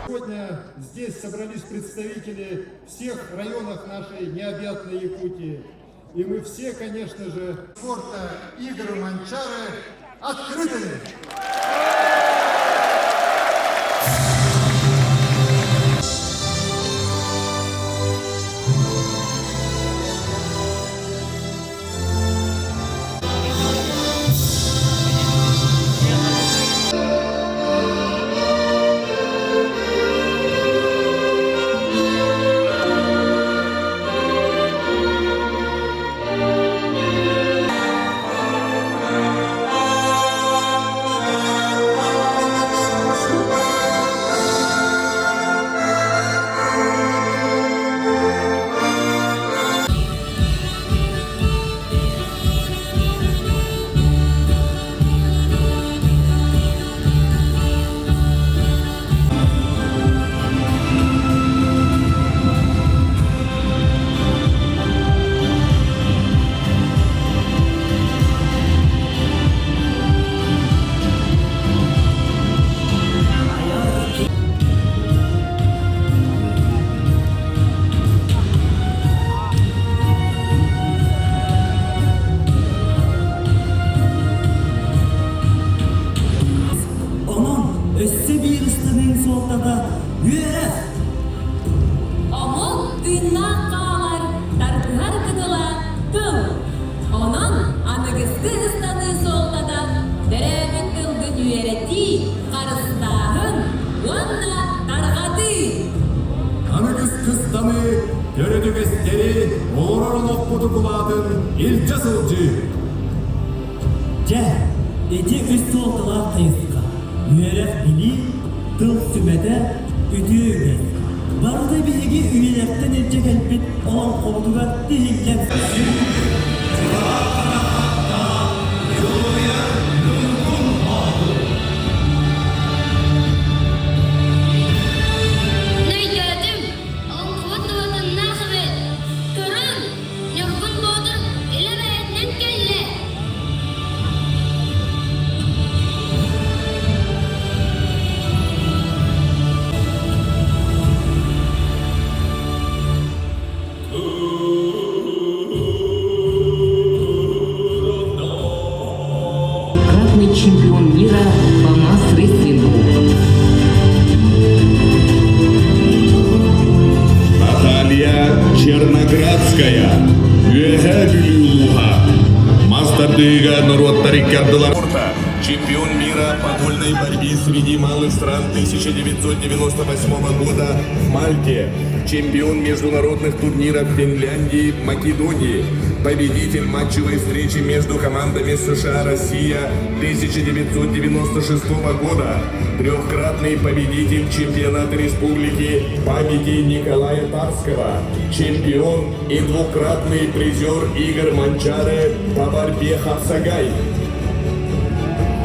Сегодня здесь собрались представители всех районов нашей необъятной Якутии. И мы все, конечно же, спорта игры Манчары открыты! Онон өссө биир ыстаныыҥ суолтата үөрэх! Омук тыыннаах хаалар, тардыһар кытыла тыл. Онон аныгыскы ыстаныы суолтата төрөөбүт тылгын үөрэтии, харыстааһын уонна тарҕатыы. Аныгыс кыстаны, төрүтүгэстэри, олорор олохпуту кулаатын илдьэ сылдьыы. Дьэ, ити үс суолталаах хайысха. Үөрэх-билии, тыл сүмэтэ, үтүө үгэс. Барыта биһиги үйэлэртэн илдьэ кэлбит олоҥхобутугар тиһиллэн Өйдөөтүм, олоҥхобут туһатыннаах эбит. Көрүҥ, Ньургун Боотур илэ бэйэтинэн кэллэ. Кратный чемпион мира по масс-рестлингу. Наталья Черноградская, Үөһээ Бүлүү улууһа. Мас тардыыга норуоттар иккардылар. Чемпион мира по вольной борьбе среди малых стран 1998 года в Мальте. Чемпион международных турниров Финляндии, Македонии. Победитель матчевой встречи между командами США-Россия 1996 года. Трехкратный победитель чемпионата республики памяти Николая Тарского. Чемпион и двукратный призер игр Манчары по борьбе Хапсагай.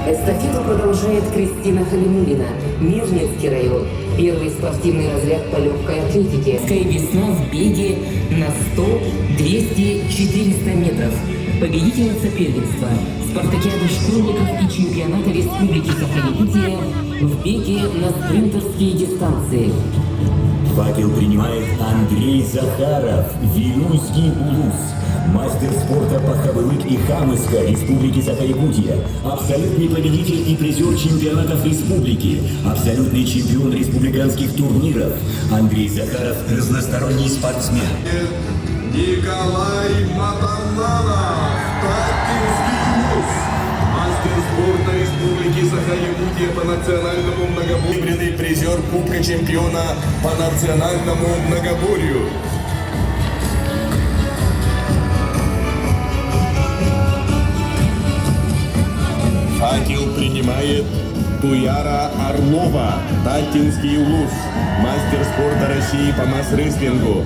Эстафету продолжает Кристина Халимулина, Мирнинский район. Первый спортивный разряд по легкой атлетике. Весна в беге на 100, 200, 400 метров. Победительница первенства, спартакиады школьников и чемпионата Республики Саха-Якутия в беге на спринтерские дистанции. Факел принимает Андрей Захаров, Вилюйский Улус, мастер спорта по Хабылык и Хамыска Республики Саха-Якутия, абсолютный победитель и призер чемпионатов республики, абсолютный чемпион республиканских турниров. Андрей Захаров – разносторонний спортсмен. Николай Матананов, Таттинский Улус, мастер спорта Республики Саха-Якутия по национальному многоборью, серебряный призер Кубка чемпиона по национальному многоборью. Факел принимает Туяра Орлова, Таттинский Улус, мастер спорта России по масс-рестлингу.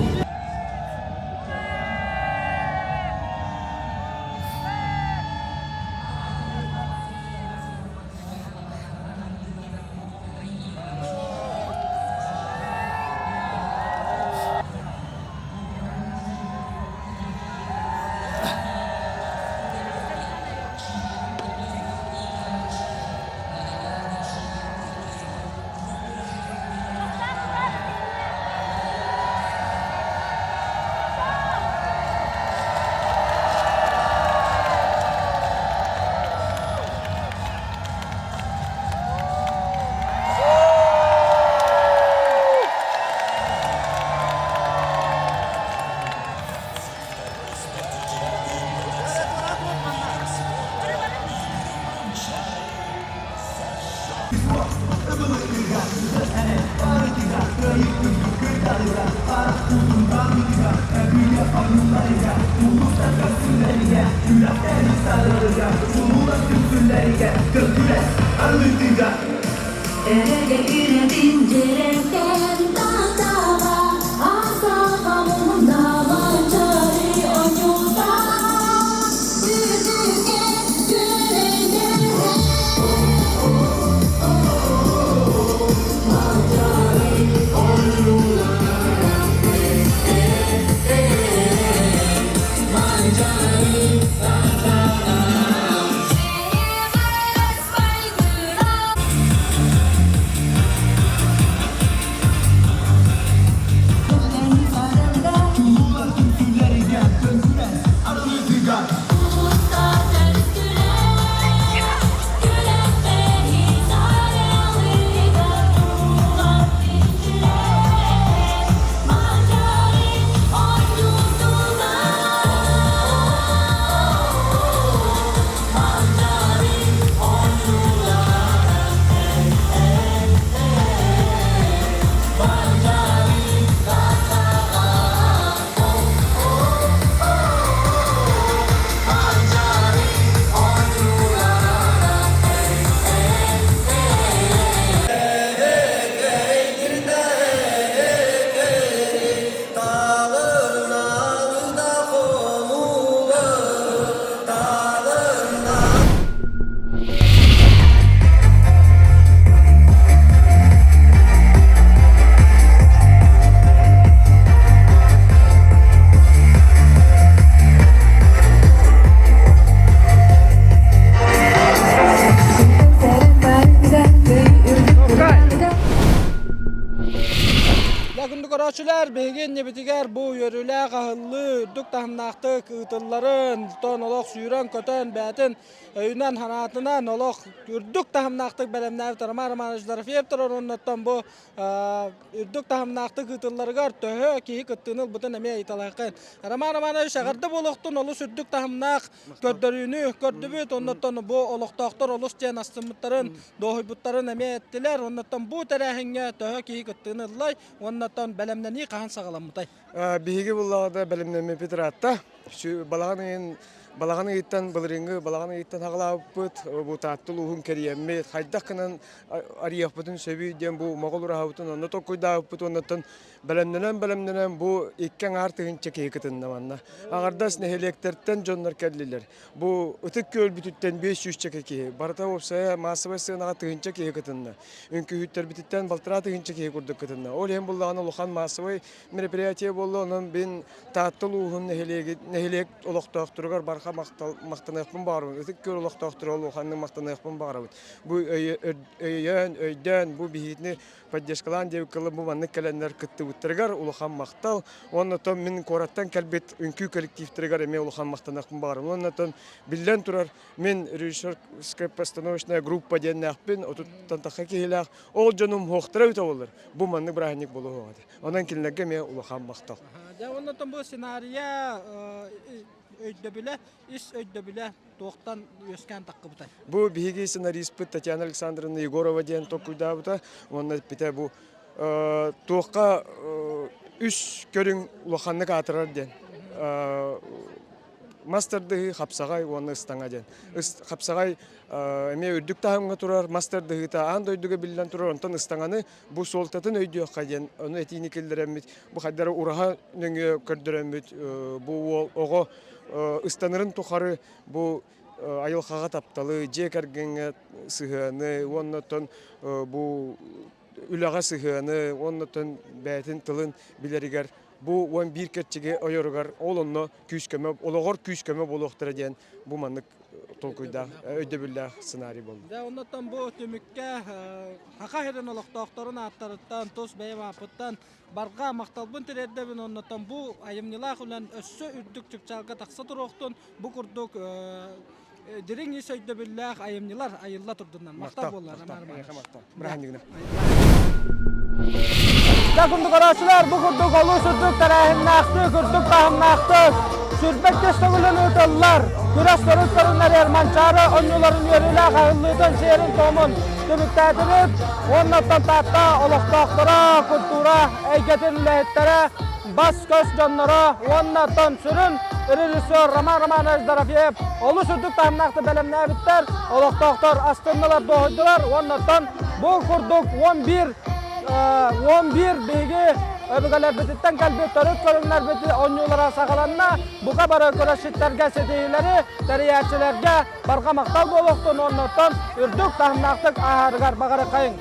көрөөччүлэр, биһиги иннибитигэр бу үөрүүлээх аһыллыы үрдүк таһымнаахтык ыытылларын, тон олох сүүрэн-көтөн, бэйэтин өйүнэн-санаатынан олох үрдүк таһымнаахтык бэлэмнээбит Роман Романович Дорофеев турар уоннаттан бу үрдүк таһымнаахтык ыытылларыгар төһө киһи кыттыыны ылбытын эмиэ ыйыталаһыаххын. Роман Романович эҕэрдэ буолуохтун олус үрдүк таһымнаах көрдөрүүнү көрдүбүт, оннуттан бу олохтоохтор олус диэн астыммыттарын, дуоһуйбуттарын эмиэ эттилэр. Оннуттан бу тэрээһиҥҥэ төһө киһи кыттыыны ыллай, уоннаттан бэлэмнэнии хаһан саҕаламмытай? Биһиги буллаҕада бэлэмнэммиппит ыраатта. Балаҕан ыйын балаҕан ыйыттан былырыыҥҥы балаҕан ыйыттан саҕалаабыппыт. Бу Таатта улууһун кэрийэммит, хайдах гынан арыйыахпытын сөбүй диэн бу моҕол ураһабытын онно толкуйдаабыппыт уоннаттан Бэлэмнэнэн-бэлэмнэнэн бу икки аҥаар тыһыынча киһи кытынна манна. Аҥардас нэһилиэктэртэн дьоннор кэллилэр. Бу Ытык Күөлбүтүттэн 500 чэкэ киһи, барыта уопсайа маассабай сыанаҕа тыһыынча киһи кытынна. Үҥкүүһүттэрбититтэн балтараа тыһыынча киһи курдук кытынна. Ол иһин буллаҕына улахан маассабай мероприятие буолла. Онон мин Таатта улууһун нэһилиэк олохтоохторугар барҕа махтаныахпын баҕарабын. Ытык Күөл олохтоохторугар улаханнык махтаныахпын баҕарабын. Бу өйөөн, өйдөөн, бу биһигини поддержкалаан диэбиккэ бу маннык кэлэннэр кыттыбыттарыгар улахан махтал. Уонна оттон мин куораттан кэлбит үҥкүү коллективтарыгар эмиэ улахан махтаныахпын баҕарабын. Уонна оттон биллэн турар, мин режиссерская постановочная группа диэннээхпин, отуттан тахса киһилээх. Ол дьонум уһуохтара эбитэ буоллар, бу маннык бырааһынньык буолуо этэ. Онон кинилэргэ эмиэ улахан махтал. Дьэ, уонна оттон бу сценарийа өйдөбүлэ, ис өйдөбүлэ туохтан үөскээн таххыбытай? Бу биһиги сценариспыт Татьяна Александровна Егорова диэн толкуйдаабыта уонна эппитэ бу туохха үс көрүҥ улаханнык аатырар диэн. Мас тардыһыы, хапсаҕай уонна ыстаҥа диэн. Хапсаҕай эмиэ үрдүк таһымҥа турар, мас тардыһыыта аан дойдуга биллэн турар, онтон ыстаҥаны бу суолтатын өйдүөххэ диэн ону этиини киллэрэммит, бу хайдары ураһа нөҥүө көрдөрөммүт бу уол оҕо ыстанарын тухары бу айылҕаҕа тапталы, дьиэ кэргэҥҥэ сыһыаны уонна оттон бу үлэҕэ сыһыаны уонна оттон бэйэтин тылын билэригэр бу 11 кэрчиги ойоругар ол онно күүс-көмө олоҕор күүс-көмө буолуохтара диэн бу маннык толкуйдаах өйдөбүллээх сценарий буолла. Дьэ, оннуттан бу түмүккэ Саха сирин олохтоохторун ааттарыттан, тус бэйэм ааппыттан барҕа махталбын тириэрдэбин оннуттан бу айымньылаах үлэн өссө үрдүк чыпчаалга тахса туруохтун бу курдук дириҥ ис өйдөбүллээх айымньылар айылла турдуннар. Махтал буолла Роман Романович. Бырааһынньыгынан. Дьэ, курдук көрөөччүлэр, бу курдук олус үрдүк тэрээһиннээхтик, үрдүк таһымнаахтык сүрбэттис төгүлүн ыытыллар күрэс төрүт көрүҥнэригэр Манчаары оонньууларын үөрүүлээх аһыллыытын сиэрин-туомун түмүктээтибит. Уонна оттон Таатта олохтоохторо, культура эйгэтин үлэһиттэрэ, бас-көс дьонноро уонна оттон сүрүн режиссер Роман Романович Дорофеев олус үрдүк таһымнаахтык бэлэмнээбиттэр, олохтоохтор астыннылар, дуоһуйдулар уонна оттон бу курдук 11 11 биһиги өбүгэлэрбититтэн кэлбит төрүт көрүҥнэрбит оонньуулара саҕаланна. Бука бары күрэсчиттэргэ ситиһиилэри, тэрийээччилэргэ барҕа махтал буолуохтун уонна оттон үрдүк таһымнаахтык ааһарыгар баҕарыххайыҥ.